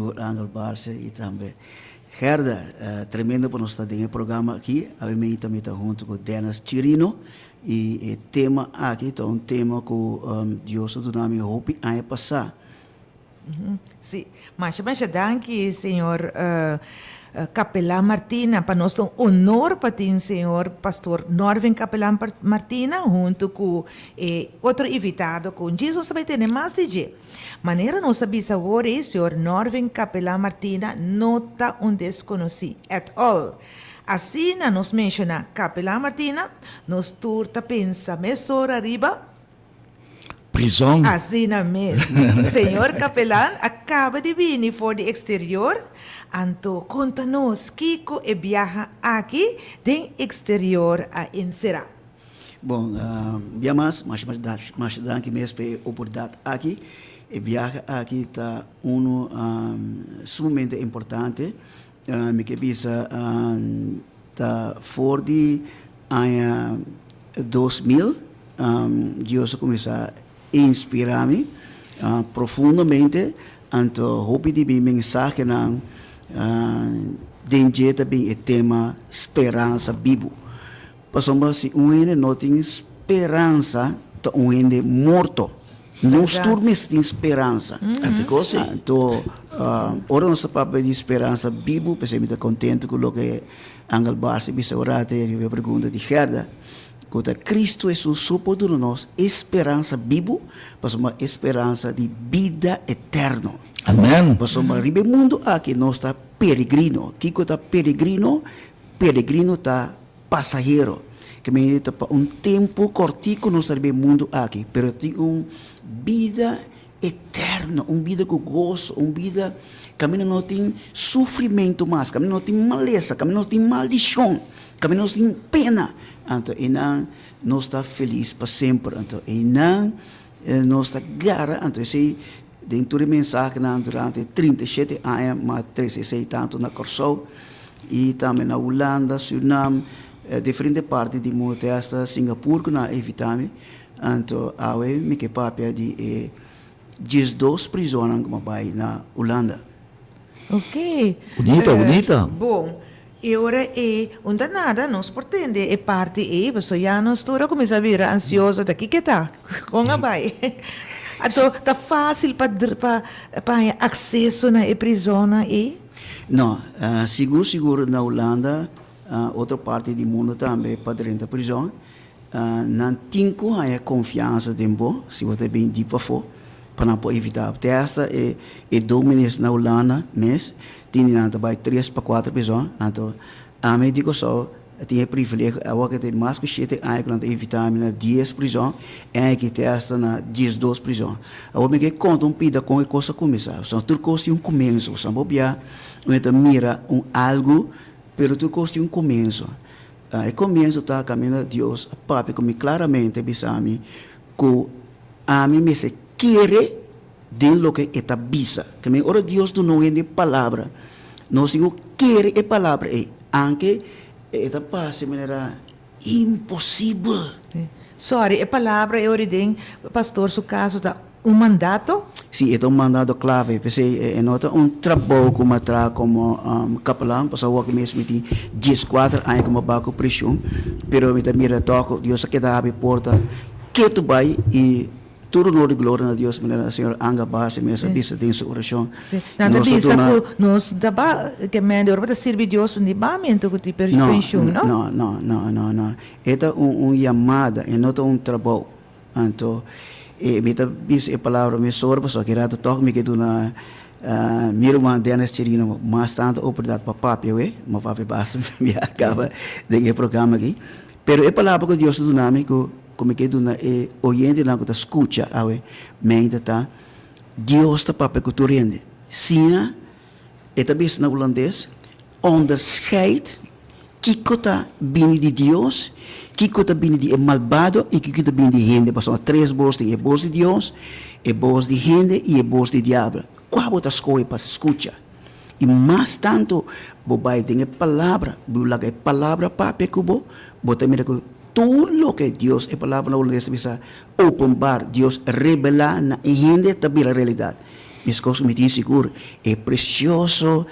sigur Angel Barce y tambe Gerda. Tremendo pa nos ta den e programa aki. Awe meinta mi ta hunto cu Dennis Chirino y e tema aki ta un tema cu Dios a duna mi hopi aña pasa. Sí, masha masha danki señor Capelán Martina. Pa nos ta un honor pa tin señor Pastor Norvin Capelán Martina hunto cu e otro invitado cu djis nos ta bay tene mas di dje. Manera nos a bisa awor ei, señor Norvin Capelán Martina no ta un desconoci at all. Asina nos menciona Capelán Martina, nos tur ta pensa mesora riba. Prizon. Asina mes. Señor Capelan a caba di bini for di exterior, anto conta nos kico e biaha aki den exterior a encera. Bon, bia mas, masha masha danki mes pa e oportunidad aki. E biaha aki ta uno sumamente importante. Mi ke bisa ta for di aña 2000 Dios a kuminsá inspirá mi profundamente, anto hopi di mi mensahenan den dje ta bin e tema speransa bibu. Pasobra si un hende no tin speransa ta un hende morto. Nos tur mester tin speransa. Anto ora nos ta papia di speransa bibu, p'esei mi ta contento cu loke Angel Barsi bisa ora te riba e pregunta di Gerda, cu ta Cristo Jesus so por duna nos e speransa bibu, pasobra e speransa di bida eterno. Amen. Pasobra riba e mundo aki nos ta peregrino. Kico ta peregrino? Peregrino ta pasahero. Ke men ta pa un tempu kòrtiku nos ta riba e mundu aki, pero tin un bida eterno, un bida ku goso, un bida kaminda no tin sufrimentu mas, kaminda no tin malesa, kaminda no tin maldishon, kaminda no tin pena. Anto einan nos ta felis pa semper. Anto einan nos ta gara. Anto esei den tur e mensahenan durante 37 aña m'a trese esei tantu na Kòrsou i tambe na Hulanda, Surinam, diferente parti di mundu te hasta Singapur ku nan a invitá mi. Anto awe mi ke papia di e 12 prizonnan ku m'a bai na Hulanda. Ok. Bunita, bunita. Bon, e ora ei un ta nada nos por tende e parti ei, pasobra ya nos tur a kuminsá bira ansioso ta kiko ta, kon a bai. Anto ta fásil pa pa pa haña akseso na e prizonnan ei? No, sigur sigur na Hulanda, otro parti di mundu tambe pa drenta prizon, Nan tin ku haña konfiansa den bo si bo ta bin di pafó pa nan por invitá bo. Te hasta e e dominees na Hulanda mes tin di nan ta bai tres pa kuater prizòn. Anto ami di Kòrsou tin e privilegio awor ke tin mas ku shete aña ku nan ta invitá mi na dies prizòn en aki te hasta na 12 prizòn. Awor mi ke konta un pida kon e kos a kuminsá. Pasobra tur kos tin un kumienso. Pasobra bo bia un ta mira un algu pero tur kos tin un kumienso. E komienso ta kaminda Dios a papia ku mi klaramente bisa mi ku ami mester kere den loke e ta bisa. Te men ora Dios duna un hende palabra, nos tin ku kere e palabra ei, anke e ta parse manera imposibel. Sorry, e palabra ei ora den pastor su kaso ta Un mandato? Sí, e ta un mandato clave. P'esei e no ta un trabou cu mi a traha como capelan, pasobra awor mes mi tin dieskuater aña cu mi a baha cu prishon, pero mi ta mira tog cu Dios a keda habri porta ketu bai y tur honor y gloria na Dios, manera señor Anga Barce mes a bisa den su oracion. Sí, nan ta bisa cu nos ta ba, ke mende ora bo ta sirbi Dios un di bamento cu tin penshun, no? No, no, no, no, no. E ta un yamada, e no ta un trabou. Anto e mi ta bisa e palabra mesora pasobra ki rato tòg mi ke duna mi ruman Dennis Chirino mas tantu oportunidat pa papia awe, mi a papia basta mi a kaba den e programa aki. Pero e palabra ku Dios a duna mi ku ku mi ke duna e oyentenan ku ta skucha awe meinta ta, Dios ta papia ku tur hende. Siña E ta bisa na hulandes, Onderscheid kiko ta bini di Dios, kiko ta bini di e malbado i kiko ta bini di hende. Pasobra tres bos tin, e bos di Dios, e bos di hende i e bos di diabel. Kua bo ta skohe pa skucha? I mas tantu bo bai den e Palabra, bo laga e Palabra papia ku bo, bo ta mira ku tur loke Dios, e palabra na hulandes ta bisa openbaar, Dios rebelá na e hende ta bira realidat. Meskos ku mi tin sigur e presioso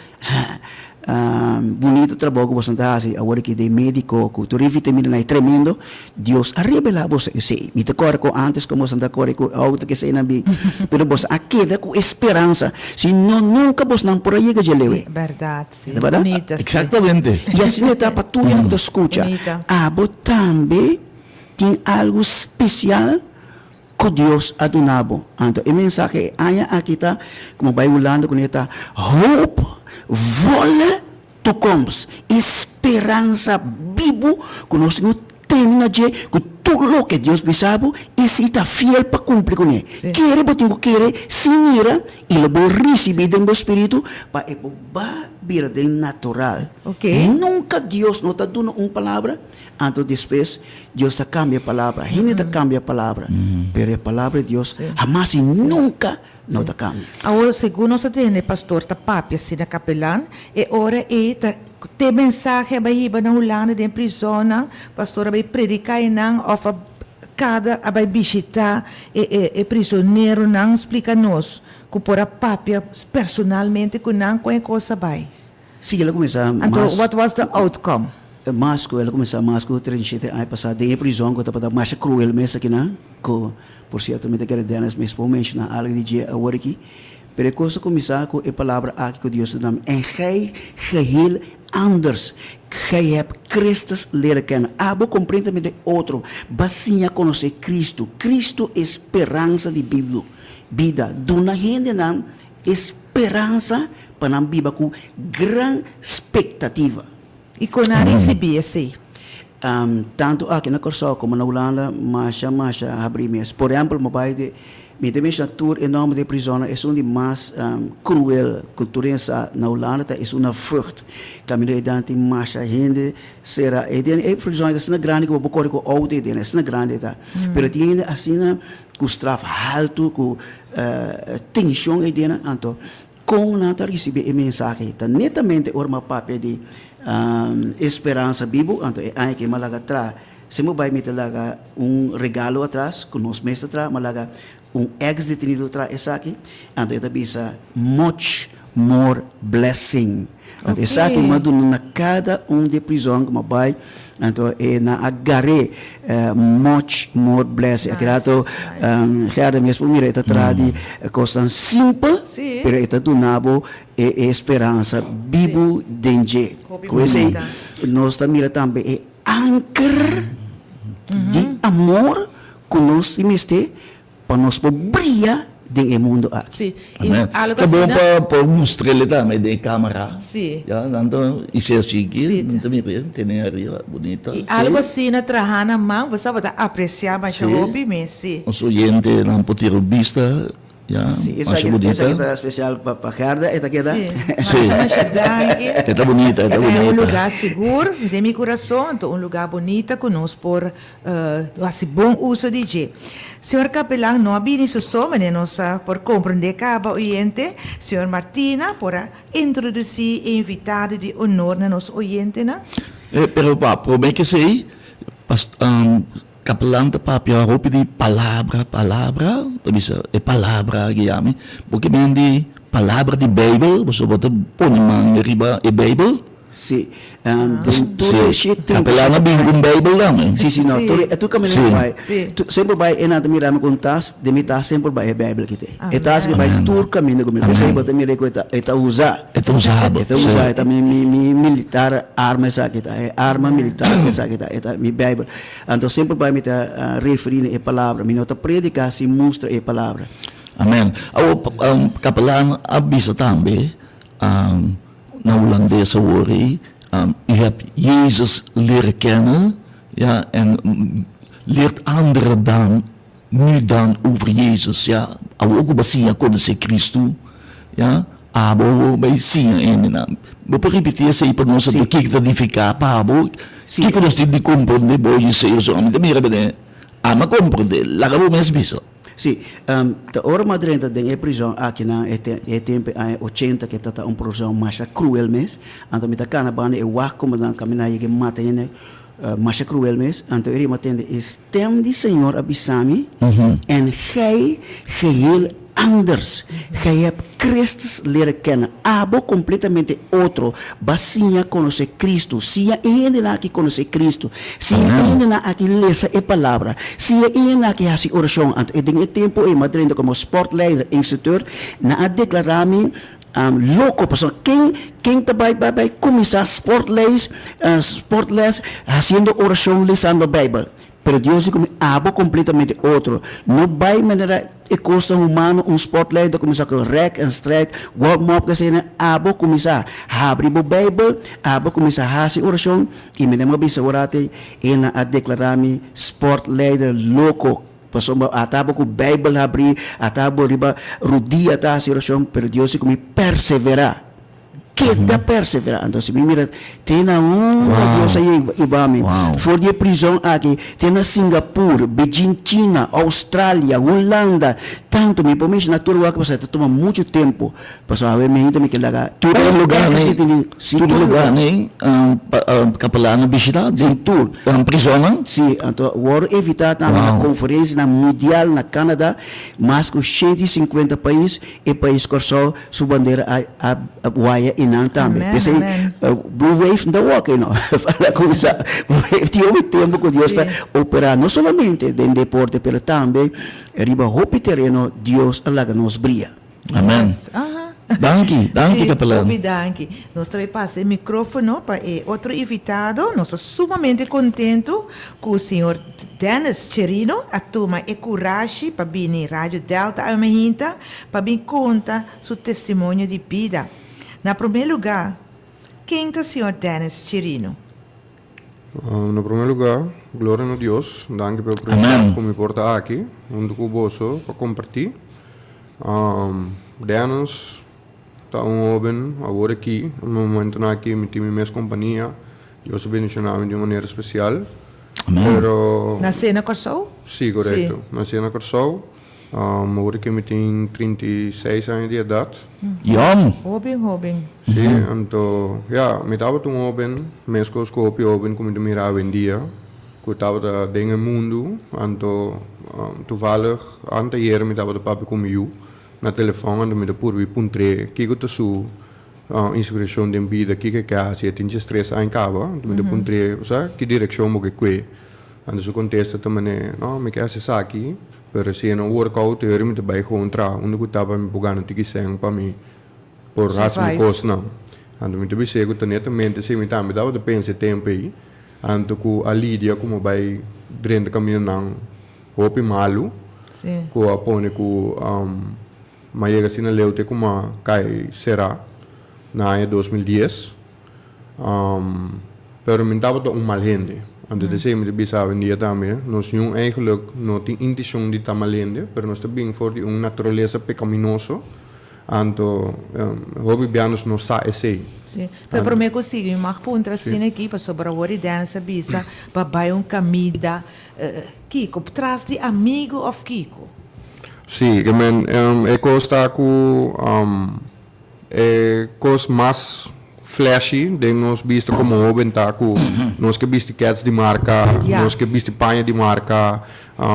bunito trabou ku boso ta hasi awor aki den mediko ku tur e vitaminanan e tremendo, Dios a rebelá boso esei. Mi ta kòrda ku ántes ku boso ta kore ku outo ku eseinan bin, pero boso a keda ku e speransa, si no nunka bosonan por a yega dje leu ei. Bèrdat, si. Ta bèrdat? Bunita, si. Eksaktamente. I asina e ta pa tur hende ku ta skucha. Bunita. Abo tambe tin algu spesial Ku Dios a duna bo. Anto e mensahe e aña aki ta, ku bo bai Hulanda kuné ta, Hoop volle toekomst, e speransa bibu ku nos tin ku tene na dje, ku tur loke Dios bisa bo, e si ta fiel pa kumpli kuné. Kere bo tin ku kere sin mira i lo bo risibí den bo spiritu pa e por ba bira den natural. Nunka Dios no ta duna un palabra Anto despues Dios ta cambia palabra, hende ta cambia palabra, pero e palabra di Dios hamas y nunca no ta cambia. Awor, segun nos a tende pastor ta papia asina capelan, e ora ei ta te mensahe a bai hiba na Hulanda den prisonnan, pastor a bai predica einan of a cada a bai bishita e e e prisoneronan, splica nos cu por a papia personalmente cu nan con e cos a bai. Sí, el a kuminsá Anto, mas. what was the outcome? Mas ku el a kuminsá mas ku 37 aña pasá den e prizòn ku tabata masha kruel mes akinan, ku por sierto mi ta kere Dennis mes por menshoná algu di dje awor aki. Pero e kos a kuminsá ku e palabra aki ku Dios a duna mi, En gij geheel anders, gij hebt Christus leren kennen. Abo kompletamente otro, ba siña konosé Cristo. Cristo e speransa di bida. Duna hendenan E speransa pa nan biba ku gran spektativa. I kon nan risibí esei? Tantu aki na Kòrsou komo na Hulanda masha masha habrí mes. Por ehèmpel mi bai di mi ta menshoná tur e nòmber di e prizònnan esun di mas kruel ku tur hende sa na Hulanda ta esun na Vught. Kaminda eidan tin masha hende sera ei den e prizòn ta asina grandi ku bo por kore ku outo ei den asina grandi e ta. Pero tin hende asina Ku straf haltu, ku tenshon ei den, anto kon nan ta risibí e mensahe? Ta netamente ora mi a papia di e speransa bibu, anto e aña ke mi a laga traha, si mi bai mi ta laga un regalo atras ku nos mes ta traha, mi a laga un eks detenido traha esaki, anto e ta bisa much more blessing. Anto esaki mi a duna na kada un di e prizòn ku mi a bai, anto e nan a gar'é much more blessing. Aki rato Gerda mes por mira e ta traha di kosnan simpel, pero e ta duna bo e speransa bibu den dje. Ku esei nos ta mira tambe e anker di amor ku nos tin mester Pa nos por bria den e mundo aki. Sí, i Amen. algo Ta bon asina. pa por mustr'el tambe den e camera. Sí. Ya, nan ta hise así aki, Sí. nan ta mir'é, tene ariba, bunita. I Sí. algo asina traha na man, bo sa bo ta aprecia masha Sí. hopi mes, sí. Nos oyentenan por tira un bista, ya, Sí, masha esaki, bunita. esaki ta special pa, pa Gerda, e ta keda. Sí, Sí. masha masha danki. E ta bunita, e ta E ta un bunita. lugar sigur den mi curason, anto un lugar bunita cu nos por Hasi bon uso di dje. Señor Capelan no a bini su so, manera nos a por comprende caba oyente. Señor Martina por a introduci e invitado di honor na nos oyentenan. Pero pa prome ke esei, Capelan ta papia hopi di palabra, palabra, ta bisa e palabra aki yami, bo ke men di palabra di Bijbel, boso bo ta pone man riba e Bijbel? Sí. Den tur e Sí. shit tin. Capelan a bin cu un Bijbel dan. Sí, sí, no. Sí. Tur e tur caminda Sí. cu bai. Sí. Tu, semper bai e nan ta mira mi cu un tas, den mi tas semper bai e Bijbel kite. E tas Amen. ki bai Amen. tur caminda cu mi. P'esei Amen. bo ta mira cu e ta, e ta usa. E ta usa bo. E ta usa, Sí. e ta mi, mi, mi militar arma esaki ta, e arma Amen. militar esaki ta, e ta mi Bijbel. Anto semper bai mi ta referi na e palabra. Mi no ta predica sin mustra e palabra. Amen. Awor, Capelan a bisa tambe, Na Hulandes awor ei, U hebt Jezus leren kennen, ja, en leert anderen dan, nu dan over Jezus, ja. Awor ku bo a siña konosé Cristo, ja, abo awor bai siña hendenan. Bo por ripití esei pa nos sabi kiko ta nifiká pa abo? Kiko nos tin di komprondé bo esei? Pasobra mi ta mira bene, ami a komprondé, laga bo mes bisa. Sí, ta ora mi a drenta den e prizòn akinan e e tempu e aña ochenta ke ta ta un prizòn masha kruel mes, anto mi ta kana banda e wak komo nan kaminda yega e mata hende masha kruel mes, anto e riba mi a tende e stem di Señor a bisa mi, En gij geheel. anders. Gij hebt Christus leren kennen. Abo completamente otro. Bo a siña conoce Cristo. Siña e hendenan aki conoce Cristo. Siña e hendenan aki lesa e palabra. Siña e hendenan aki haci oracion. Anto e den e tempo ey mi a drenta como sportleider, instructeur, nan a declara mi loco pasobra ken ken ta bay bay bay cuminsa sportles sportles haciendo oracion lesando Bijbel. Pero Dios di ku mi, Abo kompletamente otro. No bai manera e kosnan humano, un spotlight ta kuminsá ku rèk en strèk, warm up k'asina. Abo kuminsá habri bo Beibel, abo kuminsá hasi orashon, i mi a bisa ora te e nan a deklará mi sportleider loko, pasobra ata abo ku Beibel habrí, ata abo riba rudia ta hasi orashon, pero Dios di ku mi, Perseverá. Keda perseverá. Anto si mi mira te na unda Dios a hiba mi, for di e prizon aki te na Singapur, Beijing, China, Australia, Hulanda, tantu mi por menshoná tur wak pasobra ta tuma muchu tempu. Pasobra awe mi hende mi ke laga Tur e lugarnan, tur e lugarnan kapelan a bishitá den tur prizonnan? Si, anto wòrdu invitá tambe na konferensianan mundial na Canada, mas ku 150 pais. E pais Kòrsou su bandera a a waya einan tambe. Amen, P'esei amen. Blue Wave no ta wòk ei no. Fala kuminsá Blue Wave tin hopi tempu ku Dios ta Sí. operá no solamente den deporte pero tambe riba hopi tereno Dios a laga nos bria. Amen. Yes, aha. Danki, danki Sí, Kapelan. hopi danki. Nos ta bay pasa e microfono pa e otro invitado. Nos ta sumamente contento cu señor Dennis Cherino a tuma e curashi pa bini Radio Delta awe mahinta pa bin conta su testimonio di bida. Na prome lugar, ken ta señor Dennis Cherino? Na prome lugar, gloria na Dios. Danki pa e oportunidad cu mi por ta aki hunto cu boso pa comparti. Dennis ta un hoben awor aki, na momentonan aki mi tin mi mes compania. Dios a bendiciona mi di un manera special. Pero. Nace na Corsou? Si, corecto. Nace na Corsou. Awor aki mi tin 36 aña di edad. Yòn! Hoben, hoben. Si, anto, ya, mi tabata un hoben, mescos cu hopi hoben cu mi ta mira awendia, cu tabata den e mundu, anto, toevallig anteayer mi tabata papia cu mi yu na telefon, anto mi ta purbi puntr'é kico ta su inspiracion den bida, kico e ke haci, e tin diestres aña caba, anto mi ta puntr'é, osea, ki direccion bo ke cue? Anto su contesta ta manera, no, mi ke haci esaki, pero si e no work out, e ora mi ta bay gewoon traha unda cu ta pa mi por gana tiki cen pa mi por haci mi Survive. cosnan. Anto mi ta bis'é cu ta netamente si mi tambe tabata pensa e tempo ey, anto cu a lidia cu mi bay drenta camindanan hopi malu, cu a pone cu mi a yega asina leu te cu mi a cay cera na aña 2010. Pero mi tabata un mal hende. Anto t'esei mi ta bisa awendia tambe, nos niun eigenlijk no tin intishon di ta mal hende, pero nos ta bin for di un naturalesa pekaminoso, anto hopi bia nos no sa esei. Sí, pero promé ku sigui mi mag puntra asina aki, pasobra awor di Dennis a bisa pa bai un kamida, kiko? Tras di amigu òf kiko? Sí, ke men e kos ta ku E kos mas flashy den nos bista komo hoben ta ku nos ke bisti kèts di marka, nos ke bisti paña di marka,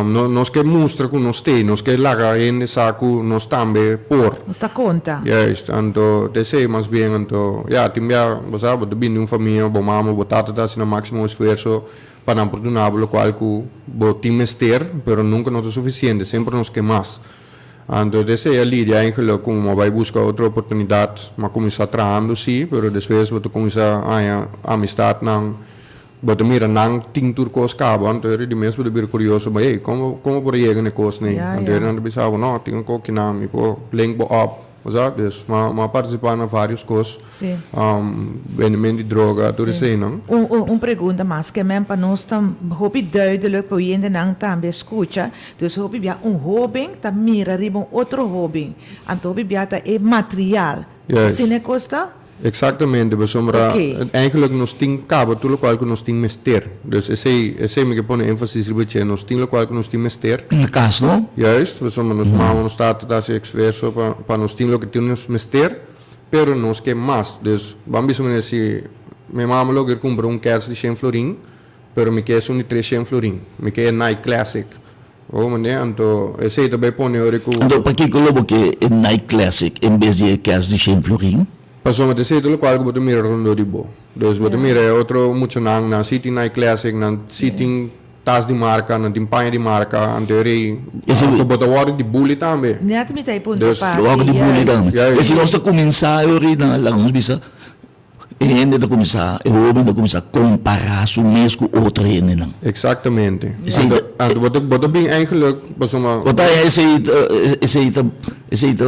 nos ke mustra ku nos t'ei, nos ke laga hende sa ku nos tambe por. Nos ta konta. Juist, anto ta esei mas bien, anto ya tin bia bo sa bo ta bini di un famia, bo mama, bo tata ta hasi nan máksimo esfuerso pa nan por duna bo lokual ku bo tin mester, pero nunka no ta sufisiente, semper nos ke mas. Anto desei a lidia eigenlijk ku mi a bai buska otro oportunidat. Mi a kuminsá trahando sí, pero despues bo ta kuminsá haña amistatnan, bo ta mira nan tin tur kos kaba, anto eri di mes bo ta bira kurioso, bo hey, komo komo por a yega na e kos nei? Anto eri nan ta bisa bo, no, tin un kokinan, mi por link bo op. Bo sa, dus mi a partisipá na vários kos, bendimento di droga, tur eseinan. Un un pregunta mas ke men pa nos ta hopi duidelijk pa oyentenan tambe skucha, dus hopi bia un hoben ta mira riba un otro hoben, anto hopi bia ta e material, asina e kos ta? Exactamente, pasobra eigenlijk nos tin caba tur locual cu nos tin mester. Dus esey, esey mi ke pone enfasis riba dje, nos tin locual cu nos tin mester. Na cas, no? Juist, pasobra nos mama, nos tata ta haci esfuerso pa, pa nos tin loke tin nos mester, pero nos ke mas. Dus, ban bisa manera si mi mama lo kier cumpra un kers di shen florin, pero mi ke esun di tres shen florin. Mi ke e Nike Classic. Oh meneer, anto esey ta bay pone ora cu. Anto pakico lo bo ke e Nike Classic en bes di e kers di shen florin? Pasobra ta esey ta locual cu bo ta mira rondó di bo. Dus bo ta mira e otro muchanan, nan si tin Nike Classic, nan si tin tas di marca, nan tin paña di marca, anto e rey, anto bo ta wordo di bully tambe. Net mi ta e punto Dus. pa Lo wordo di bully juist. tambe. Juist. E si nos ta cuminsa e ora nan laga nos bisa E hende ta kuminsá, e hóben ta kuminsá kompará su mes ku otro hendenan. Exactamente. Esei Anto, ta. anto bo ta, bo ta bin eigenlijk pasobra. Bo ta haña esei ta, esei ta, esei ta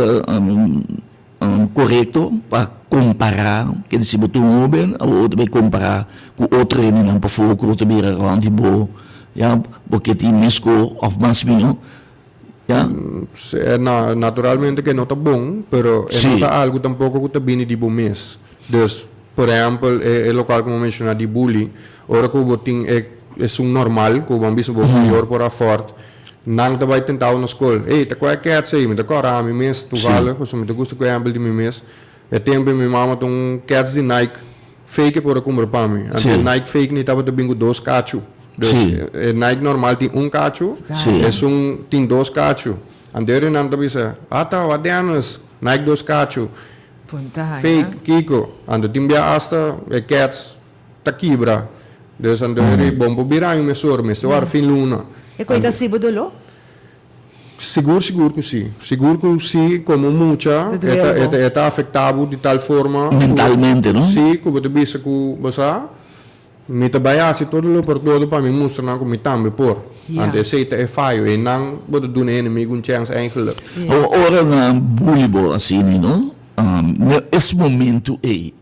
korekto pa kompará, ke si bo ta un hóben awor bo ta bai kompará ku otro hendenan pafó ku ta bira rònt di bo, ya, bo ke tin meskó òf mas mihó. Ya. Na, naturalmente ke no ta bon, pero e no ta algu tampoko ku ta bini di bo mes. Dus, por ehèmpel, e e lokal ku bo menshoná di bully, ora ku bo tin e esun normal, ku bo a bisa bo mayor por afòrt, nan ta bai tentá bo na skol. Ey, ta kua e kèts ei? Mi ta kòrda ami mes, toevallig, pasobra mi ta gusta ku ehèmpel di mi mes. E tempu ei mi mama ta un kèts di Nike fake e por a kumpra pa mi. Anto e Nike fake ni tabata bin ku dos kachu. Dus e Nike normal tin un kachu, esun tin dos kachu. Anto e nan ta bisa, Ata, wak Dennis, Nike dos kachu. Fake, kiko? Anto tin bia asta e kèts ta kibra. Dus anto e bon por bira aña mesora, mester wak fin luna. E koe ta hasi bo doló? Sigur sigur ku si. Sigur ku si komo mucha e ta e ta e ta afektá bo di tal forma ku Mentalmente no? Si ku bo ta bisa ku bo sa mi ta bai hasi todo lo por todo pa mi mustra nan ku mi tambe por. Anto esei ta e fayo ei nan bo ta duna e enemigo un chèns eigenlik. Awor ora nan bully bo asina no na es momento ei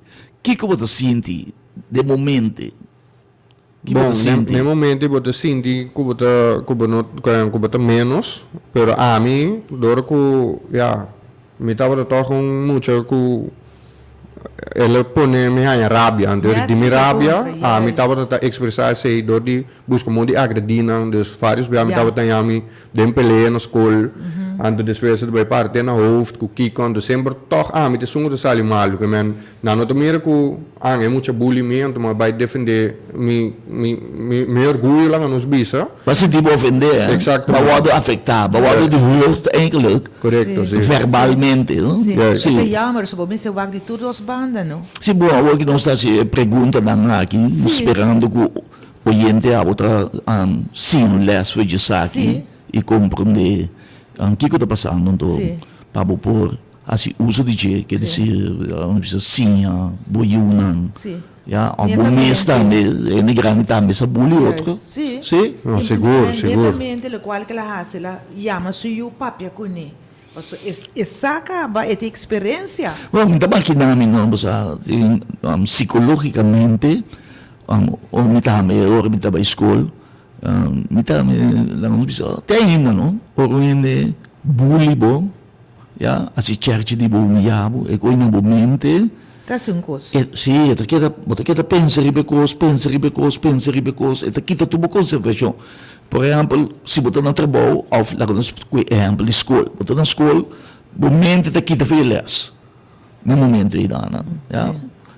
kiko bo ta sinti den momente? Ki bo Bon, ta sinti? n'e momento bo ta sinti ku bo ta ku bo no ku bo ta ménos, pero ami dor ku ya mi tabata tòg un mucha ku el a pone mi haña rabia, anto di mi rabia ami tabata ta ekspresá esei dor di buska modo di agredí nan, dus vários bia mi tabata haña mi den pelea na skol, anto despues a ta bai parti na hoofd ku kiko, anto semper tòg ami ta esun ku ta sali malu, ke men nan no ta mira ku an e mucha bully mi, anto mi a bai defendé mi mi mi mi orguyo laga nos bisa. Bo a sinti bo ofendé, eh? Exactamente. Bo a wòrdu afektá, bo a wòrdu di hurt eigenlijk. Korekto, si. Verbalmente, no? Si. Juist. E ta jammer, so bo mester wak di tur dos banda, no? Si, bon, awor ki nos ta hasi e preguntanan aki, sperando ku Oyente abo ta siña un les for djesaki i komprondé kiko ta pasando anto pa bo por hasi uso di dje, ke desir bisa siña bo yunan ya òf bo mes tambe hende grandi tambe sa buli otro si. No sigur sigur. Netamente lokual ke el a hasi el a yama su yu papia kuné pasobra e sa kaba e tin eksperensia. Bueno mi ta makina mi no bo sa tin sikologikamente Ora mi tambe, ora mi ta bai skol, mi tambe laga nos bisa te ainda no, ora un hende bully bo, ya, hasi chèrchi di bo, humiyá bo, e ko'i na bo mente. Ta hasi un kos. E, si, e ta keda, bo ta keda pensa riba e kos, pensa riba e kos, pensa riba e kos, e ta kita tur bo konsentrashon. Por ehèmpel, si bo ta na trabou òf laga nos ku e ehèmpel di skol, bo ta na skol, bo mente ta kita for e lès. Na momento ei dana, ya.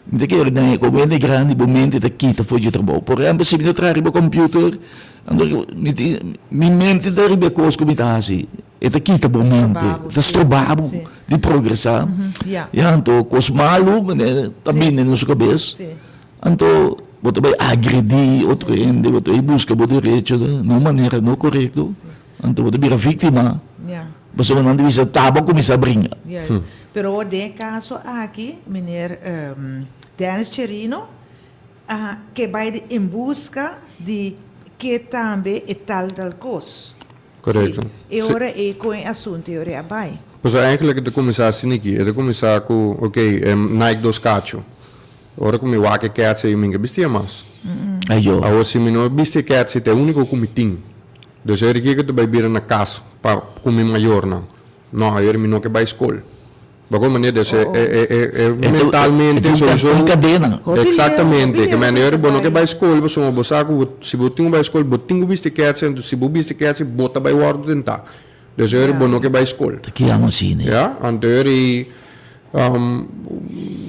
Mi ta kere den e komo hende grandi bo mente ta kita for dje trabou. Por ehempel si mi ta traha riba computer, anto mi tin mi mente ta riba e kos ku mi ta hasi. E ta kita bo mente, ta stroba bo di progresá. Ya, anto kos malu ta bini na su kabes. Anto bo ta bai agredí otro hende, bo ta bai buska bo derecho na un manera no korekto. Anto bo ta bira víktima. Pasobra nan ta bisa ta bo a kuminsá bringa. Pero den e kaso aki, meneer Dennis Cherino a ke bai en buska di ke tambe e tal tal kos. Korekto. Si. E ora ei kon e asuntu e ora ei a bai. Pasobra eigenlijk e ta kuminsá asina aki. E ta kuminsá ku, ok, e Nike dos kachu. Ora ku mi wak e kèts ei mi no ke bistia mas. Ayo. Awor si mi no bisti e kèts ei ta e úniko ku mi tin. Dus e rikiku ta bai bira na kas pa ku mi mayornan. No, ayer mi no ke bai skol. Bako manera dus e e e e mentalmente sowieso. Un kadena. Exactamente. Ke men ayer bo no ke bai skol pasobra bo sa ku bo si bo tin ku bai skol bo tin ku bisti kètsi anto si bo bisti kètsi bo ta bai wòrdu tentá. Dus ayer bo no ke bai skol. Ta kiamo asina. Ya, anto ayer i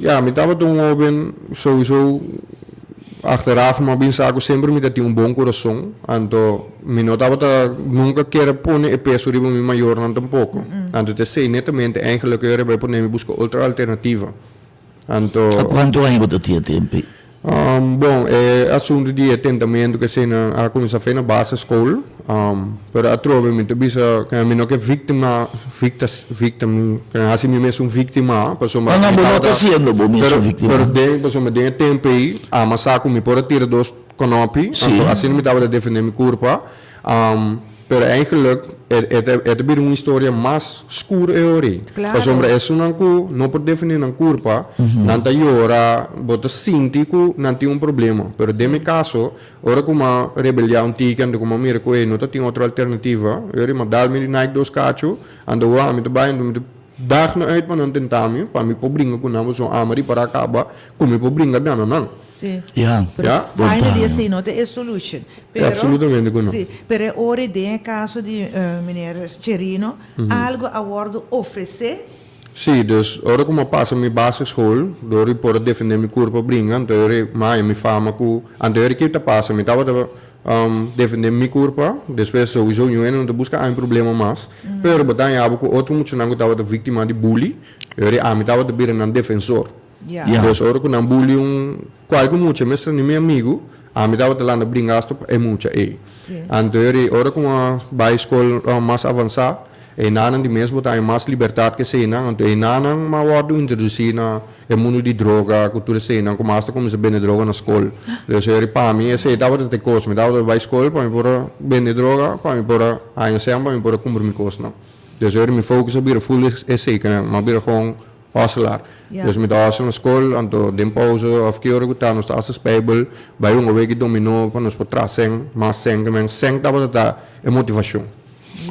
ya mi tabata un hoben sowieso. achteraf m'a bin sa ku semper mi ta tin un bon kurason, anto mi no tabata nunka kier a pone e peso riba mi mayornan tampoko. Anto ta esei netamente eigenlijk ku e ora bai pone mi buska otro alternativa. Anto. A kuantu aña bo ta tin e tempu ei? Bon, e asuntu di e tentamentu ku eseinan a kuminsá fe na basisschool, pero atrobe mi ta bisa ku mi no ke víktima, víktas, víktim, hasi mi mes un víktima, pasobra No, no, mi bo no ta tabata, hasiendo bo mes pero, un víktima. pero den, pasobra den e tempu ei ama sa ku mi por a tira dos konopi, Sí. anto asina mi tabata defendé mi kurpa. Pero eigenlijk e e ta e ta bira un historia mas skur e ora ei. Claro. Pasobra esunnan ku no por defendé nan kurpa, nan ta yora, bo ta sinti ku nan tin un problema. Pero den mi kaso, ora ku m'a rebeliá un tiki anto ku m'a mira ku ei no ta tin otro alternativa, e ora ei m'a dal mi di Nike dos kachu, anto wou ami ta bai anto mi ta dag nan uit pa nan tenta mi, pa mi por bringa ku nan pasobra ami ripará kaba ku mi por bringa gana nan. Sí. Ya. Pero Ya. finally esei no ta e solution. Pero, Absolutamente ku no. Sí, pero e ora ei den e kaso di meneer Cherino, algo a wordo ofresé. Sí, dus ora ku mi a pasa mi basisschool, dor di por a defendé mi kurpa bringa, anto e ora ei mi a haña mi fama ku, anto e ora ke ta pasa, mi tabata defendé mi kurpa, despues souiso ñu hende no ta buska haña problema mas, pero bo ta haña abo ku otro muchanan ku tabata víktima di bully, e ora ei ami tabata bira nan defensor. Ya. Ya. Dus ora ku nan bully un kualke mucha mester ni mi amigu, ami tabata landa bringa hasta pa e mucha ei. Sí. Anto eri ora ku mi a bai skol mas avansá, einanan di mes bo ta haña mas libertat ke eseinan. Anto einanan mi a wòrdu introdusí na e mundu di droga ku tur eseinan ku mi hasta kuminsá bende droga na skol. Dus eri pa mi esei tabata te kos. Mi tabata bai skol pa mi por a bende droga, pa mi por a haña sèn pa mi por a kumpra mi kosnan. Dus eri mi focus a bira ful esei, mi a bira gewoon Hustelaar. Ja. Dus mi ta hustle na skol, anto den pauze of ki ora ku ta nos ta hasta spijbel, bai hunga weki dominó pa nos por traha sèn, mas sèn ke men. Sèn tabata ta e motivashon.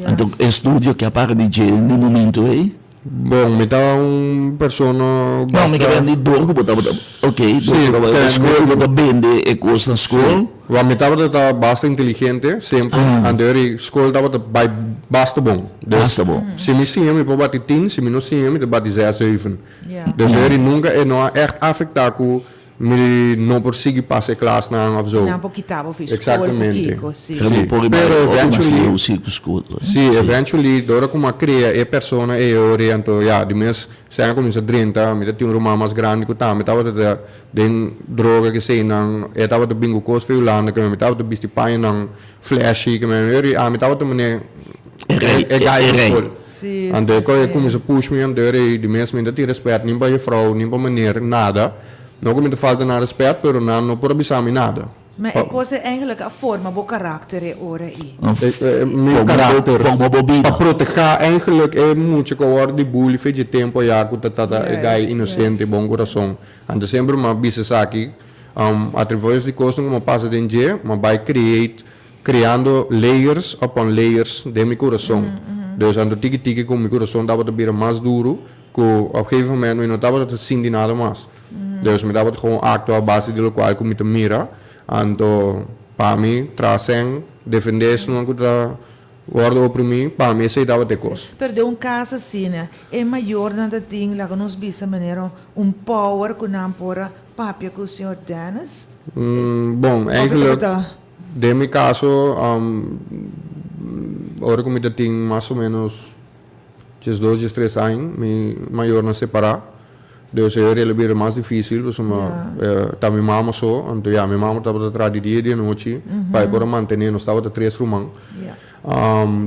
Ja. Anto e studio ke a para di dje den momento ei? Bon, mi ta un persona No, mi basta. ke bende dor ku bo tabata, ok, dor Sí, ku bo tabata te skol, bo ta bende e kos na skol. Sí. Wak mi tabata ta basta inteligente semper, anto eri skol tabata bai basta bon. Dus, Basta bon. si mi siña mi por bati tin, si mi no siña mi ta bati zes, zeven. Ja. Dus eri nunka e no a ègt afektá ku mi no por sigui pasa e klasnan òf zo. Nan por kita bo fi skol ku Exactamente. kiko, si. Pero bo Sí. por riba Pero hopi mas eventually, leu si ku skol. sí, eventually dor ku mi a krea e persona ei ori anto ya di mes sèn a kuminsá drenta, mi ta tin un ruman mas grandi ku tambe tabata ta Den droga keseinan e tabata bin ku kos for Hulanda ke mi tabata bisti pañanan flashy ke mi ami tabata mane E rei, e guy e na rei. skol. Sí, Anto sí, e koe sí. kuminsa push mi anto e rei di mes mi no ta tin respet ni pa juffrouw ni pa meneer nada. No ku mi ta falta nan respet pero nan no por a bisa mi nada. Ma e kos ei eigenlijk a forma bo karakter e ora ei. Mi Forma bo, karakter forma bo pa bida. proteha eigenlijk e mucha ku a wòrdu di bully fe dje tempu aya ku ta tata e guy Juist, inosente juist. bon kurason. Anto semper m'a bisa esaki, atrivoes di kosnan ku m'a pasa den dje, m'a bai create, creando layers upon layers den mi kurason. Dus anto tiki tiki ku mi kurason tabata bira mas duru, ku op gegeven moment mi no tabata ta sinti nada mas. Dus mi tabata gewoon actua a base di lokual ku mi ta mira. Anto pa mi traha sèn, defendé esnan ku ta Wòrdu oprimí, pa mi esei tabata e kos. Pero den un kas asina, e mayornan ta tin, laga nos bisa manera un power ku nan por a papia ku señor Dennis? Bon, Of e eigenlijk, tabata. den mi kaso, ora ku mi ta tin mas o ménos diesdos, diestres aña, mi mayornan separá. Dus e ora el a bira mas difísil, pasobra ta mi mama so, anto ya, mi mama tabata traha di dia i di anochi pa e por a mantené, nos tabata tres ruman.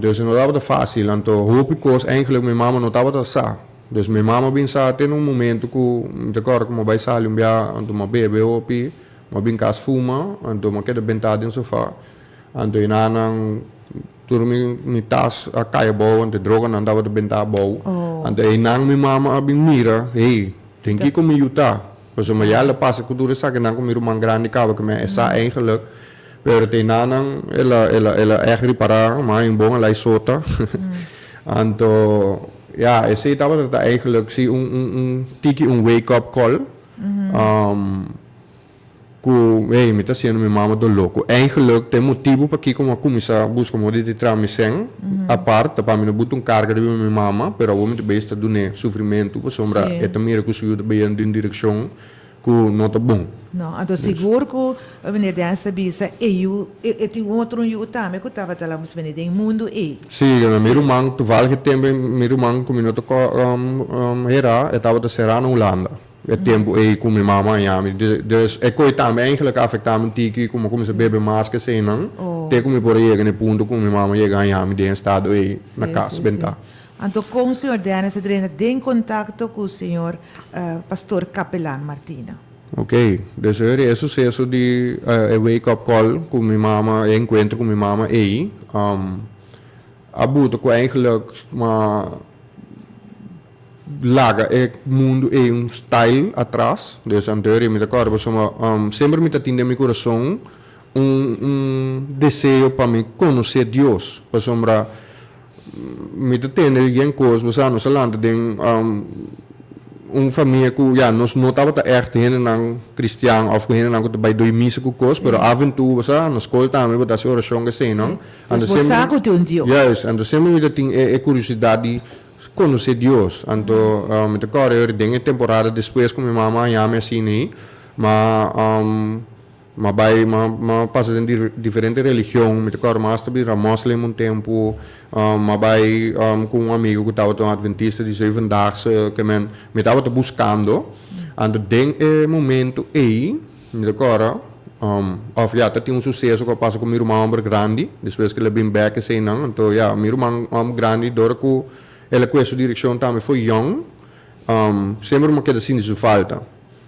Dus e no tabata fásil, anto hopi kos eigenlijk mi mama no tabata sa. Dus mi mama bin sa te na un momento ku mi ta kòrda ku mi a bai sali un bia, anto mi a bebe hopi, mi a bin kas fuma, anto mi a keda bentá den sofá. Anto e nanan tur mi mi tas a kai abou, anto e droganan tabata benta abou. Anto einan mi mama a bin mira, hey, den kiko mi yu ta? Pasobra ya el a pasa ku tur esakinan ku mi ruman grandi kaba ku mi a sa eigenlijk. Pero te enanan el a el a el a ègt ripará, ma un bon a lai sota. Anto ya, esei tabata ta eigenlijk si un un un tiki un wake up call. Ku, hey, mi ta hasiendo mi mama doló. Ku eigenlijk ta e motibu pakiko mi a kuminsá buska moda di traha mi sèn apart, ta pa mi no buta un karga riba mi mama, pero awor mi ta bezig ta dun'é sufrimentu pasobra e ta mira ku su yu ta bayendo den un direkshon. Ku no ta bon. No, anto sigur ku meneer Dennis ta bisa e yu, e tin un otro yu tambe ku tabata la bini den mundu ei. Sí, mi ruman, toevallig e tempu ei mi ruman ku mi no ta hera, e tabata será na Hulanda e tempu ei ku mi mama a yami. Dus e koi tambe eigenlijk a afektá mi un tiki ku mi a kuminsá bebe mas ku eseinan te ku mi por a yega na e punto ku mi mama yega a yami den e estado ei na kas bentá. Anto kon señor Dennis a drenta den kontakto ku señor Pastor Kapelan Martina? Ok, dus hoor e suseso di e wake up call ku mi mama, e enkuentro ku mi mama ei, a buta ku eigenlijk m'a laga e mundu ei un style atras. Dus anterior mi ta kòrda pasobra semper mi ta tin den mi kurason un un deseo pa mi konosé Dios, pasobra Mi ta tende yen kos, bo sa, nos a lanta den un famia ku ya nos no tabata ègt hendenan kristian òf ku hendenan ku ta bai doi misa ku kos, pero af en toe, bo sa, na skol tambe bo ta hasi orashon ku eseinan. Dus bo sa ku tin un Dios. Juist, anto semper mi ta tin e kuriosidat di konosé Dios. Anto mi ta kòrda yori den e temporada despues ku mi mama a haña mi asina ei, ma. M'a bai, m'a m'a pasa den diferente religion, mi ta kòrda m'a hasta bira mòslem un tempu, m'a bai ku un amigu ku tabata un adventista di zevendaagse, ke men mi tabata buskando, anto den e momento ei mi ta kòrda, òf ya ta tin un suseso ku a pasa ku mi ruman hòmber grandi, despues ku el a bin bèk eseinan, anto ya mi ruman hòmber grandi dor ku el a kue su direkshon tambe for yòn, semper mi a keda sinti su falta.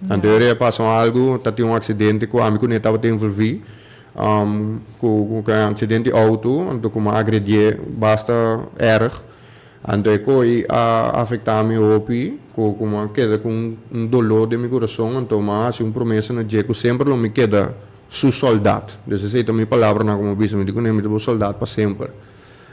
Anto e pasa un algu, ta tin un aksidente ku ami ku ne tabata envolví, ku ku un aksidente di outo, anto ku mi a agredié basta erg. Anto e koi a afektá mi hopi, ku ku mi a keda ku un doló den mi kurason, anto mi a hasi un promesa na dje ku semper lo mi keda su sòldat. Dus esei ta mi palabranan ku mi a bisa, mi di kuné mi ta bo sòldat pa semper.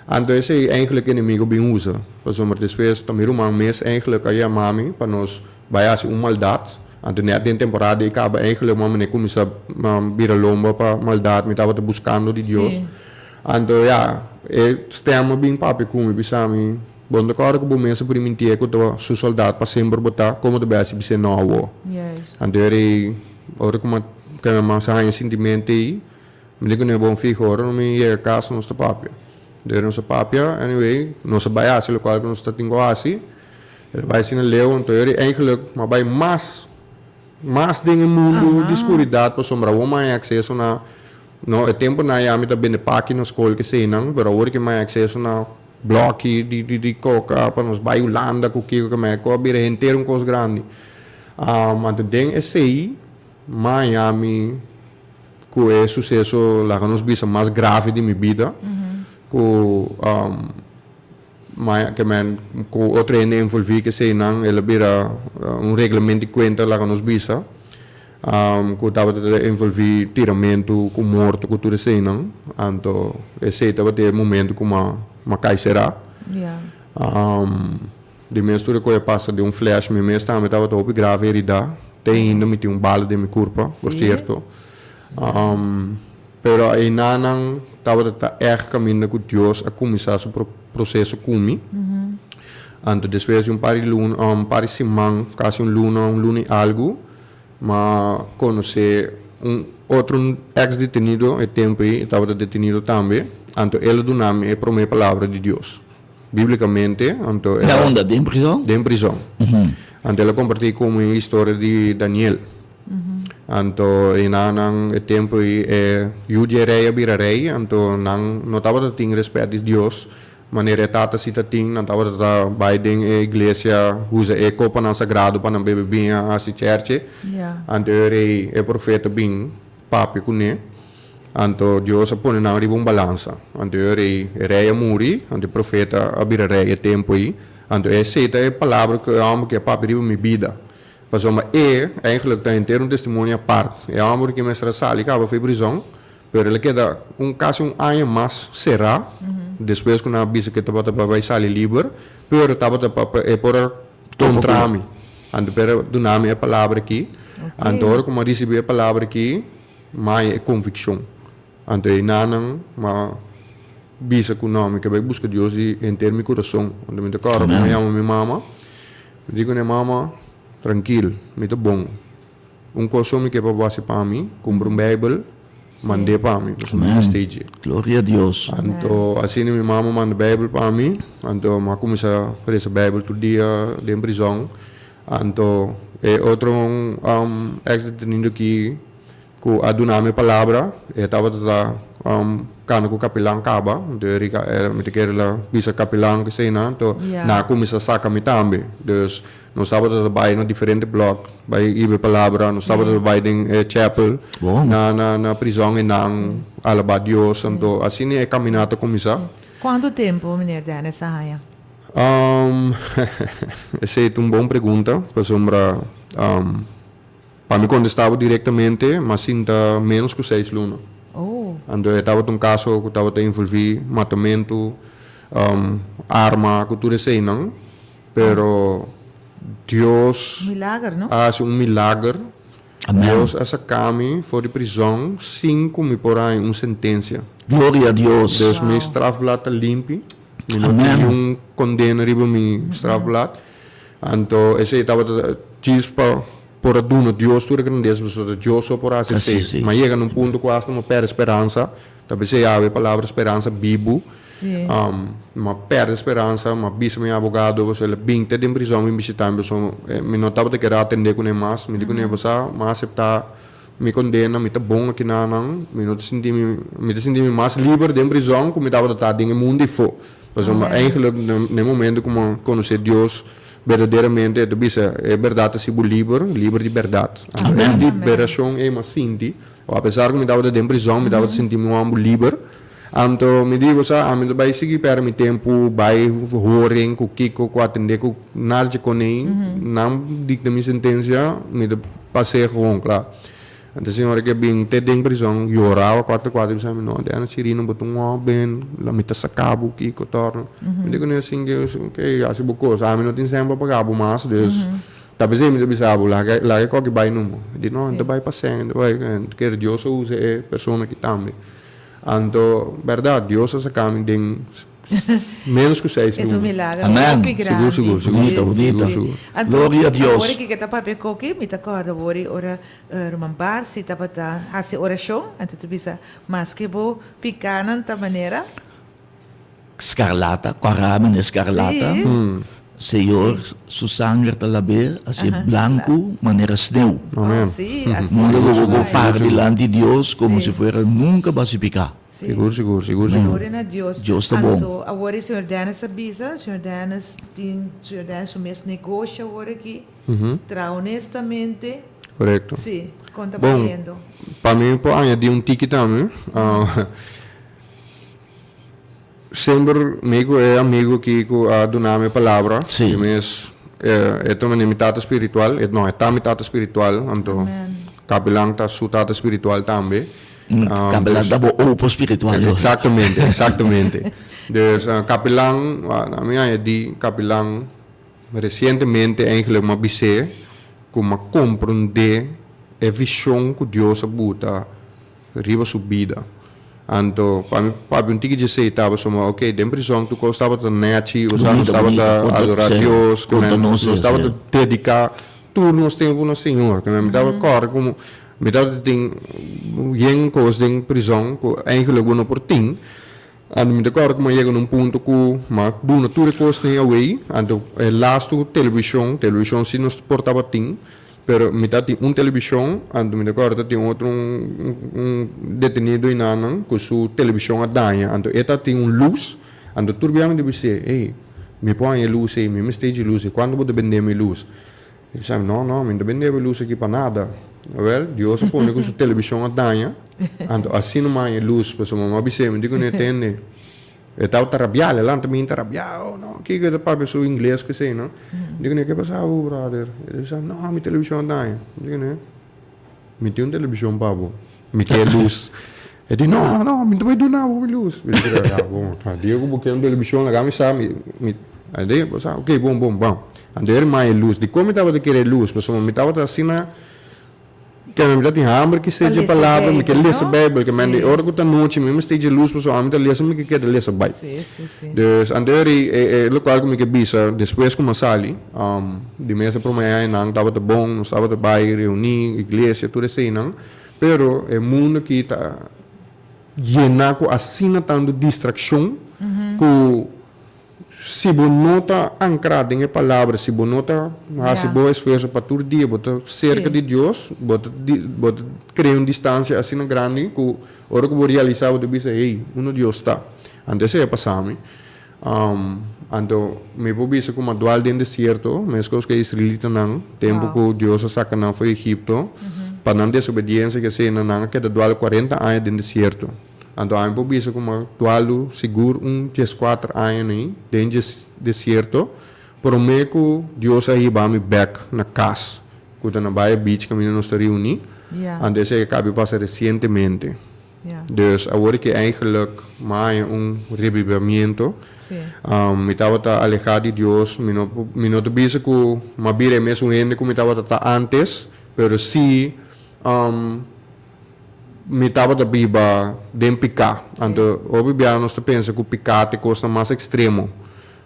Anto esei eigenlijk enemigo bin usa, pasobra despues ta mi ruman mes eigenlijk a yama mi pa nos bai hasi un maldat. Anto net den temporada ei kaba eigenlijk mama ne kuminsá bira lomba pa maldat, mi tabata buskando di Dios. Anto ya, e stem a bin papia ku mi, bisa mi, Bo no ta kòrda ku bo mes a primintié ku ta su soldat pa semper bo ta? Komo ta bai hasi bis'é no awor? Anto eri ora ku mi a mas a haña sintimentu ei, Mi di ku ne bon fiho ora no mi yega kas nos ta papia. Dor nos a papia, anyway, nos a bai hasi lokual ku nos ta tin ku hasi. El a bai asina leu, anto yori eigenlik mi a bai mas, mas den e mundu di skuridat pasobra awor mi a haña akseso na, no e tempunan ya mi ta bende paki na skol keseinan, pero awor ke mi a haña akseso na blòki di di di koka pa nos bai Hulanda ku kiko ke mi a bira henter un kos grandi. Anto den esei mi a haña mi. Ku e suseso laga nos bisa mas grave di mi bida ku ke men ku otro hende envolví ke eseinan el a bira un reglamento di kuenta laga nos bisa ku tabata ta envolví tiramentu ku morto ku tur eseinan anto esei tabata e momento ku m'a kai será. Di mes tur e koe a pasa den un flash, mi mes tambe tabata hopi grave herida, te ainda mi tin un bala den mi kurpa, por sierto. Pero einanan tabata ta ègt kaminda ku Dios a kuminsá su proseso ku mi. Anto despues di un par di luna, un par di siman, kasi un luna, un luna i algu, m'a konosé un otro eks detenido, e tempu ei e tabata detenido tambe, anto el a duna mi e promé palabra di Dios. Bíblicamente, anto el Na unda? Den prizon? Den prizon. Anto el a compartí cu mi historia di Daniel. Anto einan nan e tempo ei e yu dje rey a bira rey, anto nan no tabata tin respet di Dios manera e tata si ta tin, nan tabata ta bai den e iglesia usa e copanan sagrado pa nan bebe biña haci cherche. Anto e rey, e profeta bin papia cune. Anto Dios a pone nan riba un balansa. Anto e rei, e rei a muri, anto e profeta a bira rei e tempu ei. Anto esei ta e palabra ku e hòmber ke a papia riba mi bida. Pasobra e, eigenlijk ta henter un testimonio apart. E hòmber ke mester a sali kaba for e prizòn, pero el a keda un kasi un aña mas será, despues ku nan a bisa ku e tabata pa bai sali liber, pero tabata pa e por a kontra mi. Anto pero a duna mi e palabra aki. Anto ora ku mi a risibí e palabra aki, Mai e konvikshon. Anto e nanan m'a bisa ku no, mi ke bai buska Dios di henter mi kurason. Anto mi ta kòrda ku mi a yama mi mama, mi di kuné, Mama, trankil, mi ta bon. Un kos so mi ke pa bo hasi pa mi, kumpra un Beibel, mand'é pa mi, pasobra mi mester dje. Gloria a Dios. Anto asina mi mama manda Beibel pa mi, anto mi a kuminsá resa Beibel tur dia den prizòn. Anto e otro ex detenido aki ku a duna mi palabra, e tabata ta kanda ku kapilan kaba, anto e rika mi ta kere la bisa kapilan keseinan, anto nan a kuminsá saka mi tambe. Dus nos tabata ta bai na diferente blòk bai hiba e palabra, nos tabata ta bai den e chapel na na prizòn i nan alabá Dios, anto asina e kaminata a kuminsá. Kuantu tempu meneer Dennis a haña? Esei ta un bon pregunta, pasobra pa mi kontestá bo direktamente, m'a sinta ménos ku seis luna. Anto e tabata un kaso ku tabata envolví matamentu, arma ku tur eseinan, pero Dios a hasi un milager. Dios a saka mi for di prizòn sin ku mi por haña un sentensia. Gloria a Dios. Dus mi strafblad ta limpi. Mi no tin niun kondena riba mi strafblad. Anto esei tabata djis pa por a duna Dios tur e grandesa, pasobra ta Dios so por hasi esei. Mi a yega na un punto ku asta mi a pèrdè speransa. Ta p'esei awe e palabra speransa bibu. Mi a pèrdè speransa, mi a bisa mi abogado, pasobra el a bin te den prizòn bin bishitá mi, pasobra mi no tabata kere atendé kuné mas. Mi di kuné, Bo sa, mi a aseptá mi kondena, mi ta bon aki nanan, mi no ta sinti mi, mi ta sinti mi mas liber den prizòn ku mi tabata ta den e mundu afó. Pasobra eigenlik na e momento ku mi a konosé Dios berdaderamente, e ta bisa, e bèrdat ta hasi bo liber, liber di bèrdat. Anto e liberashon ei mi a sinti. Apesar ku mi tabata den prizòn, mi tabata sinti mi un hòmber liber. Anto mi di, Bo sa, ami ta bai sigui pèrdè mi tempu, bai horen ku kiko, ku atendé ku nada dje konei. Nan dikta mi sentensia, mi ta pas'é gewoon, kla. Anto e señora ke bin te den prizòn, yoraba kuater kuater, bisa mi, No, Dennis Chirino, bo ta un hòben, la mi ta saka bo kiko tòrno. Mi di kuné asin ke, oke, hasi bo kos. Ami no tin sèn pa paga bo mas, dus ta p'esei mi ta bisa bo, laga laga e kòki bai numa. Mi di, No, mi ta bai pa sèn, mi ta bai, kere Dios a usa e persona aki tambe. Anto, bèrdat, Dios a saka mi den ménos ku seis E ta un luna. milager Amen. hopi Sigur, grandi. sigur, sigur, Sí, Bunita, sí, bunita. sí. sigur. Anto, Gloria a awor Dios. aki ke ta papia koki, mi ta kòrda wor ora ruman Barsi tabata hasi orashon, anto ta bisa, Maske bo pikanan ta manera. Skarlata, kòrá mi n'e skarlata. Sí. Señor su sanger ta lab'é hasié blanku manera sneu. Amen. Sí, así Munda ku bo mismo por e. para dilanti Dios komo Sí. si fuera nunka bo hasi piká. Sí. Sigur, sigur, sigur, sigur. Gloria na Dios. Dios ta bon. Anto awor e señor Dennis a bisa, señor Dennis tin, señor Dennis su mes negoshi awor aki, traha honestamente. Korekto. Sí, kon ta Bon, bayendo? pa mi por añadí un tiki tambe. Semper mi ku e amigu aki ku a duna mi e palabra, Sí. mi mes e ta manera mi tata spiritual, e no e ta mi tata spiritual, anto Amen. Kapilan ta su tata spiritual tambe. Kapilan Dus ta bo opo spiritual yo. Exactamente, exactamente. Dus Kapilan, mi a di Kapilan recientemente eigenlijk mi a bis'é ku mi a komprondé e vision ku Dios a buta riba su bida. Anto pa mi papia un tiki djesei tabata suma ok den prizon tur kos tabata nechi osea nos tabata adora Dios ku nan nos tabata dedica tur nos tempu na Señor ku mi tabata kòrda komo mi tabata tin yen kos den prizon ku eigenlijk bo no por tin anto mi ta kòrda ku mi a yega na un punto ku mi a duna tur e kosnan away anto e lastu televishon televishon si nos por tabatin. Pero mi ta tin un televishon, anto mi ta kòrda ta tin otro un un detenido enanan ku su televishon a daña, anto e ta tin un lus, anto tur bia mi ta bis'é, ey, mi por haña e lus ey, mi mester dje lus ey, kuantu bo ta bende mi lus? E bisa mi, no, no, mi no ta bende bo e lus aki pa nada. Awel, Dios a pone ku su televishon a daña, anto asina mi a haña e lus, pasobra mi a bis'é, mi di ku no e tende. E tabata rabiá, el a lanta mi ta rabiá, oh no, kiko e ta papia su ingles ku esei no. Mi di kuné, ke pasa bo brother? E ta bisa, no, mi televishon a daña. Mi di kuné, mi tin un televishon pa bo, mi ke lus. E di, no, no, mi no ta bai duna bo mi lus. Mi di kuné, ya bon, a dia ku bo ke un televishon laga mi sa, mi, mi, a di, bo sa, ok, bon, bon, bon. Anto e rimaña e lus. Dikon mi tabata kere e lus? Pasobra mi tabata asina. Ke mi ta tin hamber ki steeds e palabra, mi ke lesa Bijbel, ke men di ora ku ta nochi mi mester steeds e lus pasobra ami ta lesa mi ke keda lesa bai. Dus anto e e lokual ku mi ke bisa despues ku mi a sali di mes e prome añanan tabata bon, nos tabata bai reuní, iglesia, tur eseinan, pero e mundo aki ta yena ku asina tantu distrakshon ku Si bo no ta ankrá den e Palabra, si bo no ta hasi bo esfuerso pa tur dia bo ta serka di Dios, bo ta bo ta krea un distansia asina grandi ku ora ku bo realisá bo ta bisa, hey, unda Dios ta? Anto esei a pasa mi. Anto mi por bisa ku mi a dual den desierto, meskos ku e israelitanan tempu ku Dios a saka nan for Egipto, pa nan desobediensia ke esei nan a keda dual kuarenta aña den desierto. Anto ami por bisa ku mi dualu sigur un dieskuater aña nei den dje desierto promé ku Dios a hiba mi bèk na kas ku ta na Bahia Beach kaminda nos ta reuní. Anto esei a kabi pasa resientemente. Dus awor ke eigenlik mi a haña un rebibamiento. Mi tabata alehá di Dios, mi no mi no ta bisa ku mi a bira e mesun hende ku mi tabata ta ántes, pero sí Mi tabata biba den piká. Anto hopi biaha nos ta pensa ku piká ta e kosnan mas ekstremo.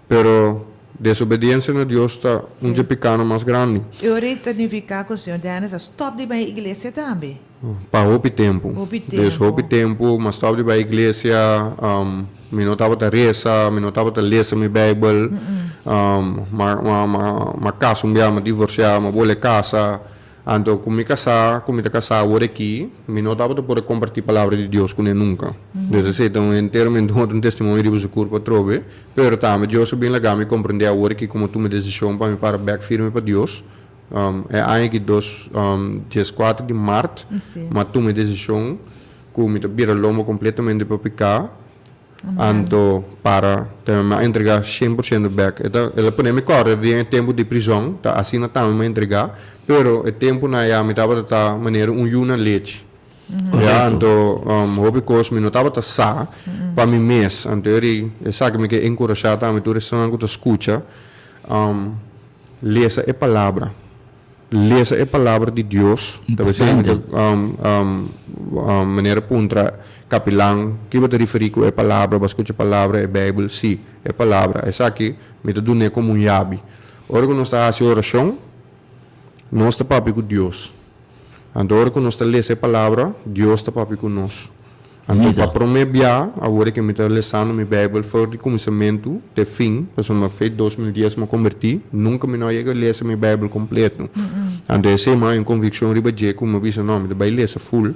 Pero desobediensia na Dios ta un dje pikánan mas grandi. E ora ei ta nifiká ku señor Dennis a stòp di bai iglesia tambe? Pa hopi tempu. Hopi tempu. Dus hopi tempu mi a stòp di bai iglesia. Mi no tabata resa, mi no tabata lesa mi Beibel. Mi a kasa un biaha, mi a divorsiá, mi a bole kasa. Anto ku mi kasá, ku mi ta kasá awor aki, mi no tabata por a kompartí palabra di Dios kuné nunka. Dus esei ta un enteramente un otro testimonio riba su kurpa atrobe. Pero tambe Dios a bin laga mi komprendé awor aki komo tuma desishon pa mi para bèk firme pa Dios. E aña aki dos dieskuater di mart, mi a tuma e desishon ku mi ta bira lomba kompletamente pa piká. Anto para ta mi a entrega shen por shento bek. E ta el a pone mi kòrda den e tempu di prizòn, ta asina tambe mi a entrega, pero e tempunan ya mi tabata ta manera un yu na lechi. Ya, anto hopi kos mi no tabata sa pa mi mes. Anto eri esaki mi ke enkurashá tambe tur esnan ku ta skucha, lesa e palabra. Lesa e Palabra di Dios. Ta bisa mi ta manera puntra kapilan ki bo ta referí ku e palabra, bo a skucha palabra, e Beibel? Sí, e palabra. Esaki mi ta dun'é komo un yabi. Ora ku nos ta hasi orashon, nos ta papia ku Dios. Anto ora ku nos ta lesa e palabra, Dios ta papia ku nos. Anto pa promé bia, awor ke mi ta lesando mi Beibel for di kuminsamentu te fin, pasobra mi fe 2010 mi a kombertí, nunka mi no a yega lesa mi Beibel kompleto. Anto esei mi a haña un konvikshon riba dje ku mi a bisa, no, mi ta bai lesa ful.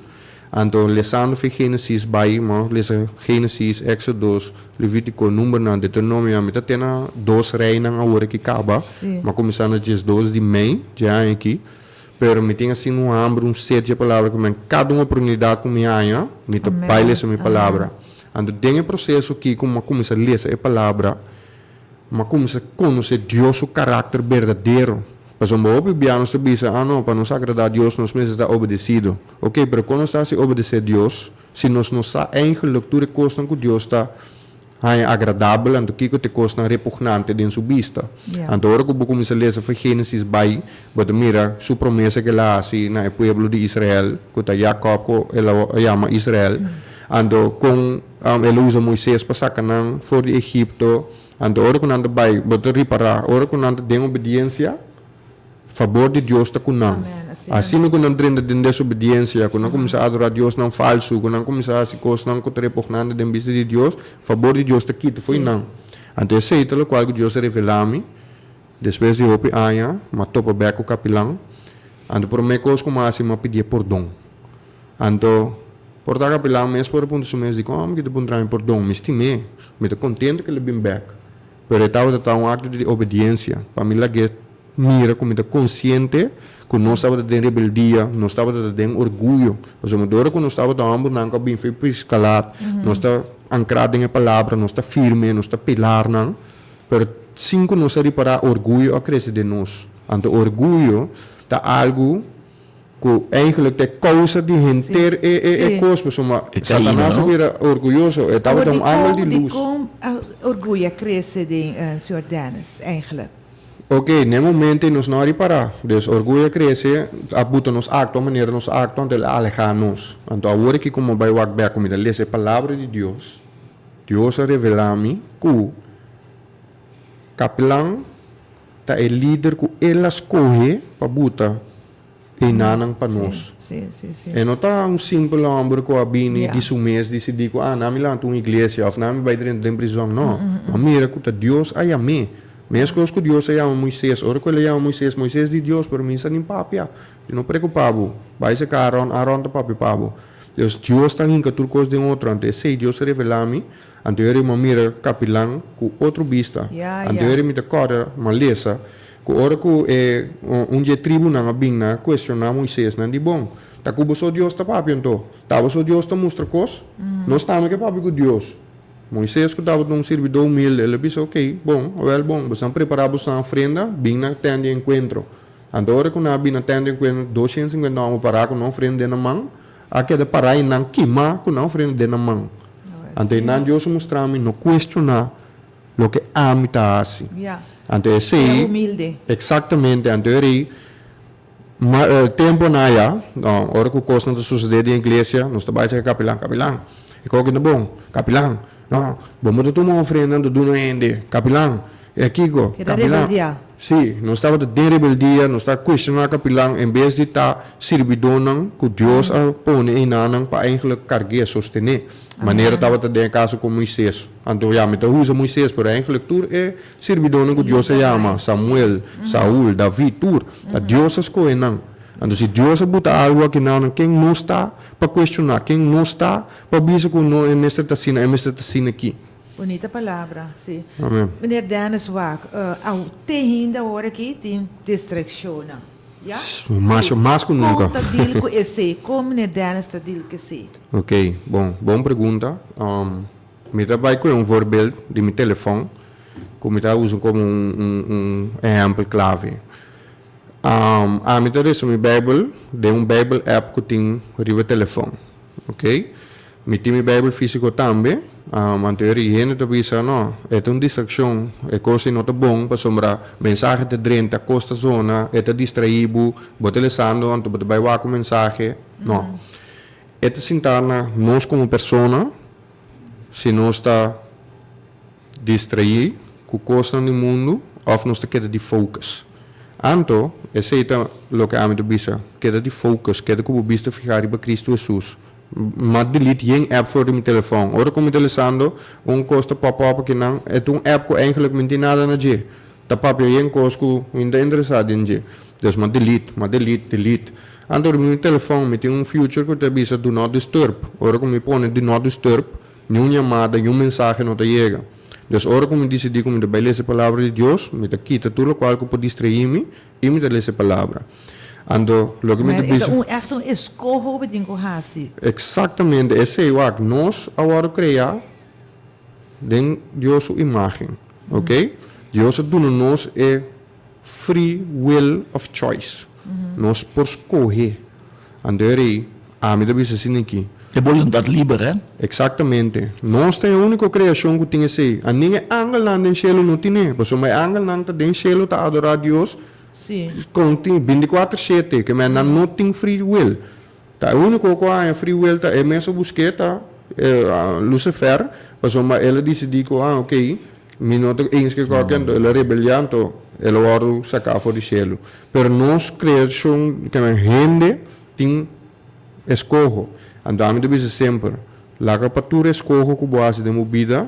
Anto lesando fe Génesis bai, mi a lesa Génesis, Éksodos, Levítiko, Numbernan, Deuteronomio, mi ta te na dos Reinan awor aki kaba. Mi a kuminsá na 12 di mei dje aña aki. Pero mi tin asina un hamber, un sed dje palabra ku men kada un oportunidat ku mi haña, mi ta bai lesa mi palabra. Anto den e proseso aki ku mi a kuminsá lesa e palabra, mi a kuminsá konosé Dios su karakter berdadero. Pasobra hopi bia nos ta bisa, ah no, pa nos agradá Dios nos mester ta obedesido. Oke, pero kon nos ta hasi obedesé Dios si nos no sa eigenlik tur e kosnan ku Dios ta Haña agradabel, anto kiko ta e kosnan repugnante den su bista? Anto ora ku bo kuminsá lesa for Génesis bai, bo ta mira su promesa ku el a hasi na e pueblo di Israel, ku ta Jakòb ku el a yama Israel. Anto kon el a usa Moises pa saka nan for di Egipto. Anto ora ku nan ta bai, bo ta ripará, ora ku nan ta den obediensia, Fabor di Dios ta ku nan. Asina ku nan drenta den desobediensia, ku nan kuminsá adorá diosnan falsu, ku nan kuminsá hasi kosnan ku ta repugnante den bista di Dios, fabor di Dios ta kita fo'i nan. Anto esei ta lokual ku Dios a revelá mi despues di hopi aña. Mi a topa bèk ku kapilan. Anto promé kos ku mi a hasi, mi a pidié pordon. Anto, por ta kapilan mes por a puntra su mes, Dikon mi kita puntra mi pordon? Mi stim'é. Mi ta kontentu ku el a bin bèk. Pero e tabata ta un akto di obediensia. Pa mi lag'é mira ku mi ta konsiente ku nos tabata den rebeldia, nos tabata ta den orguyo. Pasobra dor ku nos tabata hòmbernan ku a bin for priskalat, nos ta ankrá den e palabra, nos ta firme, nos ta pilarnan, pero sin ku nos a ripará orguyo a krese den nos. Anto orguyo ta algu Ku eigenlijk ta e kousa di henter e e e kos, pasobra E kaida, Satanas a no? bira orguyoso, e tabata un angel di lus. Dikon orguyo a krese den señor Dennis eigenlijk? Ok, na e momento ei nos no a ripará. Dus orguyo a krese, a buta nos aktua manera nos a aktua, anto el a alehá nos. Anto awor aki ku mi bai wak bèk ku mi ta lesa e Palabra di Dios, Dios a revelá mi ku kapelan ta e lider ku El a skohe pa buta einanan pa nos. E no ta un simpel hòmber ku a bini di su mes disidí ku, ah, nan mi lanta un iglesia òf nan mi bai drenta den prizòn. No. Ma mira ku ta Dios a yam'é. Meskos ku Dios a yama Moises. Ora ku el a yama Moises, Moises di Dios, pero mi sa nin papia. Di no preokupá bo. Bai seka Aron, Aron ta papia pa bo. Dios, Dios ta hinka tur kos den otro. Anto esei Dios a revelá mi. Anto eri mi a mira kapilan ku otro bista. Anto eri mi ta kòrda malesa. Ku ora ku e un dje tribunan a bin na kuestioná Moises, nan di, Bon, ta ku boso Dios ta papia anto? Ta boso Dios ta mustra kos? Nos tambe ke papia ku Dios. Moises, ku tabata un sirbidó humilde, el a bisa, Okey, bon, awèl bon, boso a prepará bosonan ofrenda, bin na tènt di enkuentro. Anto ora ku nan a bin na tènt di enkuentro, 250 hòmber pará ku nan ofrenda den nan man, a keda pará i nan kimá ku nan ofrenda den nan man. Anto einan Dios a mustra mi no kuestioná loke ami ta hasi. Anto esei, eksaktamente, anto e rei, ma temponan aya, ora ku kosnan ta sosodé den iglesia, nos ta bai saka kapilan, kapilan, e koki ta bon, kapilan, no, bo no ta tuma ofrenda anto duna hende, kapilan, e kiko, kapilan. Sí, nos tabata den rebeldia, nos ta kuestioná kapilan en bes di ta sirbidónan ku Dios a pone einanan pa eigenlijk karg'é, sostené, manera tabata den e kaso ku Moises. Anto ya, mi ta usa Moises, pero eigenlijk tur e sirbidónan ku Dios a yama, Samuel, Saul, David, tur, ta Dios a skohe nan. Anto si Dios a buta algu aki nan, ken nos ta pa kuestioná? Ken nos ta pa bisa ku no e mester ta asina, e mester ta asina aki? Bunita palabra, si. Amen. Meneer Dennis wak, aw te hinda awor aki tin distraccionnan, ya? Mas, mas ku nunka. Kon ta deal ku esei? Kon meneer Dennis ta deal ku esei? Ok, bon, bon pregunta. Mi ta bai ku un voorbeeld di mi telefon ku mi ta usa komo un un un ehèmpel klave. Ami ta resa mi Bijbel den un Bijbel app ku tin riba telefon. Ok, mi tin mi Bijbel físiko tambe, anto e hende ta bisa, no, e ta un distrakshon, e kos ei no ta bon pasobra mensahe ta drenta, kos ta zona, e ta distraí bo, bo ta lesando anto bo ta bai wak un mensahe. No, e ta sinta na nos komo persona si nos ta distraí ku kosnan di mundu òf nos ta keda di focus. Anto, esei ta loke ami ta bisa, keda di focus, keda ku bo bista fihá riba Kristu Hesus. M'a delete yen app for di mi telefòn. Ora ku mi ta lesando, un kos ta pop up akinan, e ta un app ku eigenlijk mi no tin nada na dje. Ta papia yen kos ku mi no ta interesá den dje. Dus m'a delete, m'a delete, delete. Anto riba mi telefòn mi tin un feature ku ta bisa do not disturb. Ora ku mi pone do not disturb, Ni un yamada, ni un mensahe no ta yega. Dus ora ku mi disidí ku mi ta bai lesa e Palabra di Dios, mi ta kita tur lokual ku por distraí mi i mi ta lesa e Palabra. Anto, loke mi ta E ta bisa. un ègt un eskoho bo tin ku hasi. Eksaktamente, esei wak. Nos a wòrdu kreá den Dios su imágen, oke? Dios a duna nos e free will of choice. Nos por skohe. Anto e rei, Ami ta bisa asina aki. E boluntat liber, hè? Eksaktamente. Nos ta e úniko kreashon ku tin esei. A nin e angelnan den shelu no tin'é, pasobra e angelnan ta den shelu ta adorá Dios kontin bintikuater shete, ke men nan no tin free will. Ta e úniko ku a haña free will ta e mes a busk'é ta Lucifer, pasobra el a disidí ku, ah, okey, mi no ta eens ku e kòke, anto el a rebeliá, anto el a wòrdu saká for di shelu. Pero nos kreashon, ke men hende, tin eskoho. Anto ami ta bisa semper, laga pa tur eskoho ku bo hasi den bo bida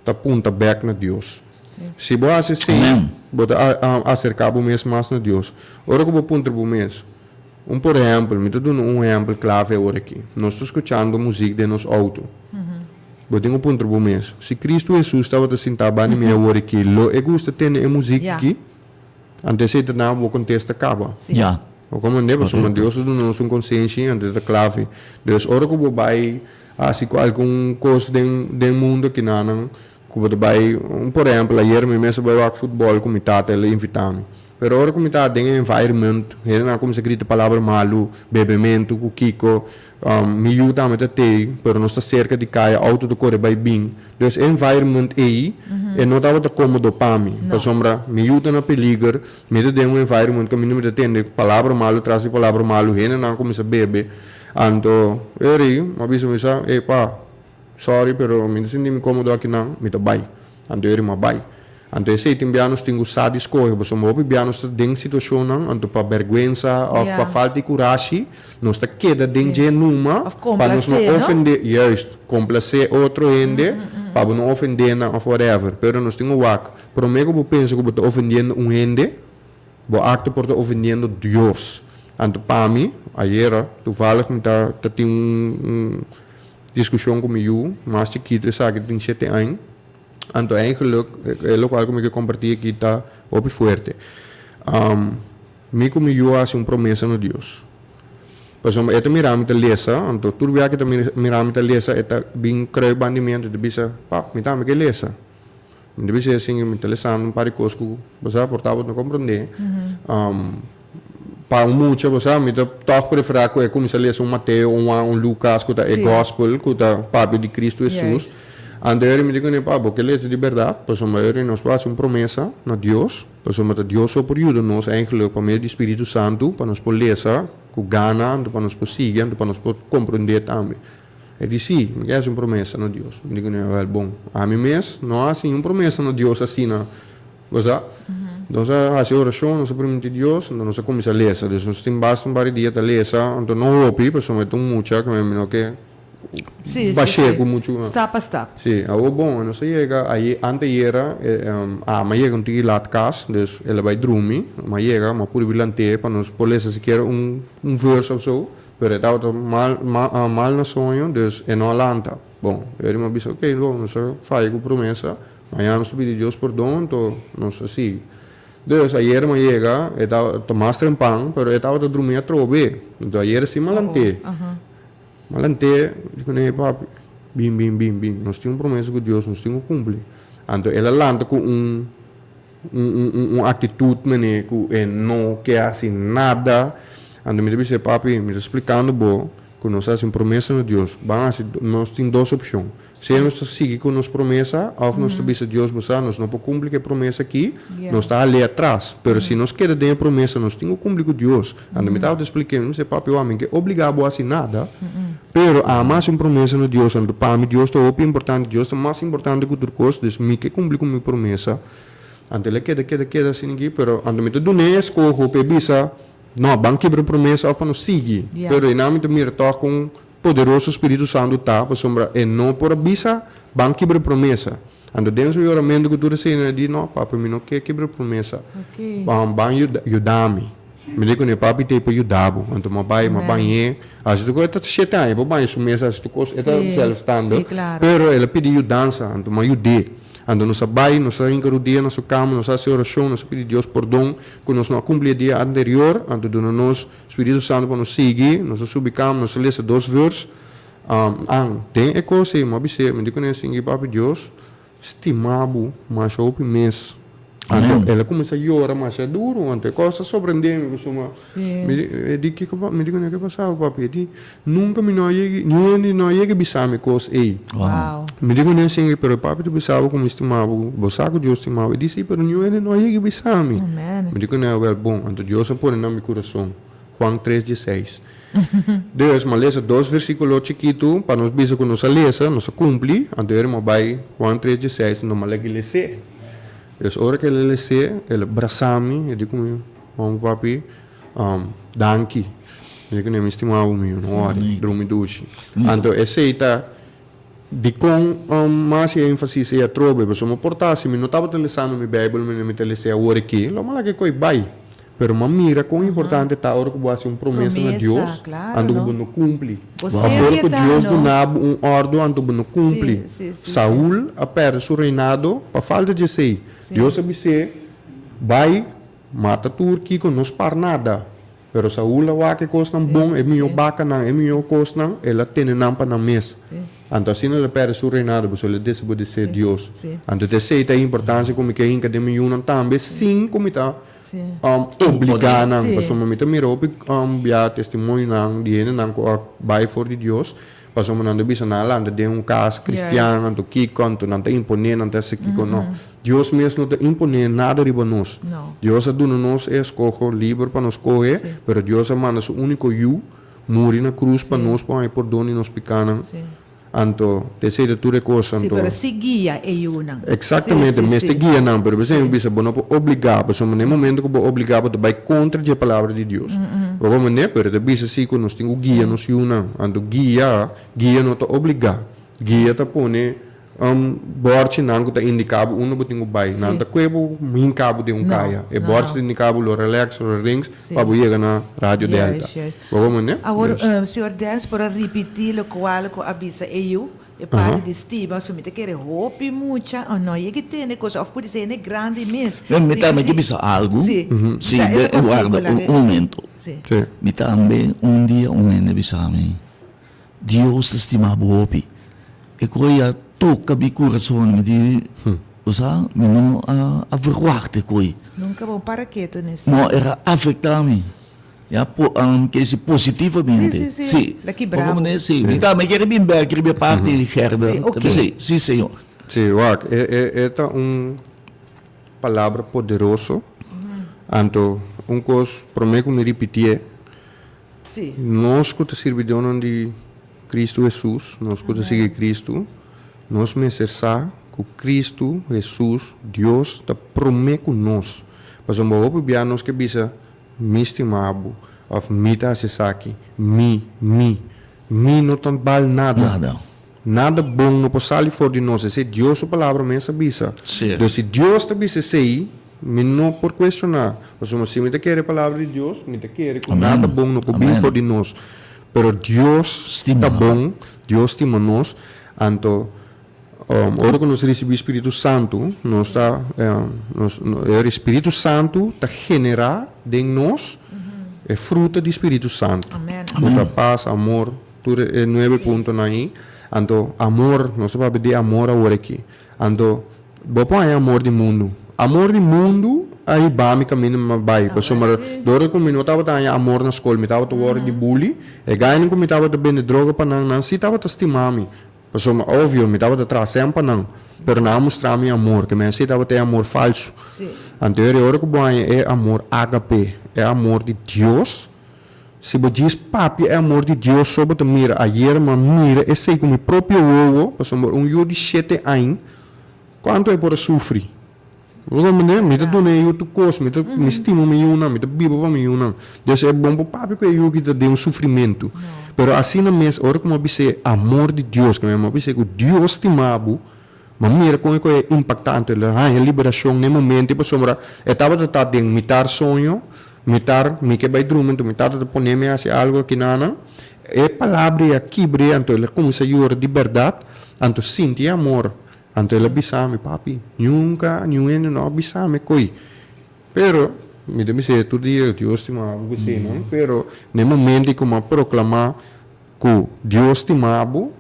ta punta bèk na Dios. Si bo hasi esei, bo ta aserká bo mes mas na Dios. Ora ku bo puntra bo mes, un por ehèmpel, mi ta duna un ehèmpel klave awor aki. Nos ta skuchando muzik den nos outo. Bo tin ku puntra bo mes, si Kristu Hesus tabata sintá banda mi awor aki, lo e gusta tende e muzik aki? Anto esei ta na bo kontesta kaba. Ya. Bo komprendé? Pasobra Dios a duna nos un konsenshi, anto e ta klave. Dus ora ku bo bai hasi ku algun kos den den mundu kinanan ku bo ta bai, un por ehèmpel ayer mi mes a bai wak futbòl ku mi tata, el a invitá mi. Pero ora ku mi ta den e environment, hendenan a kuminsá grita palabra malu, bebementu ku kiko, mi yu tambe ta tei, pero nos ta serka di kaya, outo ta kore bai bin. Dus e environment ei, e no tabata kómodo pa mi, pasobra mi yu ta na peliger, mi ta den un environment kaminda mi ta tende palabra malu tras di palabra malu, hendenan a kuminsá bebe. Anto, eri, mi a bisa mi sa, ey pa, sorry, pero mi ta sinti mi kómodo akinan, mi ta bai. Anto eri mi a bai. Anto esei tin bia nos tin ku sa di skohe, pasobra hopi bia nos ta den situashonnan, anto pa bèrgwensa òf pa falta di kurashi, nos ta keda den dje numa pa nos no ofendé, juist, komplasé otro hende pa bo no ofendé nan òf whatever. Pero nos tin ku wak, promé ku bo pensa ku bo ta ofendiendo un hende, bo akto por ta ofendiendo Dios. Anto pa mi, ayera, toevallig mi ta ta tin un diskushon ku mi yu mas chikitu, esaki tin shete aña. Anto eigenlijk, e lokual ku mi ke kompartí aki ta hopi fuerte. Mi ku mi yu a hasi un promesa na Dios. Pasobra e ta mira mi ta lesa, anto tur bia ku e ta mira mi ta lesa, e ta bin kruip banda di mi anto e ta bisa, Pap, mi tambe ke lesa. Mi ta bisa asin, mi ta lesando un par di kos ku bo sa por ta bo no komprondé. Pa un mucha, bo sa, mi ta tòg preferá ku e kuminsá lesa un Mateo, un Juan, un Lukas, ku ta e gòspel, ku ta papia di Kristu Hesus. Anto eri mi di kuné, Pa, bo ke lesa di bèrdat? Pasobra eri nos por hasi un promesa na Dios, pasobra ta Dios so por yuda nos eigentlik pa medio di Spiritu Santu pa nos por lesa ku gana, anto pa nos por sigui, anto pa nos por komprondé tambe. E di, Sí, mi ke hasi un promesa na Dios. Mi di kuné, Wèl, bon, ami mes no a hasi niun promesa na Dios asina. Bo sa? Nos a hasi orashon, nos a primintí Dios, anto nos a kuminsá lesa. Dus nos tin basta un par di dia ta lesa, anto no hopi, pasobra e ta un mucha ku mi no ke bash'é ku muchu. Stap pa stap. Sí, awor bon, nos a yega aye, anteyera, ama a yega un tiki lat kas, dus el a bai drumi, mi a yega, mi a purbi lant'é pa nos por lesa sikiera un verse of so, pero e tabata mal, mal na soño, dus e no a lanta. Bon, e ora mi a bisa, ok, bon, nos a faya ku promesa. Mañana nos ta pidi Dios pordon, anto nos ta sigui. Dus, ayer mi a yega, e tabata mas trempan, pero e tabata drumi atrobe. Anto ayer si mi a lant'é. Mi a lant'é, mi di kuné, Papi, bin, bin, bin, bin. Nos tin un promesa ku Dios, nos tin ku kumpli. Anto el a lanta ku un, un, un, un aktitut manera ku e no ke hasi nada. Anto mi ta bis'é, Papi, mi ta splikando bo ku nos a hasi un promesa na Dios. Ban hasi, nos tin dos opshon. Sea nos ta sigui ku nos promesa òf nos ta bisa Dios, Bo sa, nos no por kumpli ku e promesa akí, nos ta hal'é atras. Pero si nos keda den e promesa, nos tin ku kumpli ku Dios. Anto mi tabata splik'é, mi bisa, Papi, wak, mi no ke obligá bo hasi nada, pero ami a hasi un promesa na Dios, anto pa mi Dios ta hopi importante, Dios ta mas importante ku tur kos, dus mi ke kumpli ku mi promesa. Anto el a keda, keda, keda asina akí, pero anto mi ta dun'é e eskoho pa e bisa, No, ban kibra e promesa òf pa nos sigui. Pero einan mi ta mira tòg kon Poderoso Spiritu Santu ta, pasobra e no por a bisa, Ban kibra promesa. Anto den su yoramentu ku tur esei, e di, No, papi, mi no ke kibra promesa. Ban yuda mi. Mi di kuné, Papi t'ei pa yuda bo. Anto mi a bai, mi a bañ'é. Hasi tur kos, e ta shete aña, e por baña su mes, hasi tur kos, e ta sèlfstandig. Pero el a pidi yudansa, anto mi a yud'é. Anto nos a bai, nos a hinka rudia na su kama, nos a hasi orashon, nos a pidi Dios pordon ku nos no a kumpli e dia anterior, anto duna nos Spiritu Santu pa nos sigui, nos a subi kama, nos a lesa dos vers. An, den e kos ei, mi a bis'é, mi di kuné, Singi Papi Dios stima bo masha hopi mes. Anto el a kuminsá yora masha duru, anto e kos a soprendé mi pasobra mi di, e di kiko pa, mi di kuné, ke pasa bo papi? E di, nunka mi no a yega, niun hende no a yega bisa mi kos ei. Mi di kuné, Singi, pero e papi ta bisa bo ku mi stima bo, bo sa ku Dios stima bo. E di, sí, pero niun hende no a yega bisa mi. Mi di kuné, Awel, bon, anto Dios a pone na mi kurason, Juan tres dieseis. Dus, mi a lesa dos versíkulo chikitu pa nos bisa ku nos a lesa, nos a kumpli, anto eri mi a bai Juan tres dieseis, anto mi a lagi les'é. Dus ora ku el a les'é, el a brasa mi, e di ku mi, Mama, papi, danki. Mi di kuné, mi stima bo mi, no wòri, drumi dushi. Anto esei ta Dikon mas e énfasis ei atrobe? Pasobra mi por ta si mi no tabata lesando mi Beibel manera mi ta les'é awor aki, lo mi a laga e koi bai. Pero mi a mira kon importante ta ora ku bo hasi un promesa na Dios, anto ku bo no kumpli. Òf ora ku Dios duna bo un òrdu anto bo no kumpli. Saul a pèrdè su reinado pa falta di esei. Dios a bis'é, Bai, mata tur kiko, no spar nada. Pero Saul a wak e kosnan bon, e mihó bakanan, e mihó kosnan, el a tene nan pa nan mes. Anto asina el a pèrdè su reinado pasobra el a desobedesé Dios. Anto ta esei ta e importansia ku mi ke hinka den mi yunan tambe sin ku mi ta obligá nan. Pasobra mi ta mira hopi bia testimonionan di hendenan ku a bai for di Dios pasobra nan ta bisa nan a lanta den un kas kristian anto kiko anto nan ta imponé nan ta hasi kiko. No, Dios mes no ta imponé nada riba nos. Dios a duna nos e eskoho liber pa nos kohe, pero Dios a manda su úniko Yu Muri na cruz pa nos por haña pordon di nos picanan. Anto, ta esey ta tur e cos. Sí, Anto. pero sí guia e yunan. Exactamente, mester guia nan, pero besey mi bisa bo no por obliga, pasobra na e momento cu bo obliga bo ta bay contra dje palabra di Dios. Bo por mane, pero ta bisa si cu nos tin cu guia nos yunan. Anto guia, guia no ta obliga. Guia ta pone Bòrchinan ku ta indiká bo unda bo tin ku bai. Nan ta kue bo hinká bo den un kaya. E bòrchi ta indiká bo lo relèks, lo links pa bo yega na Radio Delta. Bo por mende? Awor, señor Dens por a ripití lokual ku a bisa e yu, e parti di stima, so mi ta kere hopi mucha o no yega tende kos òf pudi ser hende grandi mes. Mi tambe ke bisa algu. Sí. Sí, warda un momento. Mi tambe un dia un hende bisa mi. Dios ta stima bo hopi. E koe a toka mi kurason. Mi di, Bo sa, mi no a verwagt e koe. Nunka bo para ketu n'esei. No, el a afektá mi. Ya, po, ke si positivamente. Sí, sí, sí. La kibra bo. Sí, mi ta, mi kere bin bèk riba e parti di Gerda. Sí, oké. Sí, sí, señor. Sí, wak, e, e, e ta un palabra poderoso. Anto, un kos, promé ku mi ripitié, Nos ku ta sirbidónan di Kristu Hesus, nos ku ta sigui Kristu, nos mester sa ku Kristu Hesus, Dios, ta promé ku nos. Pasobra hopi bia nos ke bisa, Mi stima bo, òf Mi ta hasi esaki, mi, mi. Mi no ta bal nada. Nada bon no por sali for di nos. Esei Dios su palabra mes a bisa. Dus si Dios ta bisa esei, mi no por cuestioná. Pasobra si mi ta kere e palabra di Dios, mi ta kere cu nada bon no por bin for di nos. Pero Dios ta bon, Dios stima nos. Anto, ora cu nos ricibi Spiritu Santu, nos ta, nos, e Spiritu Santu ta generá den nos e fruta di Spiritu Santu. Cu ta pas, amor, Tur e nuebe puntonan ei. Anto, amor, nos ta papia di amor awor aki. Anto, bo por haña amor di mundu. Amor di mundu a hiba mi kaminda mi a bai. Pasobra dor ku mi no tabata haña amor na skol, mi tabata wòrdu di bully. E gainan ku mi tabata bende droga pa nan, nan sí tabata stima mi. Pasobra, obvio, mi tabata traha sèn pa nan. Pero nan a mustra mi amor, ke mi a si tabata e amor falsu. Anto, e ora ku bo haña e amor ágape, e amor di Dios, Si bo djis papia e amor di Dios so bo ta mira ayer ma mira esei ku mi propio wowo pasobra un yu di shete añ kuantu e por a sufri bo ta comprende mi ta duna e yu tur kos mi ta mi stima mi yunan mi ta biba pa mi yunan dus e bon por papia ku e yu ki ta den un sufrimentu pero asina mes ora ku mi a bisa e amor di Dios ku mi a bisa ku Dios stima bo Ma mira kon e koe a impaktá anto el a haña liberashon n'e momento pasobra e tabata ta den mitar soño, mitar mi ke bai drumi anto mi tata ta pone mi hasi algu aki nanan. E palabra ei a kibr'é anto el a kuminsá yora di bèrdat anto sinti e amor. Anto el a bisa mi, Papi, nunka niun hende no a bisa mi koe. Pero, mi ta bis'é tur dia, Dios stima bo ku esei nan, pero n'e momento ei ku mi a proklamá ku Dios stima bo,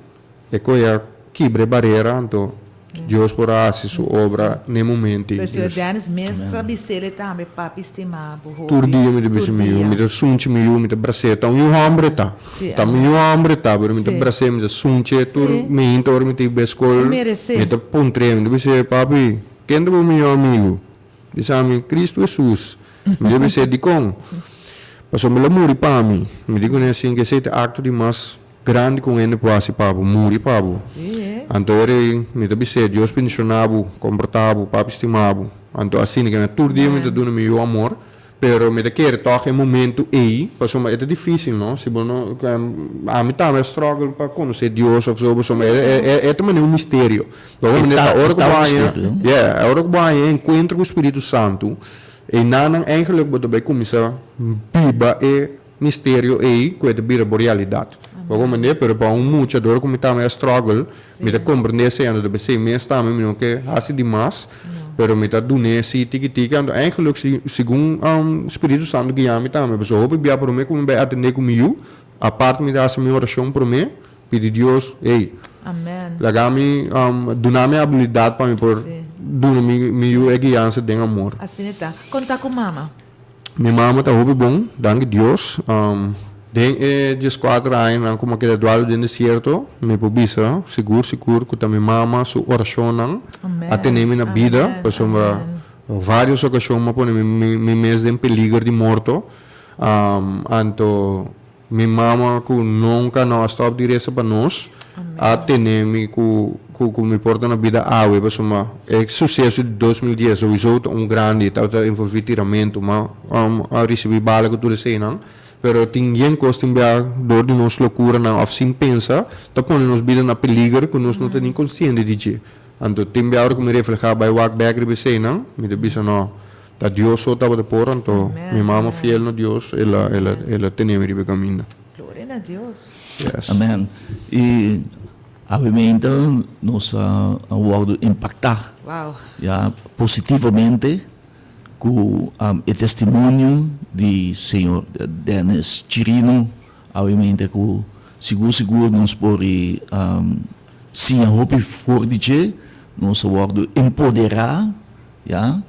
E koe a kibra e barera, anto Dios por a hasi su obra n'e momento ei. Pero señor Dennis mes sa bis'el tambe, Papi stima bo hopi. Tur dia mi ta bisa mi yu, mi ta sunchi mi yu, mi ta bras'é. Ta un yu hòmber e ta. Ta mi yu hòmber e ta, pero mi ta bras'é, mi ta sunch'é tur meinta ora mi ta bai skol. Mi ta puntr'é, mi ta bis'é, Papi, ken ta bo mihó amigu? Bisa mi, Cristo Hesus. Mi ta bis'é, Dikon? Pasobra el a muri pa mi. Mi di kuné asin ku esei ta akto di mas. Grandi ku un hende por hasi pa bo, muri pa bo. Anto e rei, mi ta bis'é, Dios bendishoná bo, komportá bo, Papi stima bo. Anto asina ke tur dia mi ta duna mi yu amor, pero mi ta kere tòg e momentu ei, pasobra e ta difísil no, si bo no, ami tambe a struggle pa konosé Dios òf so, pasobra e ta manera un misterio. Ora ku bo haña, yeah, ora ku bo haña e enkuentro ku Spiritu Santu, einan eigenlik bo ta bai kuminsá biba e Misterio ei ku e ta bira bo realidat. Bo komprendé? Pero pa un mucha dor ku mi tambe a struggle, mi ta komprendé esei, anto ta p'esei mes tambe mi no ke hasi di mas, pero mi ta dun'é si tiki tiki, anto eigenlik si segun Spiritu Santu guia mi tambe, pasobra hopi bia promé ku mi bai atendé ku mi yu, apart mi ta hasi mi orashon promé, pidi Dios, ey. Amen. Laga mi duna mi abilidat pa mi por duna mi yu e guiansa den amor. Asina ta. Kon ta ku mama? Mi mama ta hopi bon, danki Dios. Den e dieskuater añanan ku mi a keda dualu den desierto, mi por bisa sigur sigur ku ta mi mama su orashonnan a tene mi na bida, pasobra varios okashon mi a pone mi mes den peliger di morto. Anto Mi mama ku nunka no a stòp di resa pa nos, a tene mi ku ku mi por ta na bida awe pasobra e suseso di 2010 souiso ta un grandi, tabata envolví tiramentu, m'a a risibí bala ku tur eseinan, pero tin yen kos tin bia dor di nos lokuranan òf sin pensa ta pone nos bida na peliger ku nos no ta ni konsiente di dje. Anto tin bia ora ku mi reflehá bai wak bèk riba eseinan, mi ta bisa no. Ta Dios so tabata por, anto mi mama fiel na Dios, el a, el a, el a tene mi riba e kaminda. Gloria na Dios. Yes. Amen. I awemente nos a wòrdu impaktá. Wow. Ya, positivamente ku e testimonio di señor Dennis Chirino, awemente ku sigur sigur nos por siña hopi for di dje, nos a wòrdu empoderá. Ya,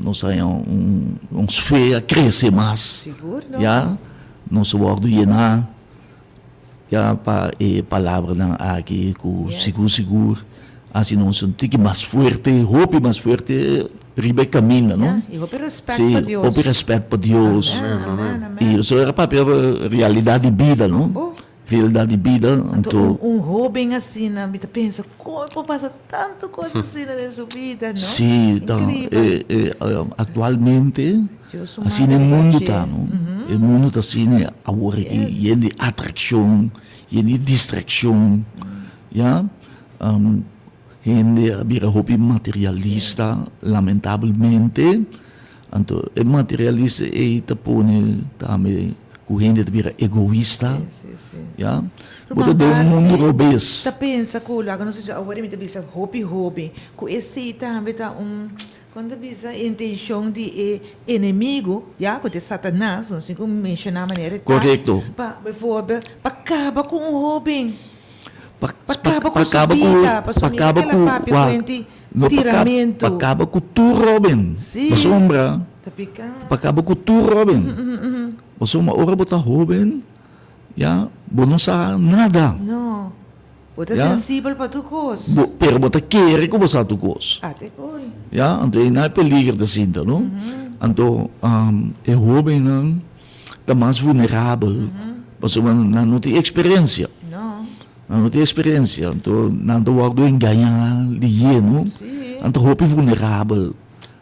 nos a haña un, nos fe a krese mas. Sigur, no? Ya, nos a wòrdu yená ya pa e palabranan aki ku sigur sigur hasi nos un tiki mas fuerte, hopi mas fuerte riba e kaminda, no? Ya, i hopi rèspèt pa Dios. Si, hopi rèspèt pa Dios. Amen, amen, amen. I nos a papia realidat di bida, no? Oh. Realidad di bida, Anto anto. un hoben asina, mi ta pensa, kon e por pasa tantu kos asina den su bida, no? Sí, ta, Inkribel. e, e, aktualmente, Dios su asina e mano mundu riba ta, dje. no? E mundu ta asina awor aki, Yes. yen di atrakshon, yen di distrakshon, ya. Hende a bira hopi materialista, lamentabelmente. Anto e materialista ei ta pone tambe ku hende ta bira egoista, ya. Bo ta den un mundu robes. Ta pensa ku laga nos bisa awor mi ta bisa hopi hopi ku esei tambe ta un kon ta bisa intenshon di e enemigu ya ku ta e satanas nos tin ku menshoná manera e ta Korekto. pa bivoorbeeld pa kaba ku un hoben Pa pa kaba ku su bida pasobra pa mi kaba kila ku papia wak kuenti No pa kaba Tiramentu. pa kaba ku tur Robin. Sí. Pasobra Ta piká. pa kaba ku tur Robin. Pasobra ora bo ta hoben, ya, bo no sa nada. No. Bo ta Ya. sensibel pa tur kos. Bo, pero bo ta kere ku bo sa tur kos. A te kon. Ya, anto ei na e peliger ta sinta, no? Anto e hobennan ta mas vulnerabel pasobra nan no tin eksperensia. No. Nan no tin experiencia, anto nan ta wordo engaña lihé, no? Nan ta hopi vulnerabel.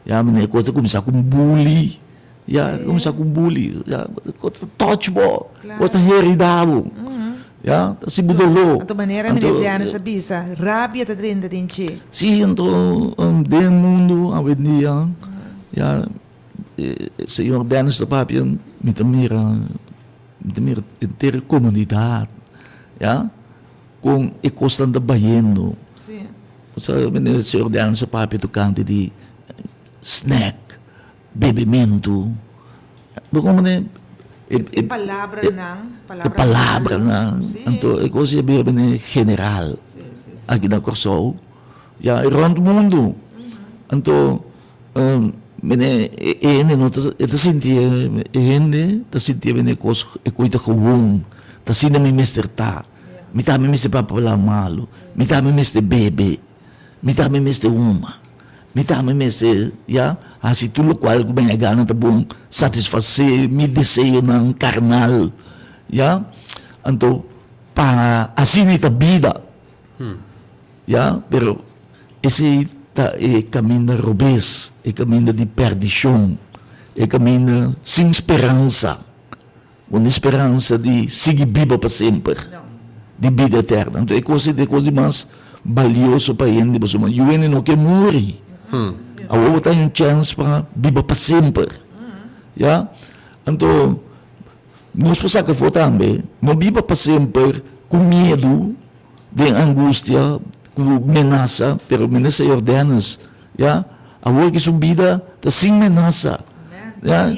Ya, mane cos ta cuminsa cu bully, ya, cuminsa cu bully, ya, cos ta touch bo, cos ta herida bo, ya, ta haci bo doló. Anto manera meneer Dennis a bisa, rabia ta drenta den dje. Si, anto den mundo awendia, ya, señor Dennis ta papia, mi ta mira. Mi ta mira henter e komunidat, ya, kon e kosnan ta bayendo. Sí. Bo sa manera señor Dennis a papia tokante di snack, bebementu. Bo komo manera e E palabranan, e palabranan. Anto e kos a bira manera general aki na Kòrsou, ya, i rònt mundu. Anto Mene e hende no ta e ta sinti e hende ta sinti mene e kos e koe ta gewoon ta asina mi mester ta mi tambe mester papia palabra malu mi tambe mester bebe mi tambe mester huma mi tambe mester ya hasi tur lokual ku mi a gana ta bon satisfasé mi deseonan karnal ya anto pa asina ta bida. Ya, pero esei ta e kaminda robes, e kaminda di perdishon, e kaminda sin speransa, un speransa di sigui biba pa semper, di bida eterno. Anto e kos ei ta e kos di mas balioso pa hende, pasobra yu hende no ke muri. Awor bo ta haña un chèns pa biba pa semper. Ya, anto nos por saka afó tambe, no biba pa semper ku miedu. Den angustia ku menasa, pero mi Señor Dennis, ya, awor ki su bida ta sin menasa, ya,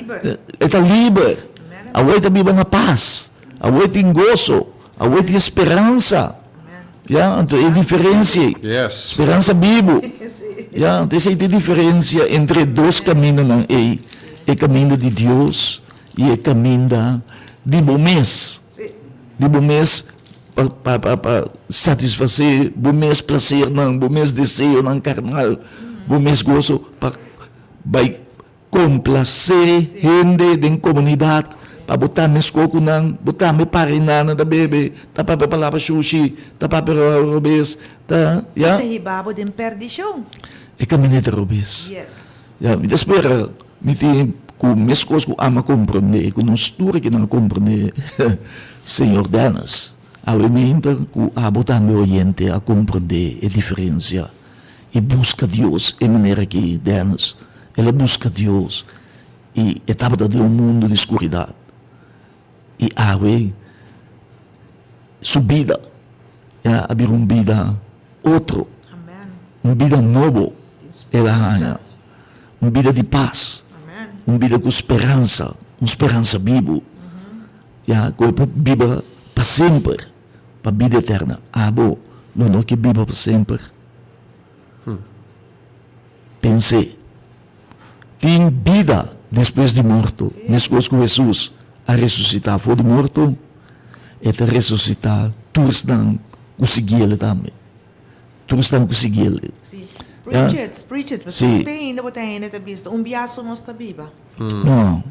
e ta liber, awor e ta biba na pas, awor e tin goso, awor e tin speransa, Ya, anto e diferencia ei. Yes. Speransa bibu. Ya, anto esei ta e diferencia entre e dos camindanan ei, e caminda di Dios i e caminda di bo mes. Di bo mes pa pa pa pa satisface bo mes placernan, bo mes deseonan carnal, bo mes goso pa bai Komplasé hende den komunidat pa bo ta meskó ku nan, bo tambe para e nana ta bebe, ta papia palabra shushi, ta papia robes, ta, ya. Ta hiba bo den perdishon. E kaminda ta robes. Yes. Ya, mi ta spera, mi tin ku meskos ku ama komprondé, ku nos tur aki nan a komprondé, señor Dennis, awe meinta ku abo tambe oyente a komprondé e diferensia. I buska Dios e manera ki Dennis el a buska Dios i e tabata den un mundu di skuridat i awe su bida ya a bira un bida otro un bida nobo el a haña un bida di pas un bida ku speransa un speransa bibu ya ku e por biba pa semper. Pa bida eterna. Abo lo no ke biba pa semper? Pens'é. Tin bida despues di morto. Meskos ku Hesus a resusitá for di morto, e ta resusitá tur esnan ku sigui el tambe. Tur esnan ku sigui el. Sí. Preach it, preach it. Pasobra te ainda bo ta hende ta bisa, un biaha so nos ta biba. No.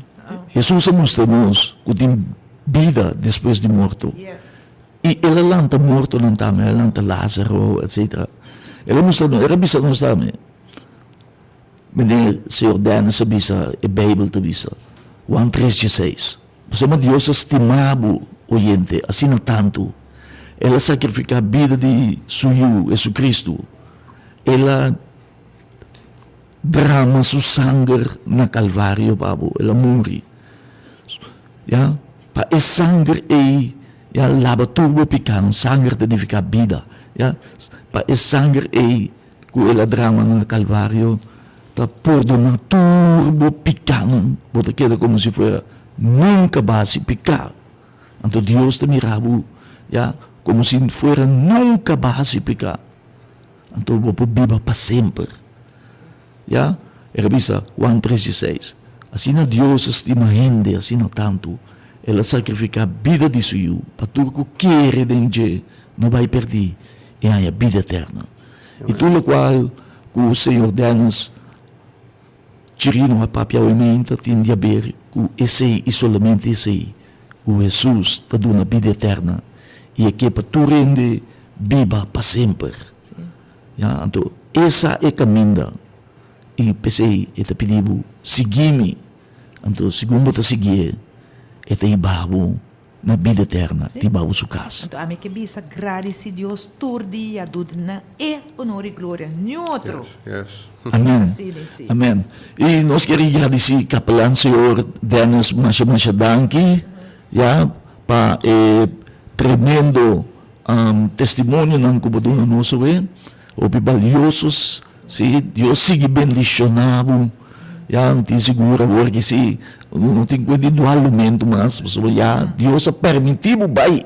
Hesus a mustra nos ku tin bida despues di morto. I el a lanta mortonan tambe, el a lanta Lázaro, etcetera. El a mustra nos, el a bisa nos tambe. Meneer señor Dennis a bisa, e Bijbel ta bisa, Juan tres dieseis, Pasobra Dios a stima bo, oyente, asina tantu, El a sakrifiká bida di Su Yu, Jesucristo. El a drama Su sanger na Kalvario pa bo, El a muri. Ya, pa e sanger ei, ya, laba tur bo pikánan. Sanger ta nifiká bida, ya. Pa e sanger ei ku El a drama na Kalvario ta pordoná tur bo pikánan. Bo ta keda komo si fuera nunka bo a hasi piká. Anto Dios ta mira bo, ya, komo si fuera nunka bo a hasi piká. Anto bo por biba pa semper. Ya, el a bisa, Juan tres dieseis, Asina Dios a stima hende asina tantu, El a sakrifiká bida di Su Yu, pa tur ku kere den dje no bai pèrdí i haña bida eterno. I tur lokual ku señor Dennis Chirino a papia awe meinta tin di haber ku esei i solamente esei, ku Hesus ta duna bida eterna i e ke pa tur hende biba pa semper. Ya, anto esa e kaminda i p'esei e ta pidi bo, Sigui mi. Anto segun bo ta siguié, e ta hiba bo na bida eterna, ta hiba bo su kas. Anto ami ke bisa gradisi Dios tur dia, duna e honor i gloria, niun otro. Yes, yes. Amen. Asina, si. Amen. I nos kier gradisi kapelan señor Dennis masha masha danki, ya, pa e tremendo Testimonionan ku bo duna nos awe, hopi balioso, si Dios sigui bendiciona bo, ya mi tin sigur awor ki si no tin kuenta di dualumentu mas, pasobra ya Dios a permiti bo bai,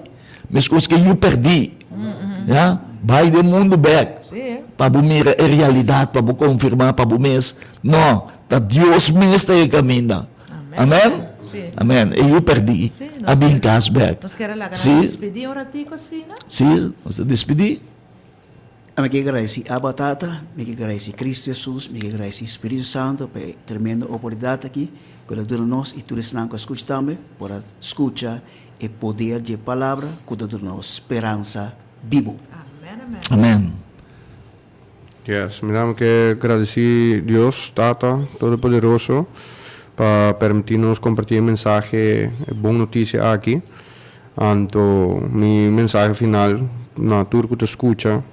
meskos ke yu perdi, ya, bai den mundu bek, pa bo mira e realidat, pa bo konfirma pa bo mes, no, ta Dios mes ta e kaminda. Amen? Amen. E yu perdí a bin kas bek. Nos kier a laga nan despedí un ratico asina. Sí, nos ta despedí. Mi ke gradisí Abba Tata, mi ke gradisí Cristo Jesus, mi ke gradisí Spiritu Santo pa e tremendo oportunidat aki ku el a duna nos i tur esnan ku a skucha tambe por a skucha e poder di e Palabra ku ta duna nos speransa bibu. Amen, amen. Amen. Yes, mi nan ke gradisí Dios Tata Todopoderoso pa permití nos kompartí e mensahe, e bon notisia aki. Anto mi mensahe final na tur ku ta skucha,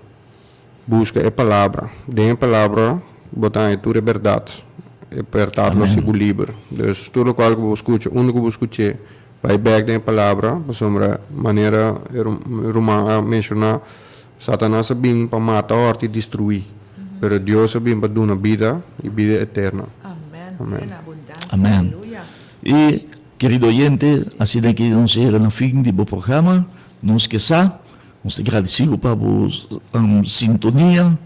buska e palabra. Den e palabra bo ta haña tur e bèrdat. E bèrdat lo hasi bo liber. Dus tur lokual ku bo skucha, unda ku bo skuch'é, bai bèk den e palabra, pasobra manera e ruman a menshoná, Satanas a bin pa mata, hòrta i destruí, pero Dios a bin pa duna bida i bida eterno. Amen. Amen. En abundansia. Amen. Aleluya. I, kerido oyente, asina ki nos yega na fin di bo programa, Nos Ke Sa. Nos ta gradisí bo pa bo sintonia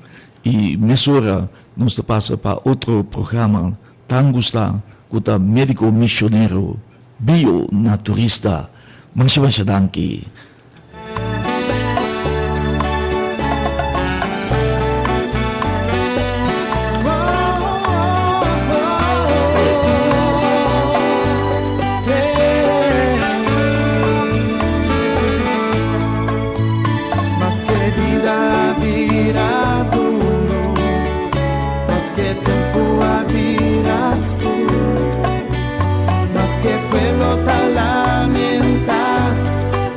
i mesora nos ta pasa pa otro programa tan gustá ku ta Médiko Misionero Bio Naturista. Masha masha danki. Maske bida a bira duro, maske tempu a bira skur, maske pueblo ta lamentá,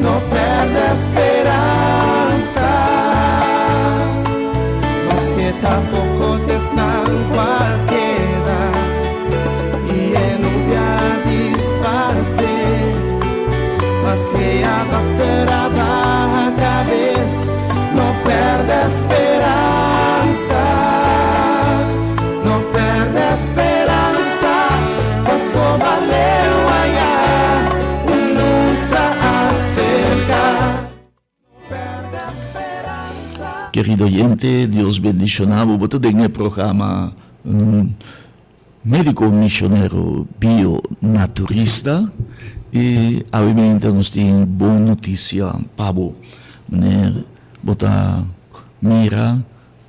no pèrdè speransa. Maske ta poko t'esnan ku a keda. I e nubia a disparsé. Maske a dòkter a baha kabes, no pèrdè speransa. No pèrdè speransa, pasobra leu ayá un lus ta aserká. Kerido oyente, Dios bendiciona bo. Bo ta den e programa Medico Misionero Bio Naturista y awe nos tin bon noticia pa bo. Meneer, bo ta mira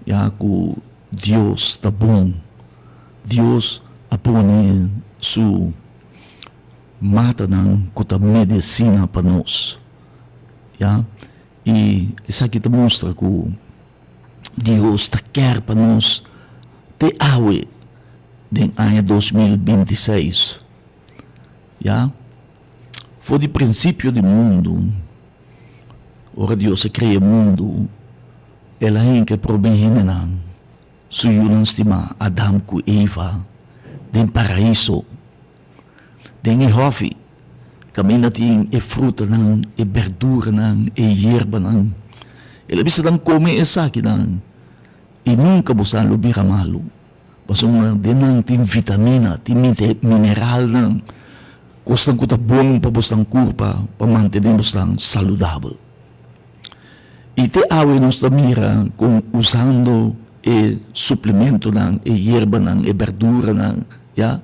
ya cu Dios ta bon. Dios a pone su matanan cu ta medicina pa nos. Ya, i esaki ta mustra ku Dios ta kèr pa nos te awe den aña 2026. Ya, for di prinsipio di mundu, ora Dios a krea mundu, el a hinka e promé hendenan, su yunan stimá, Adam ku Eva, den paraiso. Den e hòfi kaminda tin e frutanan, e bèrduranan, e yerbanan. El a bisa nan kome esakinan i nunka bosan lo bira malu, pasobra den nan tin vitamina, tin mineralnan, kosnan ku ta bon pa bosnan kurpa pa mantené bosnan saludabel. I te awe nos ta mira kon usando e suplementonan, e yerbanan, e bèrduranan, ya,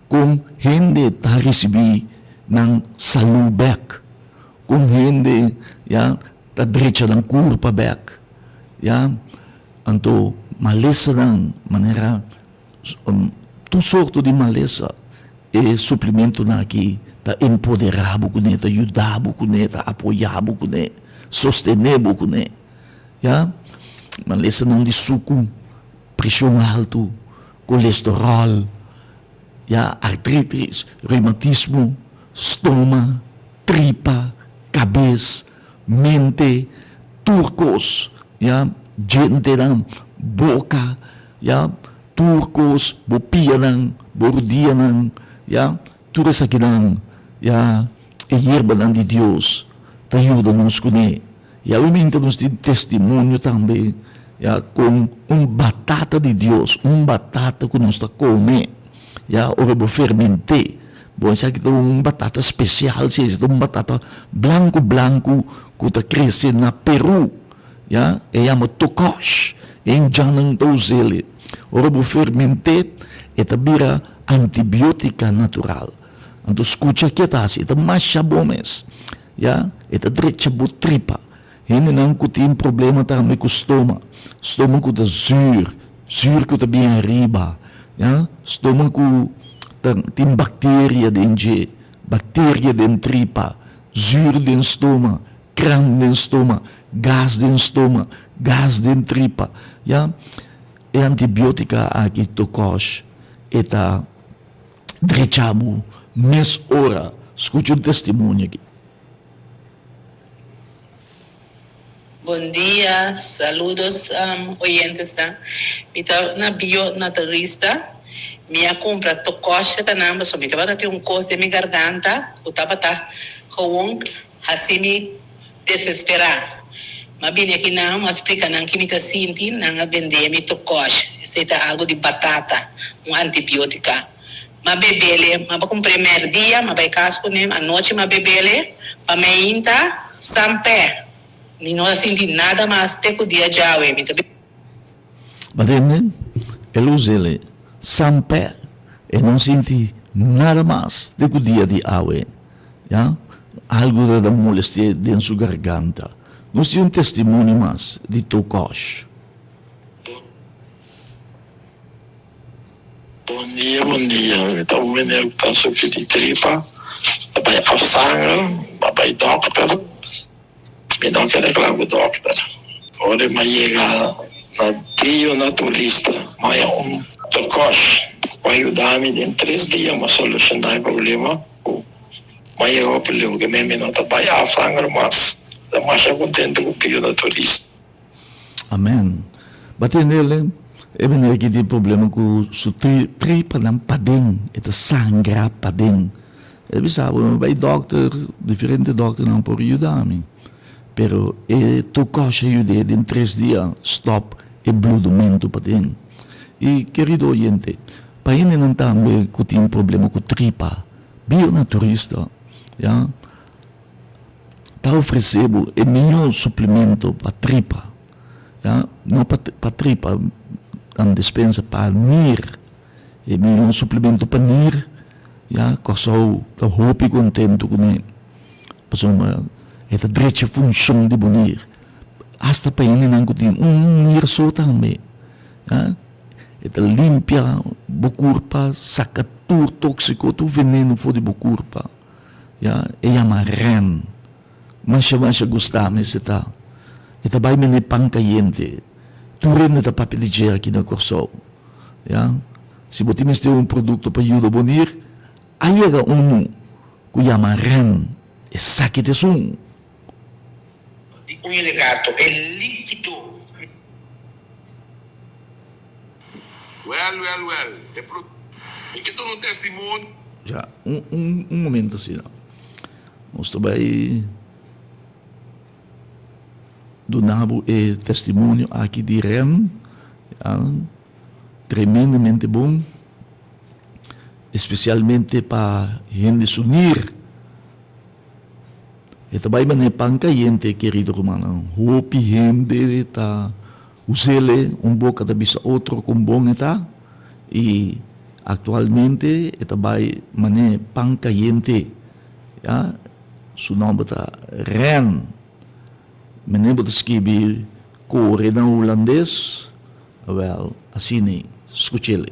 kon hende ta risibí nan salú bèk, kon hende, ya, ta drecha nan kurpa bèk, ya. Anto malesanan manera tur sorto di malesa e suplementonan aki ta empoderá bo kuné, ta yuda bo kuné, ta apoyá bo kuné, sostené bo kuné, ya. Malesanan di suku, preshon haltu, kolesteròl, ya, artritis, reumatismo, stoma, tripa, kabes, mente, tur kos, ya, djentenan, boka, ya, tur kos, bo pianan, bo rudianan, ya, tur esakinan, ya, e yerbanan di Dios ta yuda nos kuné. I awe nos tin testimonio tambe, ya, kon un batata di Dios, un batata ku nos ta kome, ya, ora bo ferment'é, Bon, esaki ta un batata spesial, si, esaki ta un batata blanku blanku ku ta krese na Peru, ya, e yama tokosh, e indjannan ta us'el. Ora bo ferment'é, e ta bira antibiotika natural. Anto skucha ke ta hasi, e ta masha bon mes, ya, e ta drecha bo tripa. Hendenan ku tin problema tambe ku stoma, stoma ku ta zuur, zuur ku ta bin ariba, ya, stoma ku ta tin bakteria den dje, bakteria den tripa, zuur den stoma, kramp den stoma, gas den stoma, gas den tripa, ya. E antibiotika aki tokosh e ta drecha bo mes ora. Skucha un testimonio aki. Bon dia, saludos oyentesnan. Mi ta na Bio Naturista. Mi a cumpra tokosha ta nan pasobra mi tabata tin un cos den mi garganta cu tabata gewoon haci mi desespera. Mi a bini aki nan, mi a splica nan ki mi ta sinti, nan a bende mi tokosh. Esey ta algo di batata, un antibiotica. M'a bebele, m'a ba kumpr'é mèrdia, m'a bai kas kuné, anochi m'a bebele, pa meinta, san pè. Mi no a sinti nada mas te ku dia djawe. Mi ta. Batende e lus dele sampè e no sinti nada mas te ku dia di awe. Ya, algu ta ta molesti'é den su garganta. Nos tin un testimonio mas di Tokosh. Bon dia bon dia mi ta un meneer ku ta sufri di tripa ta bai afsanger a bai dokter mi no kere kla ku dokter ora mi a yega na dio naturista mi a haña un tokosh ku a yuda mi den tres dia mi a solushona e problema ku mi a yega hopi leu ke mi no ta bai afsanger mas mi ta masha kontento ku dio naturista. Amen. Ba tendele, e meneer aki tin problema ku su tripanan paden, e ta sangra paden. E bisa bo, mi bai dokter, diferente dokternan por yuda mi, pero e tokòsh a yud'é den tres dia stòp e bludumentu paden. I kerido oyente, pa hendenan tambe ku tin problema ku tripa, bionaturista, ya. Ta ofresé bo e mihó suplemento pa tripa, ya, no pa pa tripa, nan despensa pa nir, e mihó suplemento pa nir, ya, Kòrsou ta hopi kontentu kuné, pasobra e ta drecha funshon di bo nir, asta pa hendenan ku tin un nir so tambe, ya, e ta limpia bo kurpa, saka tur tóksiko, tur veneno for di bo kurpa. Ya, e yama Ren. Masha masha gusta mi esei ta. E ta bai mene pan kayente. Tur hende ta papia di dje aki na Kòrsou. Ya, si bo tin mester un produkto pa yuda bo nir, a yega unu ku yama Ren. Esaki ta esun. Di uña di gato, e líkido. Wèl, wèl, wèl, e pro. Mi ke duna un testimonio. Ja, un, un, un momento asina. Nos ta bai duna bo e testimonio aki di Ren. Ja, tremendamente bon. Especialmente pa hende su nir. E ta bai manera pan kayente, kerido rumannan. Hopi hende ta us'el, un boka ta bisa otro kon bon e ta, i aktualmente e ta bai manera pan kayente. Ya, su nòmber ta Ren. Manera bo ta skibi kore na hulandes, awèl, asina ei. Skuch'el.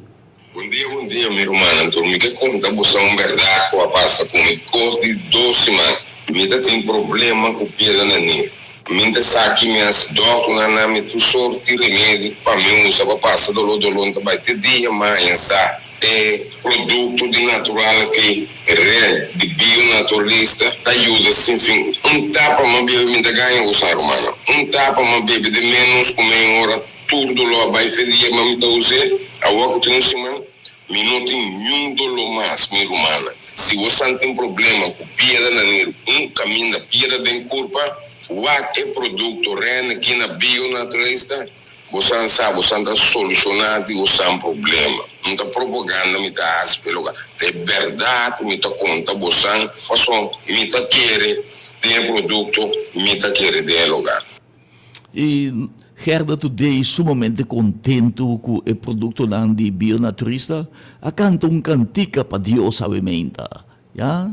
Bon dia bon dia mi rumannan tur mi ke konta boso un bèrdat ku a pasa ku mi kos di dos siman mi ta tin problema ku piedra na nir mi ta sa ki mi hasi dòkternan na mi tur sorti remedi pa mi usa pa pasa doló doló ta bai te dia maña sa e produkto di natural ki red di bio naturalista ta yuda sin fin un tapa mi bebe mi ta gaña usa rumannan un tapa mi bebe den menos ku mei ora. Tur doló a bai fe dia ma mi ta us'é, awor ku tin un siman, mi no tin niun doló mas, mi rumannan. Si bo san tin problema ku piedra na nir un kaminda piedra den kurpa, wak e produkto Rennekin na Bionaturalista, bo san sa bo san ta solushoná di bo san problema. No ta propaganda mi ta hasi p'e loka, ta e bèrdat mi ta konta bo san, pasobra mi ta kere den e produkto, mi ta kere den e loka. E Gerda Today sumamente kontentu ku e produktonan di Bionaturista a kanta un kantika pa Dios awe meinta. Ya.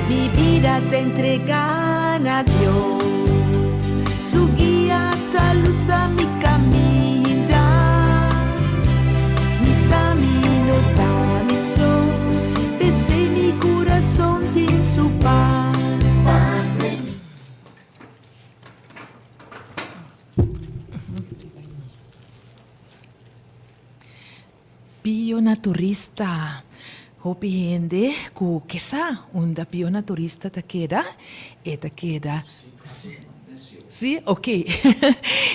Mi bida ta entregá. Na Dios, su guia ta lusa mi caminda. Mi sa mi no ta mi so, p'esei mi curason tin su pas. Bionaturista. Hopi hende ku ke sa unda bionaturista ta keda, e ta keda Si? Ok.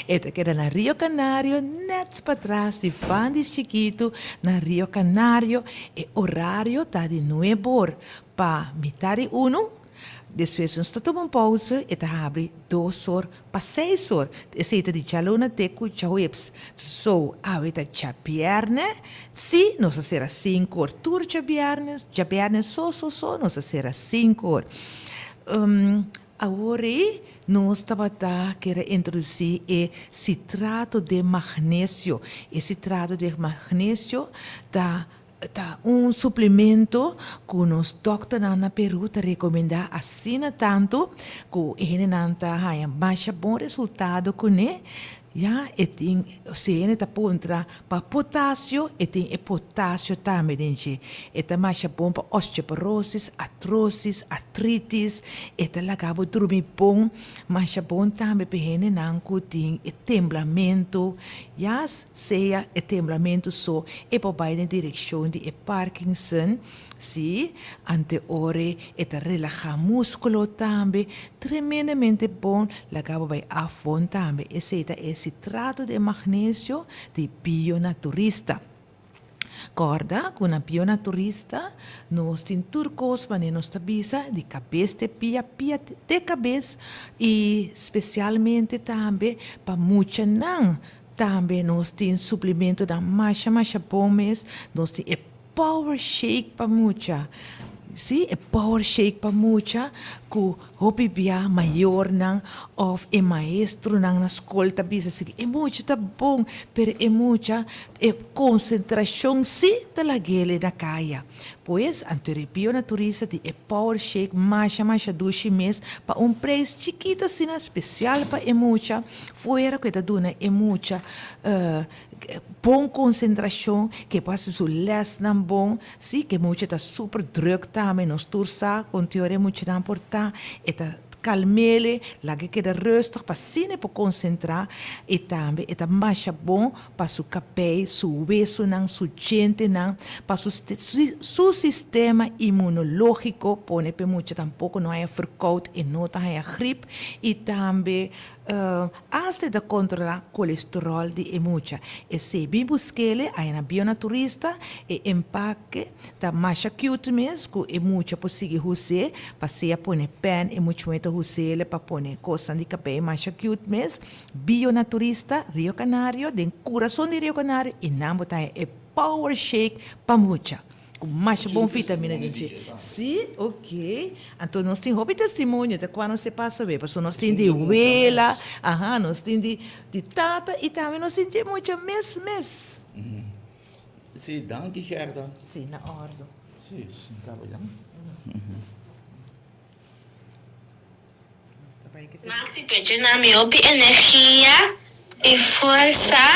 E ta keda na Rio Canario, nèt patras di Vandis Chikitu na Rio Canario. E orario ta di nuebe or pa mitar di unu. Despues nos ta tuma un pausa, e ta habri dos or pa seis or. Esei ta di djaluna te ku djaweps. So, awe ta djabièrnè, sí, nos a sera sinku or. Tur djabièrnè, djabièrnè so so so nos a sera sinku or. Awor ei nos tabata kere introdusí e sitrato de magnesio. E sitrato de magnesio ta Ta un suplemento ku nos dòkternan na Peru ta rekomendá asina tantu ku e hendenan ta haña masha bon resultado kuné. Ya e tin, si hende ta puntra pa potasio, e tin e potasio tambe den dje. E ta masha bon pa osteoporosis, artrosis, artritis, e ta laga bo drumi bon. Masha bon tambe pa e hendenan ku tin e temblamentu. Ya sea e temblamentu so e por bai den direkshon di e Parkinson, sí, ante ora e ta relahá múskulo tambe, tremendamente bon, laga bo bai af bon tambe. Esei ta e sitrato de magnesio di Bionaturista. Kòrda ku na Bionaturista nos tin tur kos manera nos ta bisa di kabes te pia, pia te kabes i spesialmente tambe pa muchanan tambe nos tin suplimentonan masha masha bon mes. Nos tin e power shake pa mucha, si e power shake pa mucha ku Hopi bia mayornan of e maestronan na skol ta bisa si e mucha ta bon, pero e mucha e konsentrashon si ta lag'el na kaya. Pues anto e bionaturista di e power shake masha masha dushi mes pa un preis chikito asina spesial pa e mucha, fuera ku e ta duna e mucha bon konsentrashon, ku e por hasi su lèsnan bon. Sí, ke mucha ta super druk tambe, nos tur sa kon tin ora e muchanan por ta, e ta kalmele, laga e keda rustig pa asina e por konsentrá i tambe e ta masha bon pa su kabei, su wesonan, su djentenan, pa su su sistema inmunológiko, pone pa e mucha tampoko no haña verkoud, e no ta haña grip i tambe Asta e ta kontrolá kolesteròl di e mucha. Esei bin busk'el aya na Bionaturista, e empake ta masha cute mes ku e mucha por sigui hus'é pa sea pone pèn e mucha muhé ta hus'el pa pone kosnan di kabei masha cute mes. Bionaturista, Rio Canario, den kurason di Rio Canario i nan bo ta haña e power shake pa mucha. Ku masha bon vitamina den dje. Sí, ok. Anto nos tin hopi testimonio ta kua nos te pasa be. Pasobra nos tin di wela, aha, nos tin di di tata i tambe nos tin dje mucha mes mes. Sí, danki Gerda. Sí, na ordo. Sí, sinta bo ya. Maxi por djuna mi hopi energia i forsa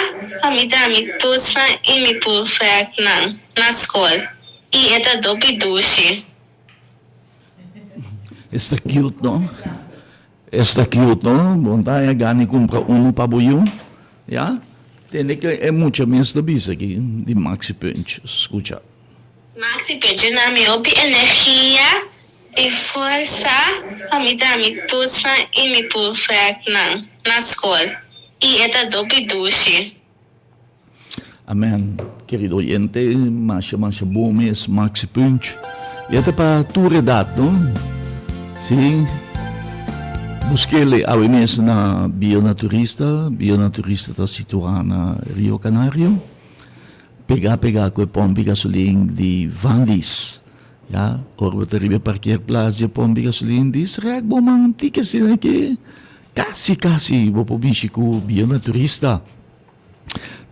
pa mi da mi toetsnan i mi proefwerknan na skol i e ta dopi dushi. Esta cute no? Esta cute no? Bon ta haña gana di cumpra uno pa bo yu? Ya? Tende ke e mucha mes ta bisa aki di Maxi Punch. Scucha. Maxi por djuna mi hopi energia I forsa pa mi da mi toetsnan i mi proefwerknan na skol i e ta dopi dushi. Amen kerido oyente, masha masha bon mes Maxi Punch. I e ta pa tur edat no. Si buskele awe mes na Bionaturista, Bionaturista ta situa na Rio Canario, pega pega ku e pompi gasolin di Vandis. Ya, ora bo ta riba e parkeerplaats dje pompi gasolin dis rèk bo man tiki asina ke kasi kasi bo por bishi ku bia na turista.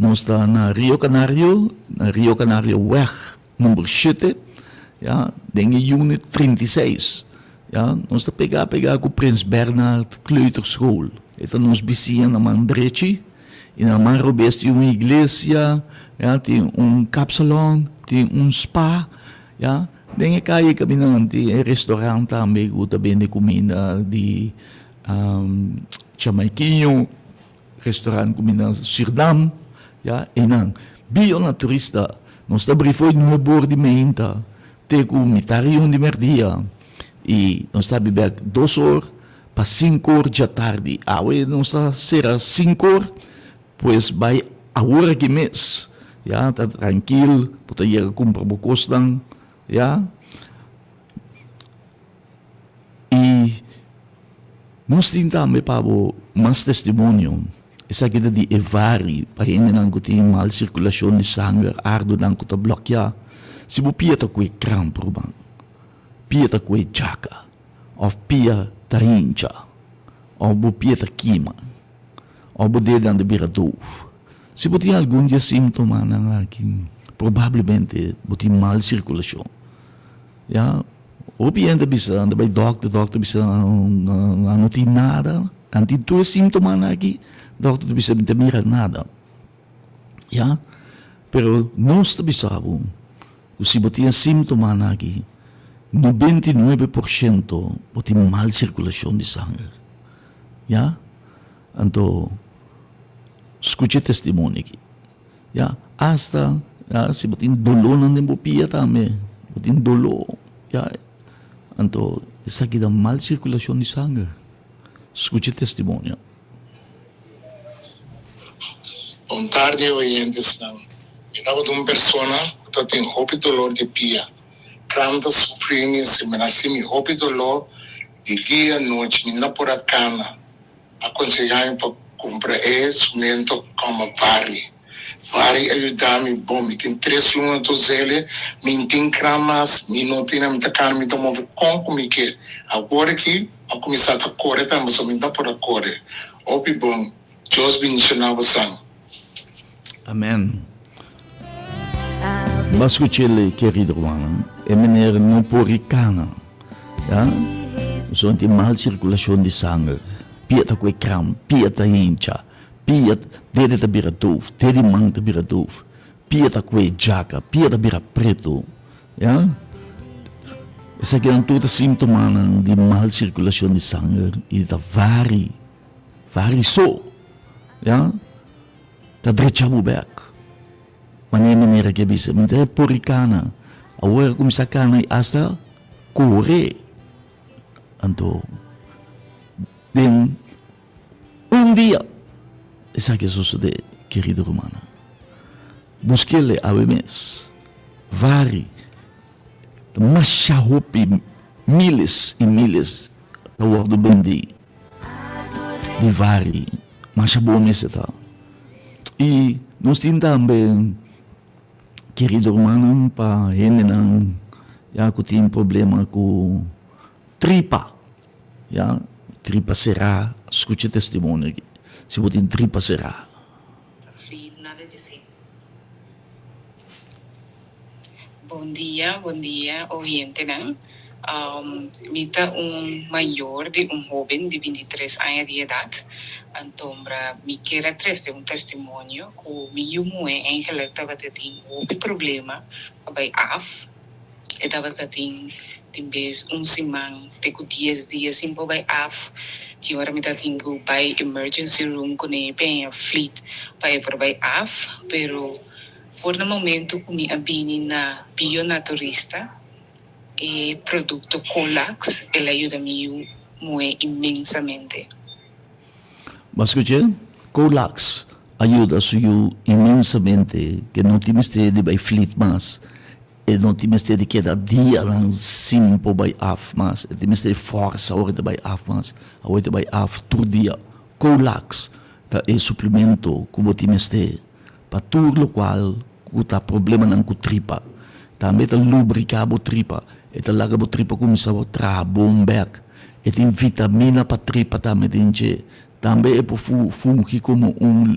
Nos ta na Rio Canario, na Rio Canario weg number shete, ya, den e unit 36. Ya, nos ta pegá pegá ku Prins Bernhard Kleuterschool. E ta nos bisiña na man drechi i na man robes tin un iglesia, ya, tin un kapsalon, tin un spa, ya. Den e kaye kaminanti tin e restaurant tambe ku ta bende kuminda di Jamaikiño, restaurant kuminda Sürnam, ya, einan. Bio na turista, nos ta bri fo'i nuebe or di meinta te ku mitar i un di merdia i nos ta habri bek dos or pa sinku or djatardi. Awe nos ta sera sinku or, pues bai awor aki mes, ya, ta trankil, bo ta yega kumpra bo kosnan, ya. I. Nos tin tambe pa bo mas testimonio. Esaki ta di e vari pa hendenan ku tin mal sirkulashon di sanger, ardunan ku ta blòkiá. Si bo pia ta kue kramp ruman, pia ta kue djaka, òf pia ta hincha, òf bo pia ta kima, òf bo dedenan ta bira dof. Si bo tin algun di e síntomanan aki, probablemente bo tin mal sirkulashon. Ya, hopi hende ta bisa, nan ta bai dòkter, dòkter bisa nan no tin nada, nan tin tur e síntomanan aki, dòkter ta bisa mi ta mira nada. Ya, pero nos ta bisa bo ku si bo tin e síntomanan aki, 99 por shento bo tin mal sirkulashon di sanger. Ya, anto skucha e testimonio aki. Ya, asta ya si bo tin dolónan den bo pia tambe, bo tin doló, ya, anto esaki ta mal sirkulashon di sanger. Skucha e testimonio. Bon tardi oyentesnan. Mi tabata un persona ku ta tin hopi dolor di pia. Kram ta sufri mi si mi hasi mi hopi dolor di dia nochi mi no por a kana. A konsehá mi pa kumpra e sumento kòmò Vari. Vari a yuda mi bon. Mi tin tres luna tur zele, mi n'tin kram mas, mi no tin na mi ta kana, mi ta move kon ku mi ke. Awor aki a kuminsá ta kore tambe, so mi ta por a kore. Hopi bon. Dios bendishoná bosan. Amen. Bo a skuch'el, kerido rumannan. E meneer no por i kana. Ya. Pasobra tin mal sirkulashon di sanger. Pia ta kue kram, pia ta hincha, pia dede ta bira doof, dede man ta bira doof, pia ta kue djaka, pia ta bira pretu. Ya. Esakinan tur ta sintomanan di mal sirkulashon di sanger i ta vari, vari so. Ya. Ta drecha bo bek. Manera manera ke bisa, mi ta por i kana. Awor a kuminsá kana i asta kore. Anto den un dia esaki a sosodé, kerido rumannan. Busk'el awe mes. Vari ta masha hopi miles i miles ta wòrdu bendí. Di vari masha bon mester ta. I nos tin tambe kerido rumannan pa hendenan ya ku tin problema ku tripa ya tripa será skucha e testimonio aki si bo tin tripa será. Bon dia, bon dia oyentenan. Mi ta un mayor di un hoben di 23 aña di edat. Antombra mi kier a trese un testimonio ku mi yu muhé eigenlijk tabata tin hopi problema pa bai af. E tabata tin tin bes un siman te ku dies dia sin por bai af. Tin ora mi ta tin ku bai emergency room kuné peña flit pa e por bai af. Pero for na momento ku mi a bini na Bionaturista e produkto Colax el a yuda mi yu muhé inmensamente. Bo a skuch'é? Colax a yuda su yu inmensamente ke no tin mester di bai flit mas. E no tin mester di keda dianan sin por bai af mas. E tin mester di forsa ora e ta bai af mas. Awor e ta bai af tur dia. Colax ta e suplemento ku bo tin mester pa tur lokual ku ta problemanan ku tripa. Tambe e ta lubriká bo tripa. E ta laga bo tripa kuminsá traha bon bèk. E tin vitamina pa tripa tambe den dje. Tambe e por fungi komo un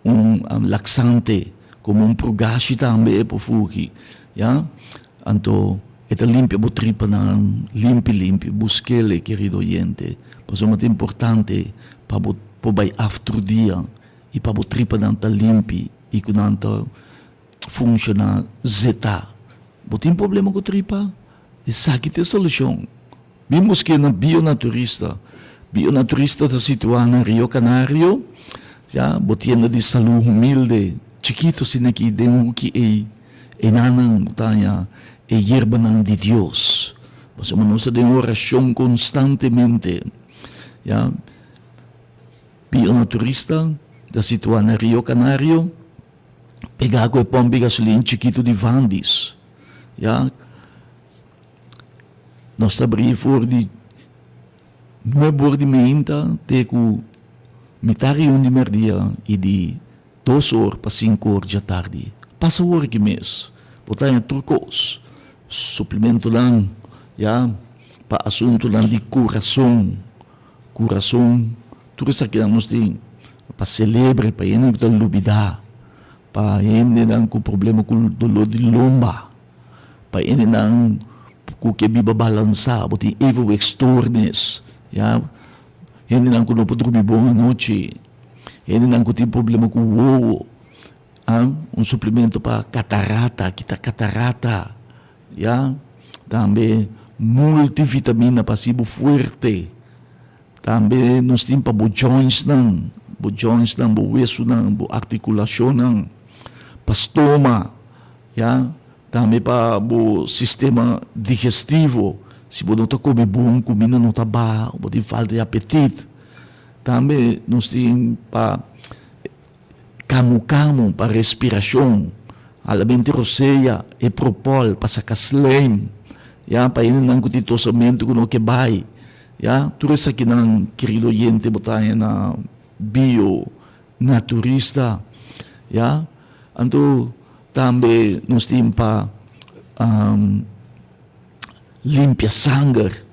un laksante, komo un purgashi tambe e por fungi, ya. Anto e ta limpia bo tripanan limpi limpi. Busk'el, kerido oyente, pasobra ta importante pa bo por bai af tur dia i pa bo tripanan ta limpi i ku nan ta funshoná zetá. Bo tin problema ku tripa? Esaki ta e solushon. Bin busk'é na Bionaturista. Bionaturista ta situá na Rio Canario. Ya, bo tienda di salú humilde, chikitu asina aki den huki ei. Enanan bo ta haña e yerbanan di Dios. Pasobra nos ta den orashon konstantemente. Ya, Bionaturista ta situá na Rio Canario, pegá ku e pòmp di gasolin chikitu di Vandis. Ya. Nos ta bri for di. Nuebe or di meinta te ku mitar i un di merdia i di dos or pa sinku or djatardi. Pasa ora ki mes bo ta haña tur kos, suplementonan, ya, pa asuntunan di kurason, kurason, tur esakinan nos tin pa selebre, pa hende ku ta lubidá, pa hendenan ku problema ku doló di lomba, pa hendenan ku ke biba balansá, bo tin evenwichtstoornis, ya, hendenan ku no por drumi bon anochi, hendenan ku tin problema ku wowo, a, un suplemento pa katarata, kita katarata, ya, tambe multivitamina pa hasi bo fuerte. Tambe nos tin pa bo jointsnan, bo jointsnan, bo wesunan, bo artikulashonnan, pa stoma, ya, tambe pa bo sistema digestivo, si bo no ta kome bon, kuminda no ta baha, bo tin falta di apetit. Tambe nos tin pa kamu kamu, pa respirashon, halamente rosea, e propòl pa saka slijm, ya, pa hendenan ku tin tosamentu ku no ke bai. Ya, tur esakinan, kerido oyente, bo ta haña na Bio Naturista, ya. Anto tambe nos tin pa limpia sanger,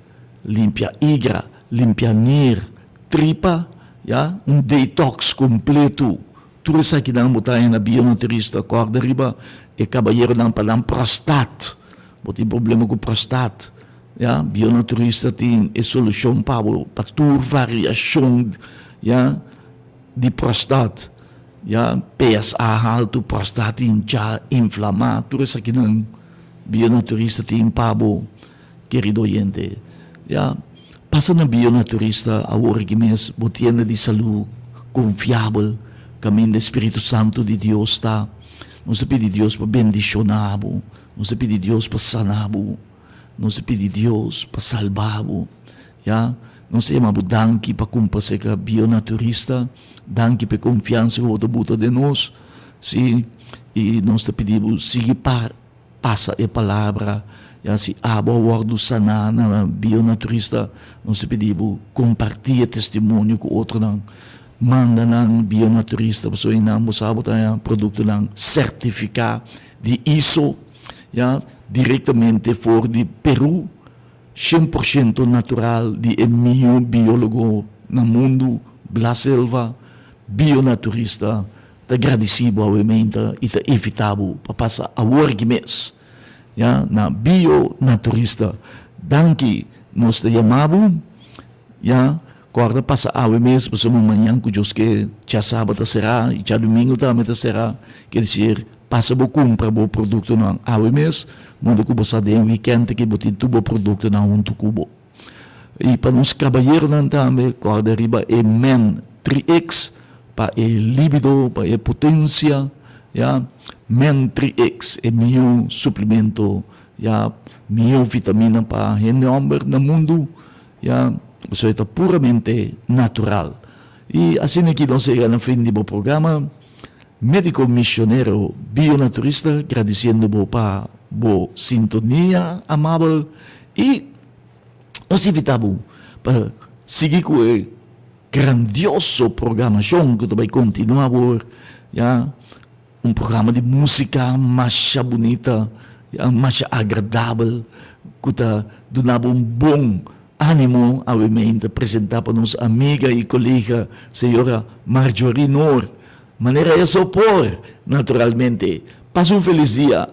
limpia igra, limpia nir, tripa, ya, un detox kompleto. Tur esakinan bo ta haña na Bio Naturista. Kòrda riba e kabayeronan pa nan prostat. Bo tin problema ku prostat. Ya, Bionaturista tin e solushon pa bo pa tur variashon, ya, di prostat, ya, PSA haltu, prostat hinchá, inflamá, tur esakinan Bionaturista tin pa bo, kerido oyente. Ya, pasa na Bionaturista awor aki mes, bo tienda di salú konfiabel kaminda e Spiritu Santu di Dios ta. Nos ta pidi Dios pa bendishoná bo, nos ta pidi Dios pa sana bo. Nos ta pidi Dios pa salba bo, ya. Nos ta yama bo danki pa cumpra cerca Bionaturista, danki pa e confiansa cu bo ta buta den nos, si, y nos ta pidi bo sigui pa pasa e palabra, ya, si abo a wordo sana na Bionaturista, nos ta pidi bo comparti e testimonio cu otronan, manda nan Bionaturista pasobra einan bo sa bo ta haña productonan certifica di ISO. Ya, directamente for di Peru, shen por shento natural di e miho biologo na mundu, Blas Selva, bionaturista, ta gradici bo awe meinta y ta invita bo pa pasa awor aki mes, ya, na Bionaturista. Danki, nos ta yama bo, ya, corda pasa awe mes pasobra mañan cu Dios ke djasabra ta cera y djadomingo tambe ta cera, quiere decir, Pasa bo kumpra bo produktonan awe mes, modo ku bo sa den wikènt aki bo tin tur bo produktonan huntu ku bo. I pa nos kabayeronan tambe, kòrda riba e Men 3X pa e libido, pa e potensia, ya. Men 3X e mihó suplemento, ya, mihó vitamina pa hende hòmber na mundu, ya, pasobra e ta puramente natural. I asina aki nos a yega na fin di bo programa. Médico misionero bionaturista gradiciendo bo pa bo sintonia amabel y nos invita bo pa sigui cu e grandioso programacion cu ta bay continua awor ya, un programa di musica masha bunita ya, masha agradabel cu ta duna bo un bon animo. Awe meinta presenta pa nos amiga y colega señora Marjorie Noor. Manera e so por, naturalmente. Pasa un felis dia.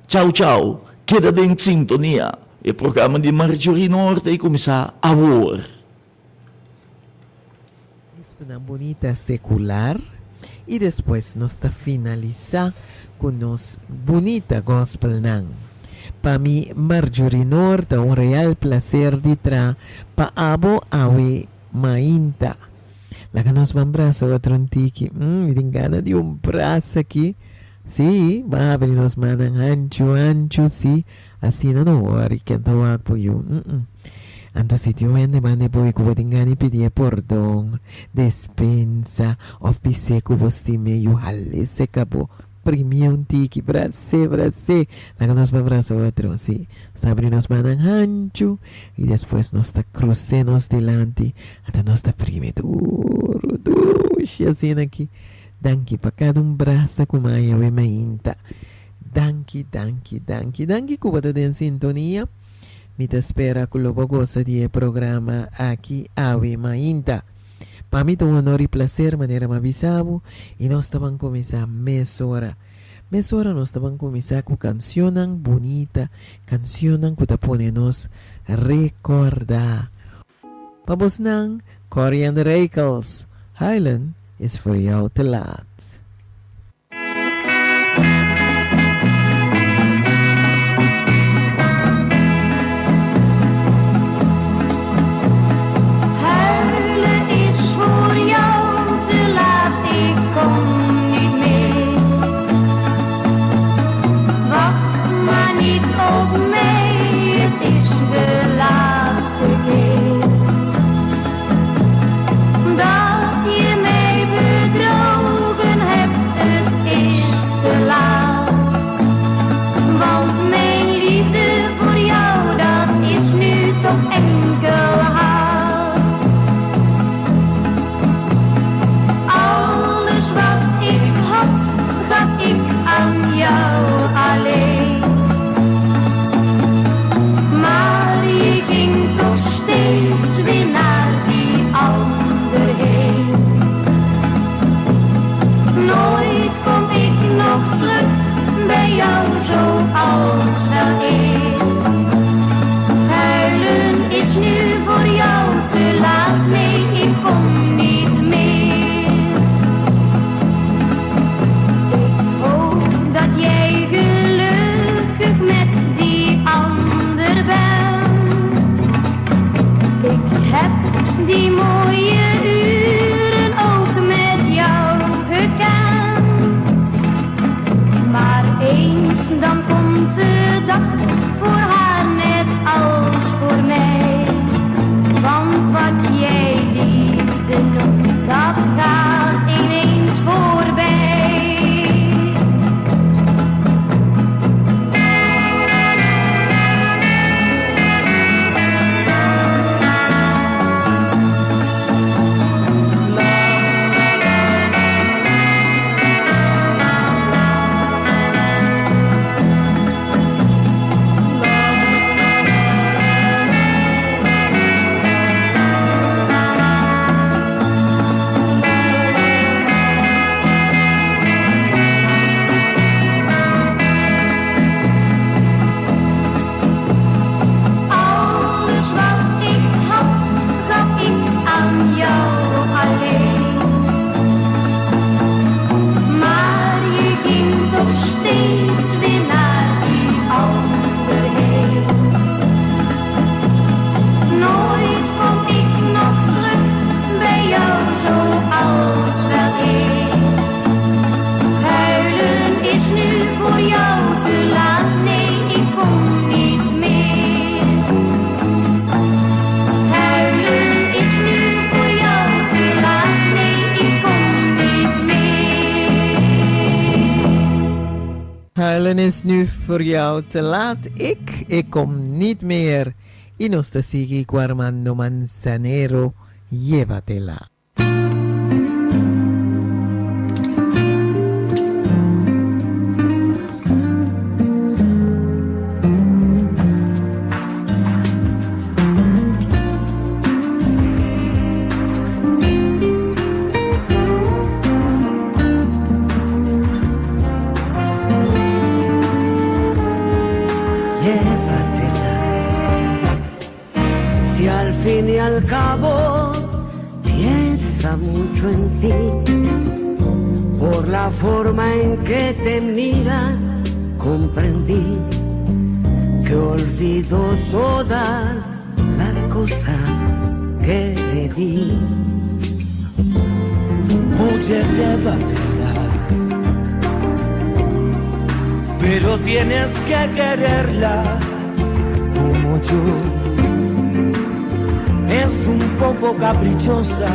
Chau chau. Keda den sintonia. E programa di Marjorie Noor ta e kuminsá awor. Disconan bunita secular y despues nos ta finalisa cu nos bunita gospelnan. Pa mi Marjorie Noor ta un real placer di tra pa abo awe mainta. Laga nos ban brasa otro un tiki. Mm, mi tin gana di un brasa aki. Sí, ban habri nos mannan hanchu, hanchu, sí. Asina no worry, ken ta wak bo yu. Mm, mm. Anto si tin un hende banda e boy ku bo tin gana di pidi e pordon, despensa, òf bis'é ku bo stim'é, yu hal'é seka bo. Primi un tiki, bras'é, bras'é. Laga nos bai brasa otro, sí. Nos ta abri nos mannan hanchu i despues nos ta krus'é nos dilanti, anto nos ta primi duru, dushi asina aki. Danki pa kada un brasa ku mi a haña awe mainta. Danki, danki, danki, danki ku bo ta den sintonia. Mi ta spera ku lo bo gosa di e programa aki awe mainta. Pa mi ta un honor i placer manera mi a bisa bo i nos ta ban kuminsá mesora. Mesora nos ta ban kuminsá ku kansionnan bunita, kansionnan ku ta pone nos rekordá. Pa bosnan, Corrie en de Rekels, Huilen is voor jou te laat. Huilen is voor jou te laat, ik kom niet meer. Wacht maar niet op mij, het is de laatste keer. Dat je mij bedrogen hebt, het is te laat. Want mijn liefde voor jou, dat is nu toch enkel haat. Alles wat ik had, gaf ik aan jou alleen. Maar je ging toch steeds weer naar die ander heen. Nooit kom ik nog terug bij jou zoals weleer. Huilen is nu voor jou te laat, nee ik kom niet meer. Ik hoop dat jij gelukkig met die ander bent. Ik heb die mooie uren ook met jou gekend. Maar eens dan komt de dag voor haar net als voor mij. Want wat jij liefde noemt, dat gaat ineens voorbij. Alles wat ik had, gaf ik aan jou alleen. Maar je ging toch steeds weer naar die ander heen. Nooit kom ik nog terug bij jou zoals weleer. Huilen is nu voor jou te laat, nee ik kom niet meer. Huilen is nu voor jou te laat, nee ik kom niet meer. Huilen is nu voor jou te laat. Ik, ik kom niet meer. I nos ta sigui ku Armando Manzanero, Llévatela. Llévatela. Si al fin y al cabo piensa mucho en ti, por la forma en que te mira, comprendí que olvidó todas las cosas que le di. Oye, llévatela. Pero tienes que quererla como yo. Es un poco caprichosa,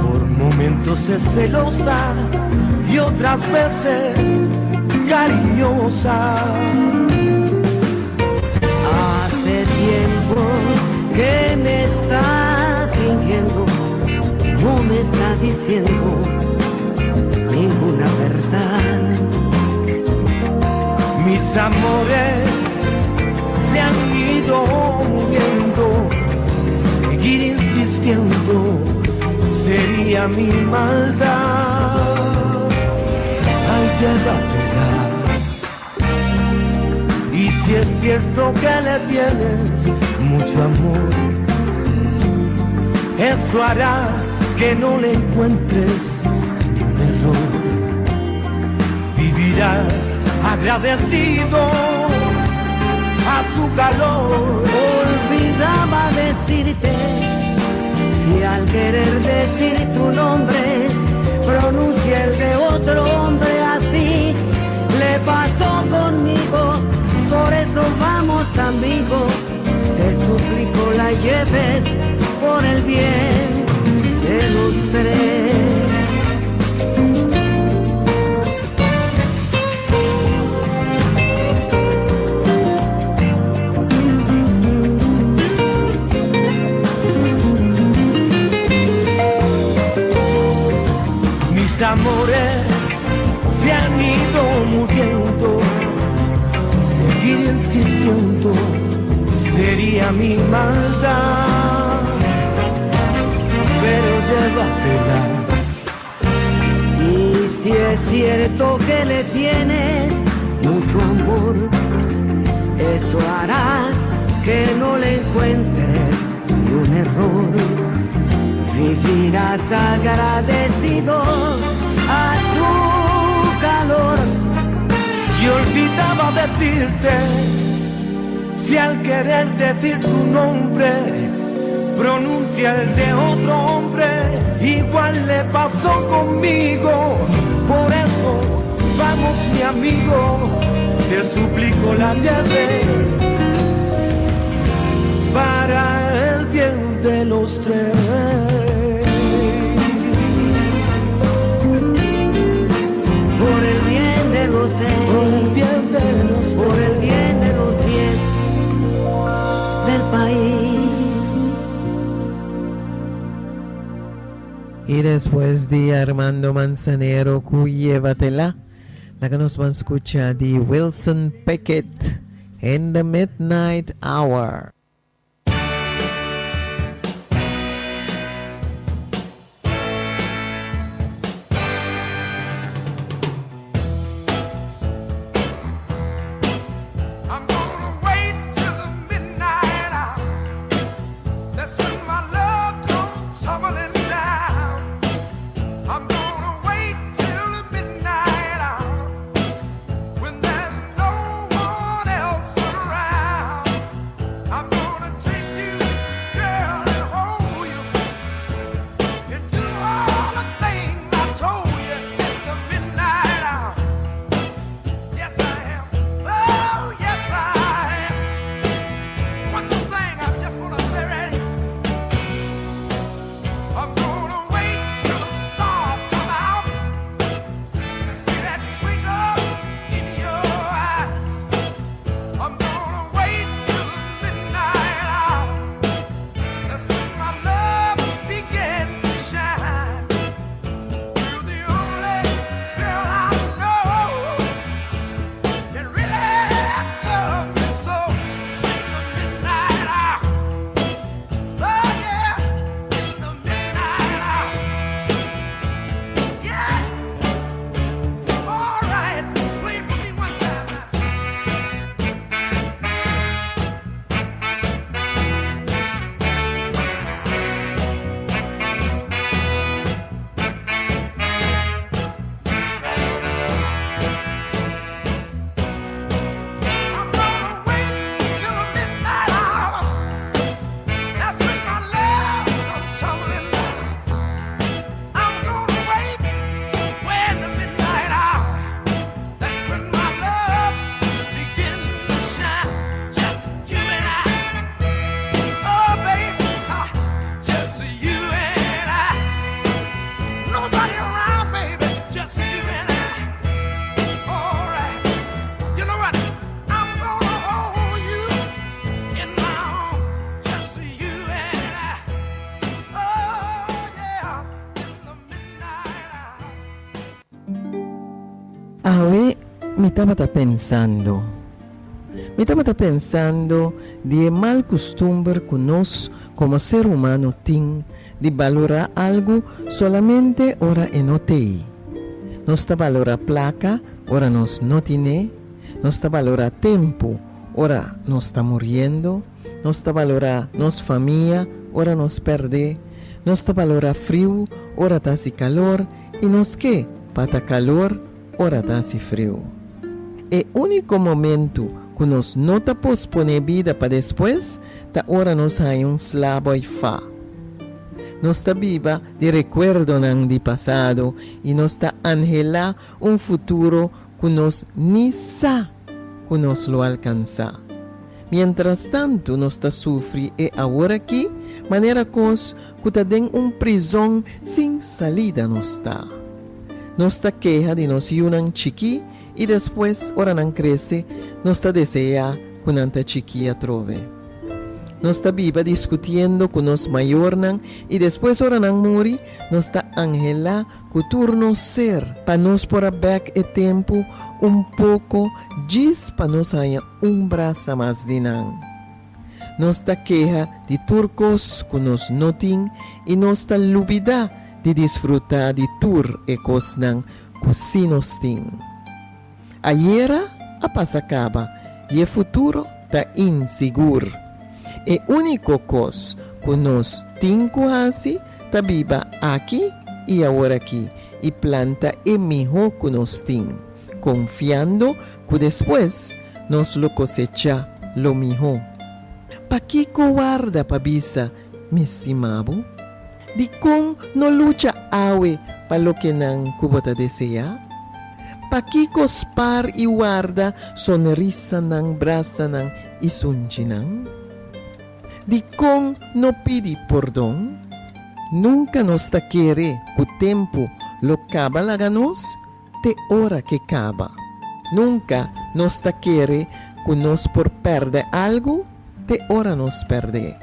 por momentos es celosa. Y otras veces cariñosa. Hace tiempo que me está fingiendo, no me está diciendo ninguna verdad. Mis amores se han ido muriendo, seguir insistiendo sería mi maldad. Ay, llévatela. Y si es cierto que le tienes mucho amor, eso hará que no le encuentres ni un error. Vivirás agradecido a su calor. Olvidaba decirte, si al querer decir tu nombre, pronuncia el de otro hombre así, le pasó conmigo, por eso vamos amigo, te suplico la lleves por el bien de los tres. Mis amores se han ido muriendo. Seguir insistiendo sería mi maldad. Pero llévatela. Y si es cierto que le tienes mucho amor, eso hará que no le encuentres ni un error. Vivirás agradecido a su calor. Y olvidaba decirte, si al querer decir tu nombre, pronuncia el de otro hombre, igual le pasó conmigo. Por eso, vamos mi amigo, te suplico la lleves para el bien de los tres. Por el bien de los seis, Por el bien de los por el bien de los diez del país. Y despues di Armando Manzanero ku Llévatela, laga nos ban skucha di Wilson Pickett, In the Midnight Hour. I'm gonna wait till the midnight hour. That's when my love comes tumbling down. I'm gonna wait till the midnight hour when there's no one else around. I'm Awe mi tabata pensando. Mi tabata pensando di e mal kustumber ku nos komo ser humano tin di balorá algu solamente ora e no t'ei. Nos ta balorá plaka ora nos no tin'é, nos ta balorá tempu ora nos ta muriendo, nos ta balorá nos famia ora nos pèrd'é, nos ta balorá friu ora ta hasi kalor i nos ke pa ta kalor ora ta hasi friu. E úniko momentu ku nos no ta posponé bida pa despues ta ora nos haña un sla bòi fa. Nos ta biba di rekuerdonan di pasado i nos ta anhelá un futuro ku nos ni sa ku nos lo alkansá. Mientrastantu nos ta sufri e aworakí manera kos ku ta den un prizon sin salida nos ta. Nos ta keha di nos yunan chikí i despues ora nan krese nos ta deseá ku nan ta chikí atrobe. Nos ta biba diskutiendo ku nos mayornan i despues ora nan muri nos ta anhelá ku tur nos ser pa nos por a bèk e tempu un poko djis pa nos haña un brasa mas di nan. Nos ta keha di tur kos ku nos no tin i nos ta lubidá di disfrutá di tur e kosnan ku sí nos tin. Ayera a pasa kaba i e futuro ta insigur. E úniko kos ku nos tin ku hasi ta biba aki i aworakí i planta e mihó ku nos tin, konfiando ku despues nos lo kosechá lo mihó. Pakiko warda pa bisa Mi stima bo? Dikon no lucha awe pa lokenan ku bo ta deseá? Pakiko spar i warda sonrisanan, brasanan i sunchinan? Dikon no pidi pordon? Nunka nos ta kere ku tempu lo kaba laga nos te ora ke kaba. Nunka nos ta kere ku nos por pèrdè algu te ora nos pèrd'é.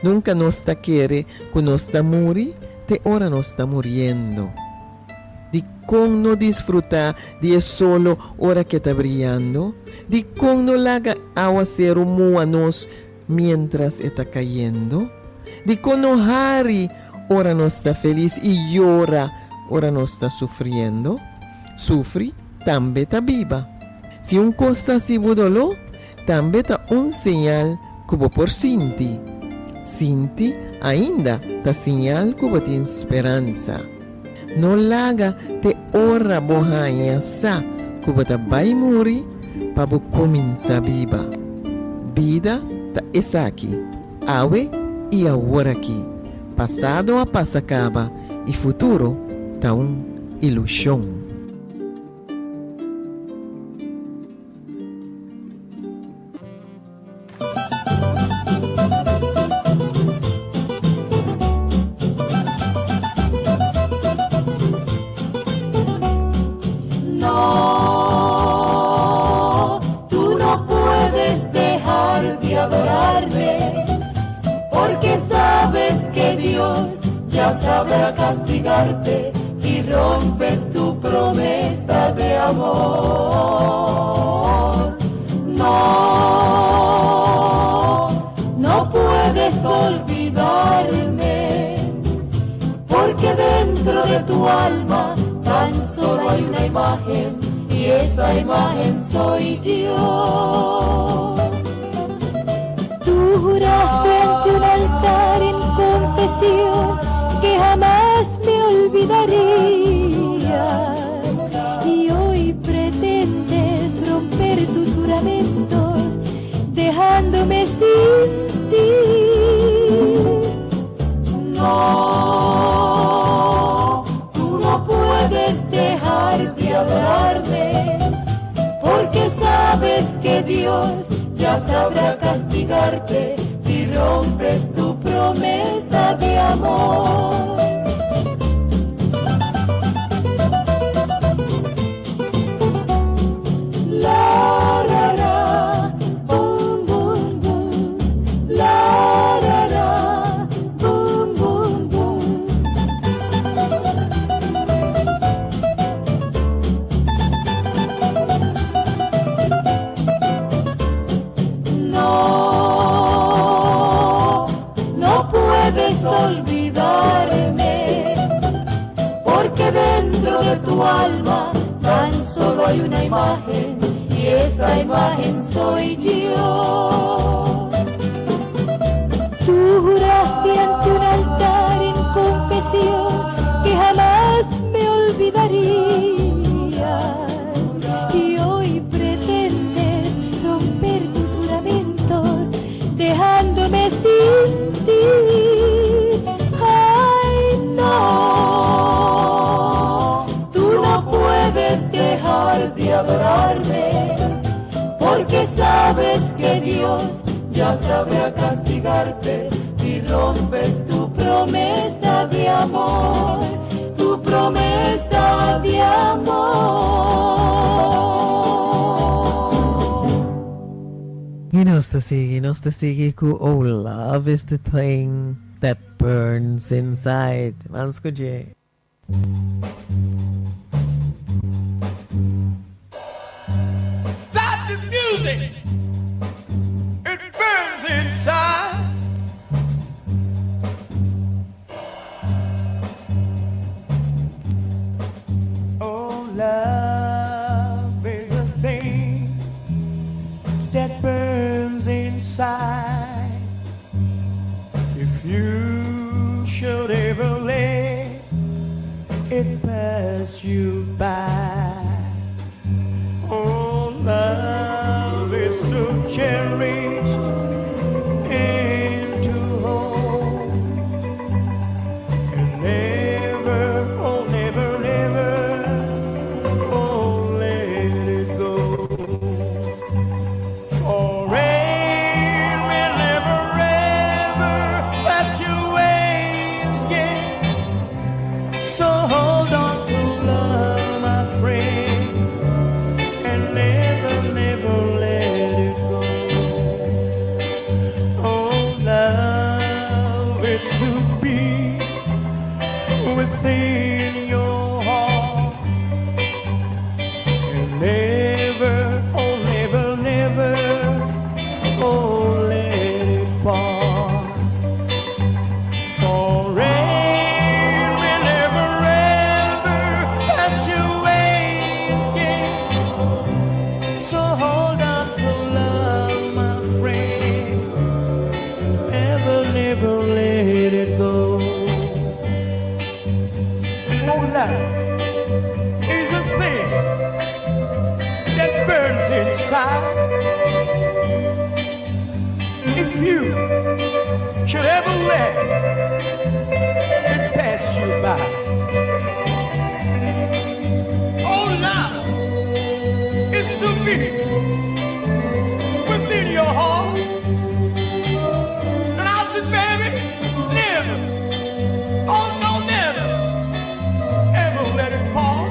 Nunka nos ta kere ku nos ta muri te ora nos ta muriendo. Dikon no disfrutá di e solo ora ke ta briyando? Dikon no laga awaseru mua nos miéntras e ta kayendo? Dikon no hari ora nos ta felis i yora ora nos ta sufriendo? Sufri tambe ta biba. Si un kos ta hasi bo doló, tambe ta un señal ku bo por sinti. Sinti ainda ta señal ku bo tin speransa. No laga te ora bo haña sa ku bo ta bai muri pa bo kuminsá biba. Bida ta esaki, awe i aworakí. Pasado a pasa kaba i futuro ta un ilushon. No, tú no puedes dejar de adorarme, porque sabes que Dios ya sabrá castigarte si rompes tu promesa de amor. No, no puedes olvidarme, porque dentro de tu alma tan solo hay una imagen y esa imagen soy yo. Tú juraste ante un altar en confesión que jamás me olvidarías y hoy pretendes romper tus juramentos dejándome sin ti. No, tú no puedes dejar de adorarme, porque sabes que Dios ya sabrá castigarte si rompes tu promesa de amor. La la la, bum bum bum, la la la, bum bum bum. dentro de tu alma tan solo hay una imagen y esa imagen soy yo. Tú juraste ante un altar en confesión que jamás me olvidarías y hoy pretendes romper tus juramentos dejándome sin ti. Ay, no, tú no puedes dejar de adorarme porque sabes que Dios ya sabrá castigarte si rompes tu promesa de amor, tu promesa de amor. I nos ta sigui, nos ta sigui ku Oh Love is the Thing That Burns Inside. Ban skuch'é. Stop the music. It burns inside. Oh, love is a thing that burns inside. If you should ever let it pass you by. Oh, love is to cherish and to hold. And never, oh, never, never, oh, let it go. For rain will never, ever pass you away again. So hold on to love, my friend, and never, never let it go. Oh, love is to be within your heart, and never, oh, never, never, oh, let it part. For rain will never, ever pass you away again. So hold on to love, my friend. Never, never let it go. Oh, love is a thing that burns inside. If you should ever let it pass you by. Oh, love is to be within your heart. And I said, baby, never, oh no, never, ever let it part.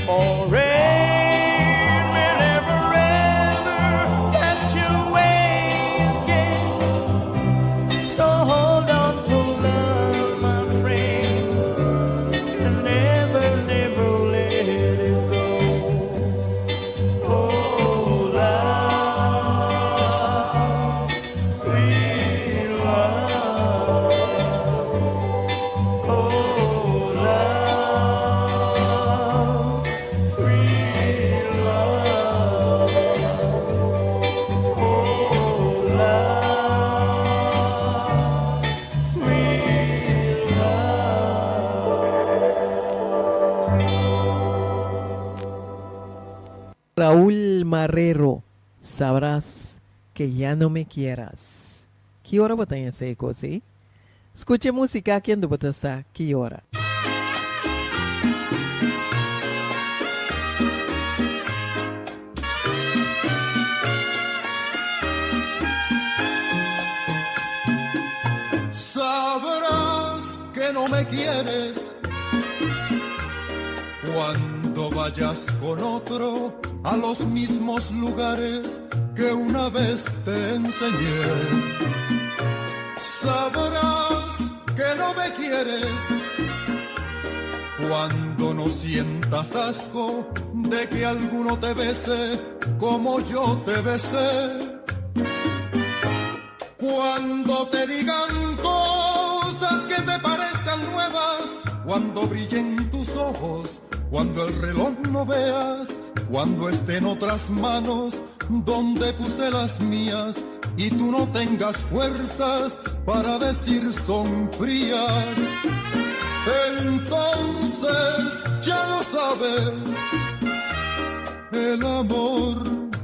For rain will never, ever pass you away again. So hold on to love, my friend, and never, never let it go. Oh, love, sweet love. Oh, love, sweet love. Oh, love, sweet love. Raúl Marrero, sabrás que ya no me quieras. Ki ora bo ta esei kos ei? Skucha músika aki anto bo ta sa ki ora. Sabrás que no me quieres cuando vayas con otro a los mismos lugares que una vez te enseñé. Sabrás que no me quieres cuando no sientas asco de que alguno te bese como yo te besé. Cuando te digan cosas que te parezcan nuevas. cuando brillen tus ojos, cuando el reloj no veas, cuando estén otras manos donde puse las mías y tú no tengas fuerzas para decir son frías. Entonces ya lo sabes, el amor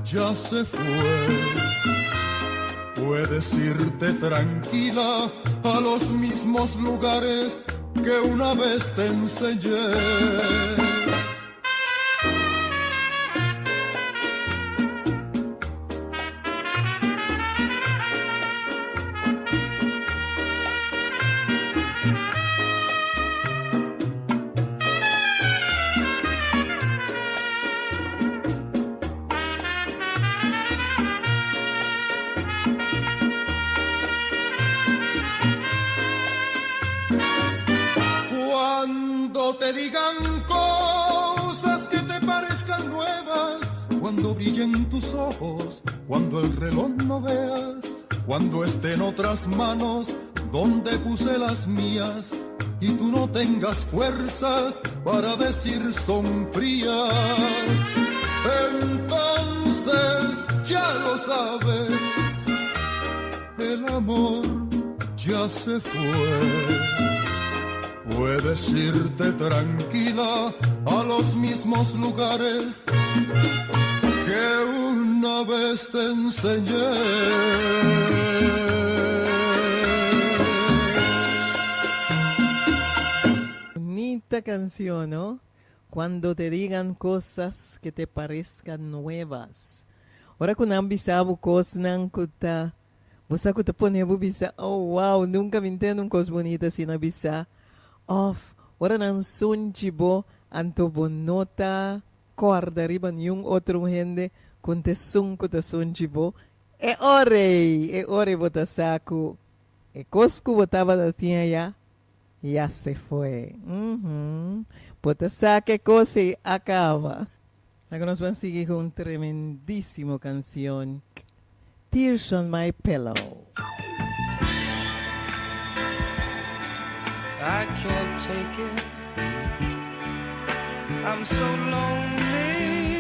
ya se fue. Puedes irte tranquila a los mismos lugares que una vez te enseñé. Cuando te digan cosas que te parezcan nuevas, cuando brillen tus ojos, cuando el reloj no veas, cuando estén otras manos donde puse las mías y tú no tengas fuerzas para decir son frías. Entonces ya lo sabes, el amor ya se fue. Puedes irte tranquila a los mismos lugares que una vez te enseñé. Bonita canción, ¿no? Cuando te digan cosas que te parezcan nuevas. Ora ku nan bisa bo kosnan ku ta bo sa ku ta pone bo bisa, oh wow, nunka mi tende un kos bunita asina bisa. Of ora nan sunchi bo anto bo no ta kòrda riba niun otro hende ku ta esun ku ta sunchi bo. E ora ei, e ora ei bo ta sa ku e kos ku bo tabata tin aya ya se fue. Uhum. Bo ta sa ku e kos ei a kaba. Laga nos ban sigui ku un tremendísimo kansion, Tears on My Pillow. I can't take it. I'm so lonely.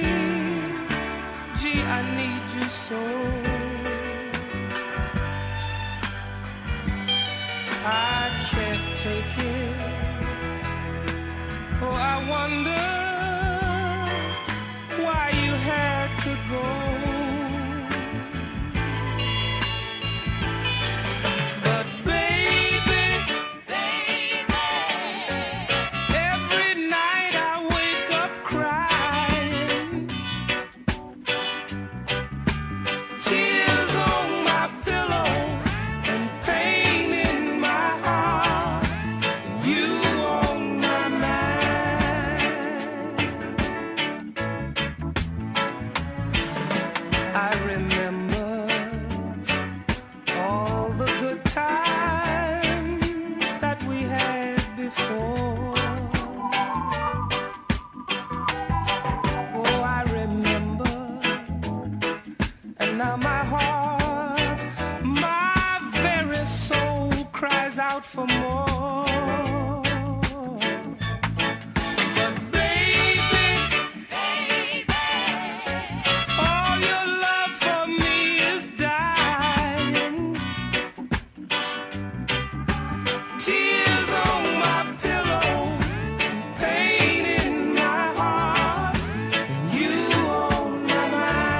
Gee, I need you so. I can't take it. Oh, I wonder why you had to go. But baby, every night I wake up crying. Tears on my pillow and pain in my heart. You on my mind. I remember all the good times that we had before. Oh, I remember. And now my heart, my very soul cries out for more. But baby, all your love for me is dying. Tears on my pillow, pain in my heart, you on my mind.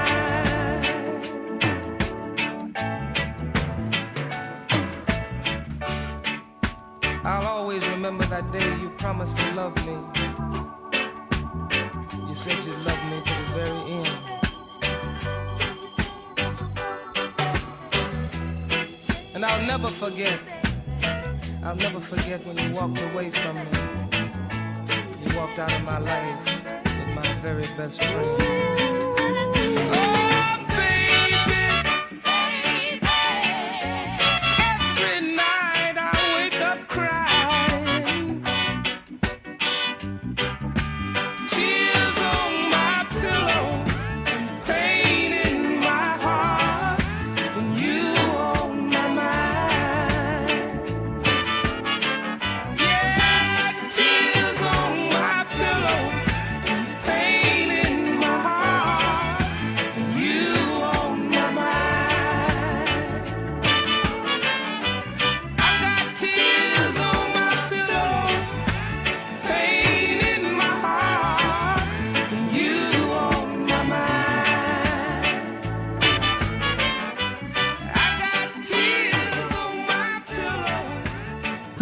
I'll always remember that day you promised to love me. You said you'd love me to the very end. And I'll never forget, I'll never forget when you walked away from me. You walked out of my life with my very best friend. Oh, baby, every night I wake up crying. Tears on my pillow and pain in my heart, and you on my mind. Yeah, tears.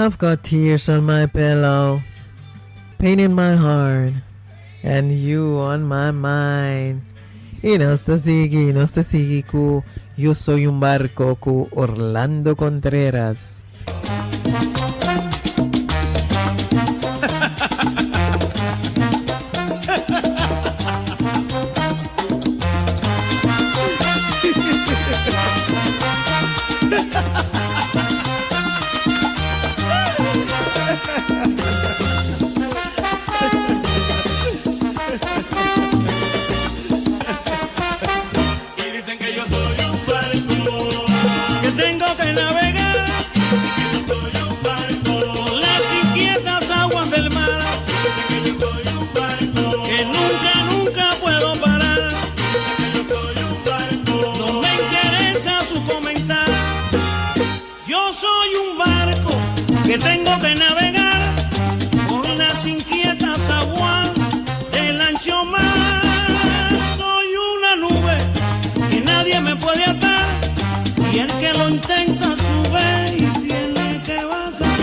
I've got tears on my pillow, pain in my heart, and you on my mind. Y nos ta sigui, nos ta sigui cu Yo Soy Un Barco cu Orlando Contreras. Y dicen que yo soy un barco que tengo que navegar. Que yo soy un barco por las inquietas aguas del mar. Dicen que yo soy un barco que nunca, nunca puedo parar. Dicen que yo soy un barco. No me interesa su comentar. Yo soy un barco que tengo que navegar por las inquietas aguas del ancho mar. Soy una nube que nadie me puede atar y el que lo intenta sube y tiene que bajar.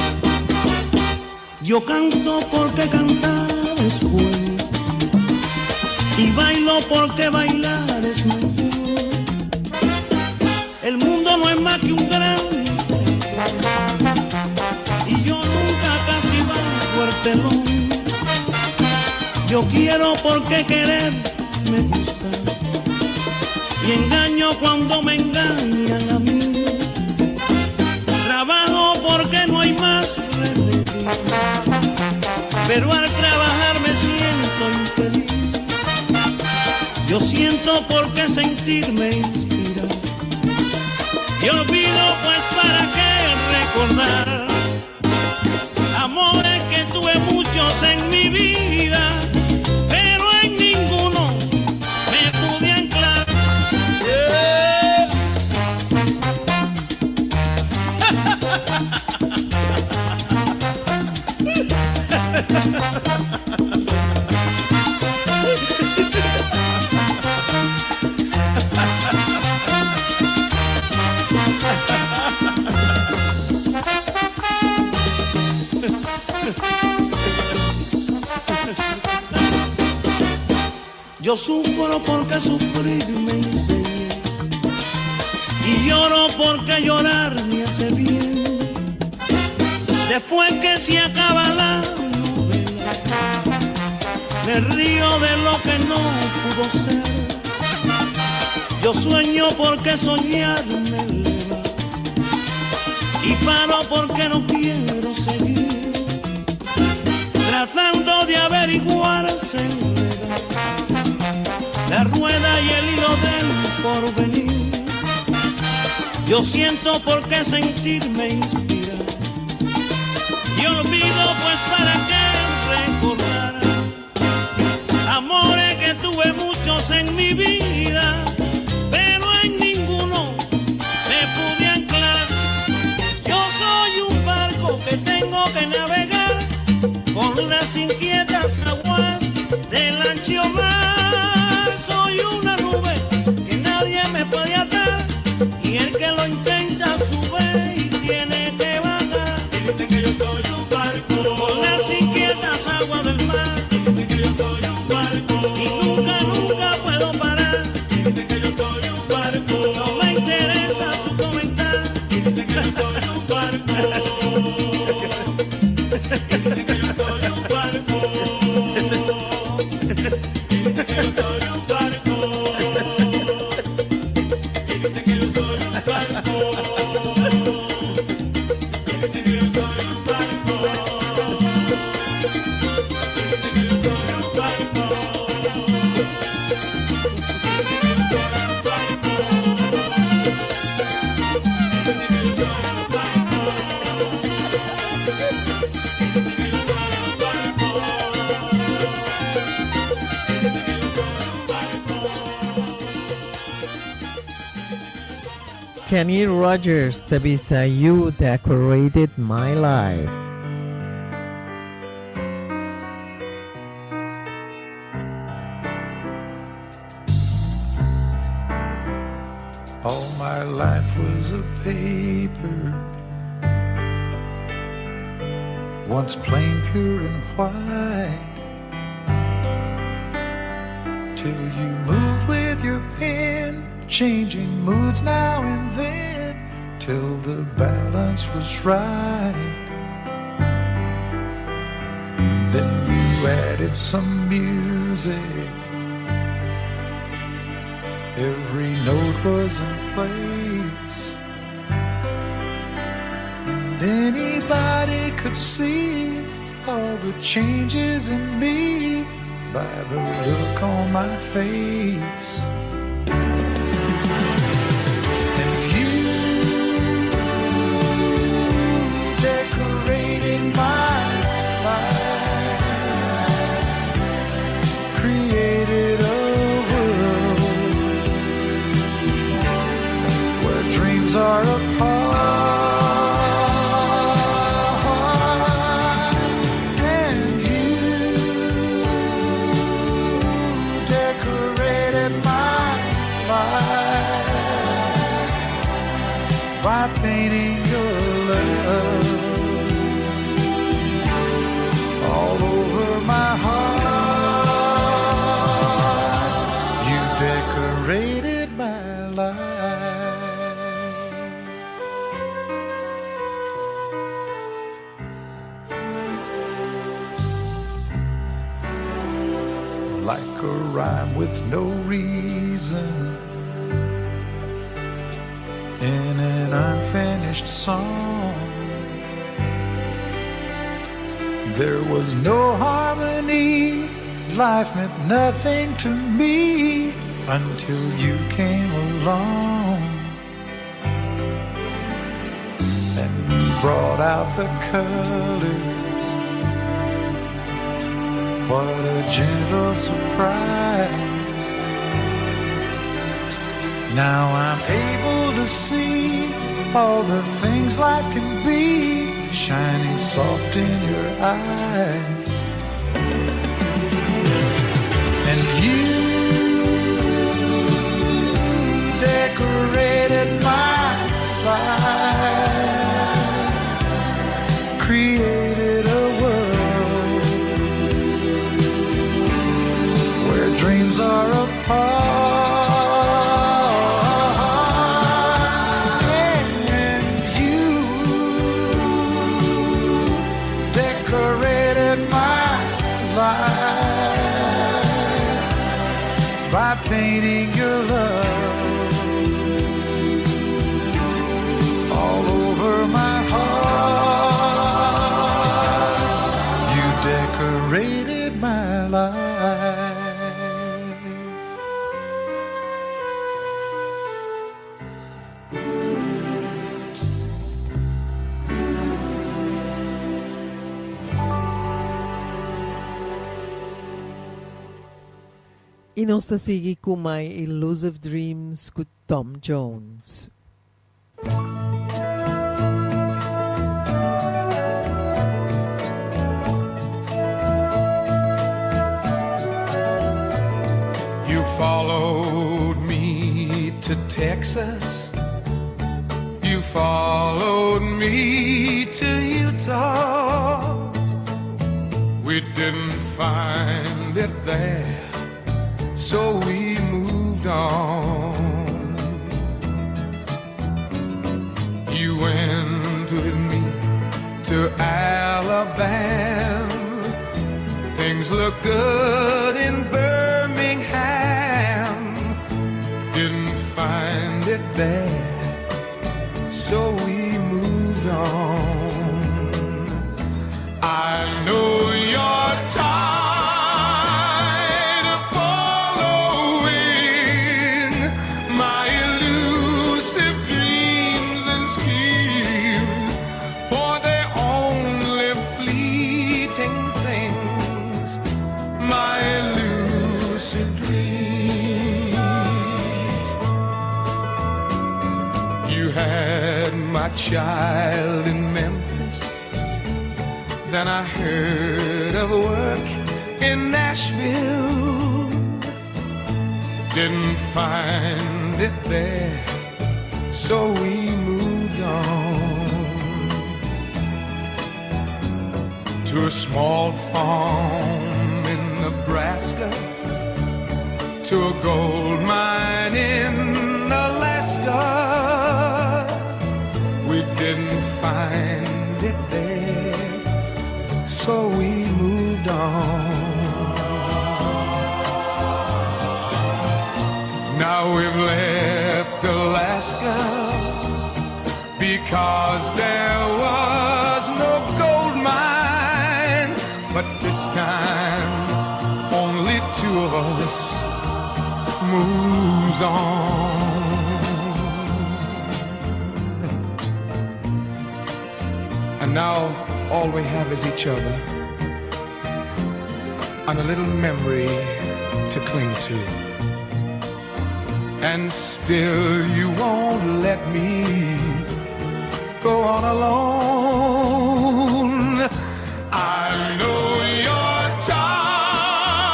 Yo canto porque cantar es bueno y bailo porque bailar es mejor. El mundo no es más que un gran y yo nunca casi bajo el telón. Yo quiero porque querer me gusta y engaño cuando me engañan a mí. Trabajo porque no hay más remedio, pero al trabajar me siento infeliz. Yo siento porque sentirme inspira y olvido pues para qué recordar amores que tuve muchos en mi vida, pero en ninguno me pude anclar. Yeah. Yo sufro porque sufrir me enseñé y lloro porque llorar me hace bien. Después que se acaba la novela, me río de lo que no pudo ser. Yo sueño porque soñar me eleva y paro porque no quiero seguir tratando de averiguar se enreda la rueda y el hilo del porvenir. Yo siento porque sentirme inspira y olvido pues para qué recordar amores que tuve muchos en mi vida, pero en ninguno me pude anclar. Yo soy un barco que tengo que navegar con las inquietas aguas del ancho mar. Soy una nube que nadie me puede atar y el que lo intenta sube y tiene que bajar. Y dicen que yo soy un barco con las inquietas aguas del mar. Y dicen que yo soy un barco y nunca, nunca puedo parar. Y dicen que yo soy un barco. No me interesa su comentar. Y dicen que yo soy un barco. Y dicen que yo soy un barco. Y dicen que yo soy un barco. Y dicen que yo soy un barco. Y dicen que yo soy un barco. Y dicen que yo soy un barco. Y dicen que yo soy un barco. Y dicen que yo soy un barco. Y dicen que yo soy un barco. Y dicen que yo soy un barco. Kenny Rogers ta bisa You Decorated My Life. All my life was a paper. Once plain, pure, and white. Till you moved with your pen, changing moods now and then, till the balance was right. Then you added some music. Every note was in place. And anybody could see all the changes in me by the look on my face. And you decorated my life, created a world where dreams are a part. And you decorated my life by painting your love all over my heart. You decorated my life. Like a rhyme with no reason in an unfinished song. There was no harmony, life meant nothing to me until you came along and brought out the colors. What a gentle surprise. Now I'm able to see all the things life can be shining soft in your eyes. And you decorated my life, created a world where dreams are a part. And you decorated my life by painting your love all over my heart. You decorated my life. I nos ta sigui ku My Elusive Dreams ku Tom Jones. You followed me to Texas. You followed me to Utah. We didn't find it there, so we moved on. You went with me to Alabama. Things look good in Birmingham. Didn't find it there, so we moved on. I know you're tired of following my elusive dreams and schemes, for they're only fleeting things, my elusive dreams. You had my child in Memphis. Then I heard of work in Nashville. Didn't find it there, so we moved on. To a small farm in Nebraska, to a gold mine in Alaska. We didn't find it there, so we moved on. Now we've left Alaska because there was no gold mine. But this time, only two of us moves on. And now all we have is each other and a little memory to cling to. And still you won't let me go on alone. I know you're tired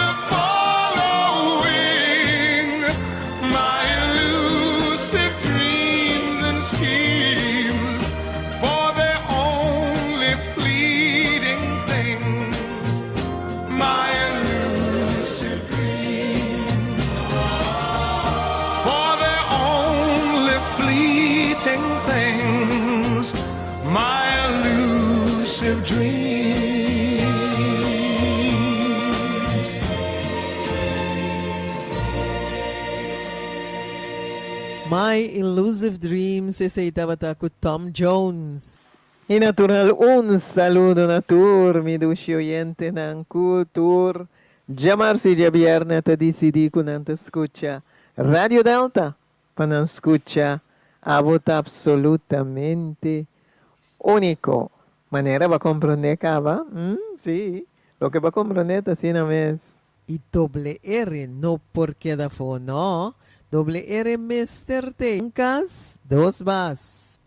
of following my elusive dreams and schemes, for they're only fleeting things. My elusive dreams, for they're only fleeting things. My elusive dreams. My Elusive Dreams, esei tabata ku Tom Jones. I natural un saludo na tur mi dushi oyentenan ku tur djamarsu i djabièrnè ta disidí ku nan ta skucha Radio Delta pa nan skucha abo ta absolutamente úniko. Manera bo a komprondé kaba? Hm, sí, loke bo a komprondé ta asina mes. I doble R no por keda afó, no. Doble R mester te. Un kas, dos bas.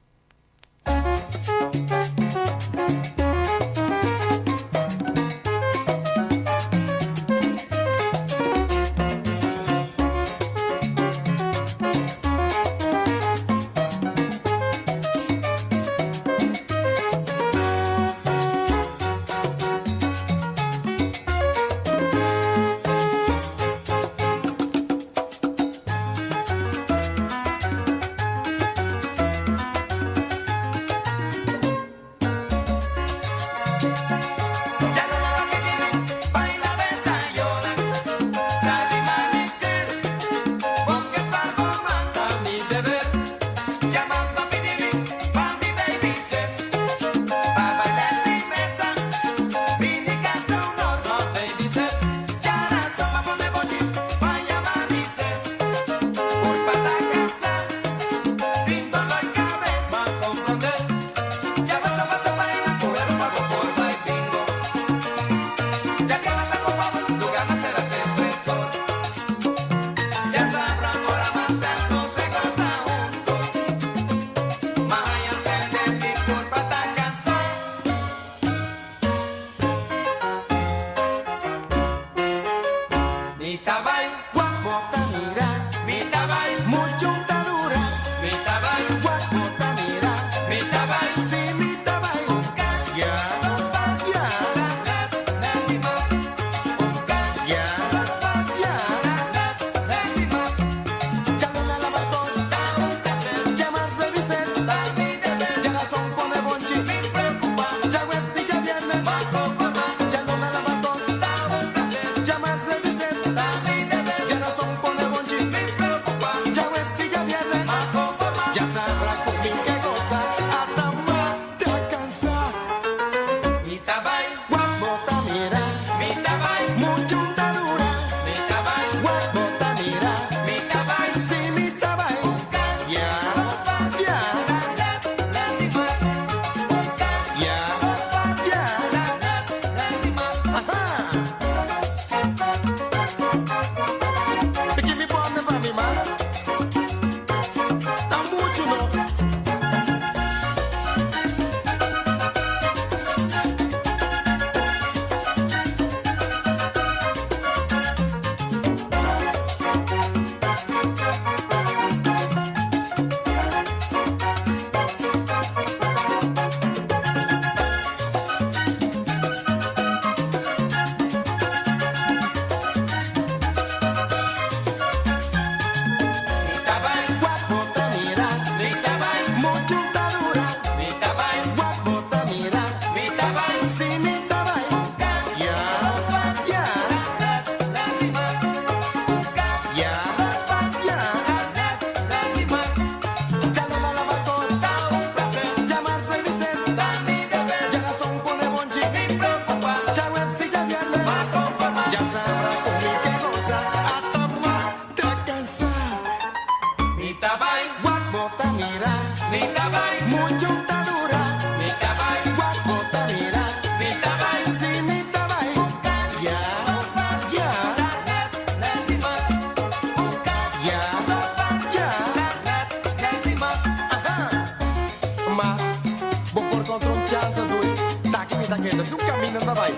keda keda, tur kaminda ta bai.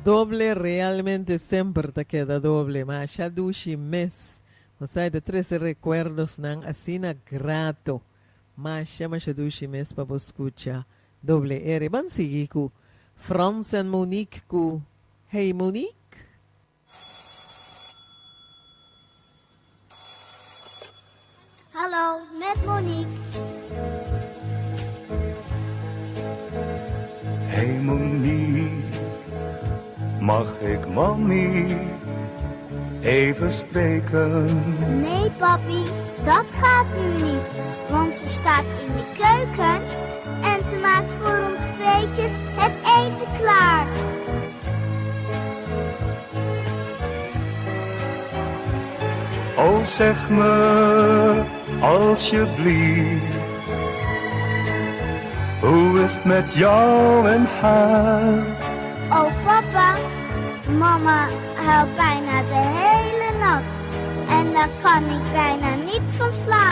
Doble realmente semper ta keda doble. Masha dushi mes. Nos a ta trece recuerdosnan asina grato. Masha masha dushi mes pa bo scucha Doble R. Ban sigui cu Frans en Monique cu Hey Monique. Hallo, met Monique. Hey Monique, mag ik mami even spreken? Nee, papi, dat gaat nu niet. Want ze staat in de keuken en ze maakt voor ons tweetjes het eten klaar. Oh, zeg me alsjeblieft, hoe is het met jou en haar? Oh, papa, mama huilt bijna de hele nacht. En daar kan ik bijna niet van slapen.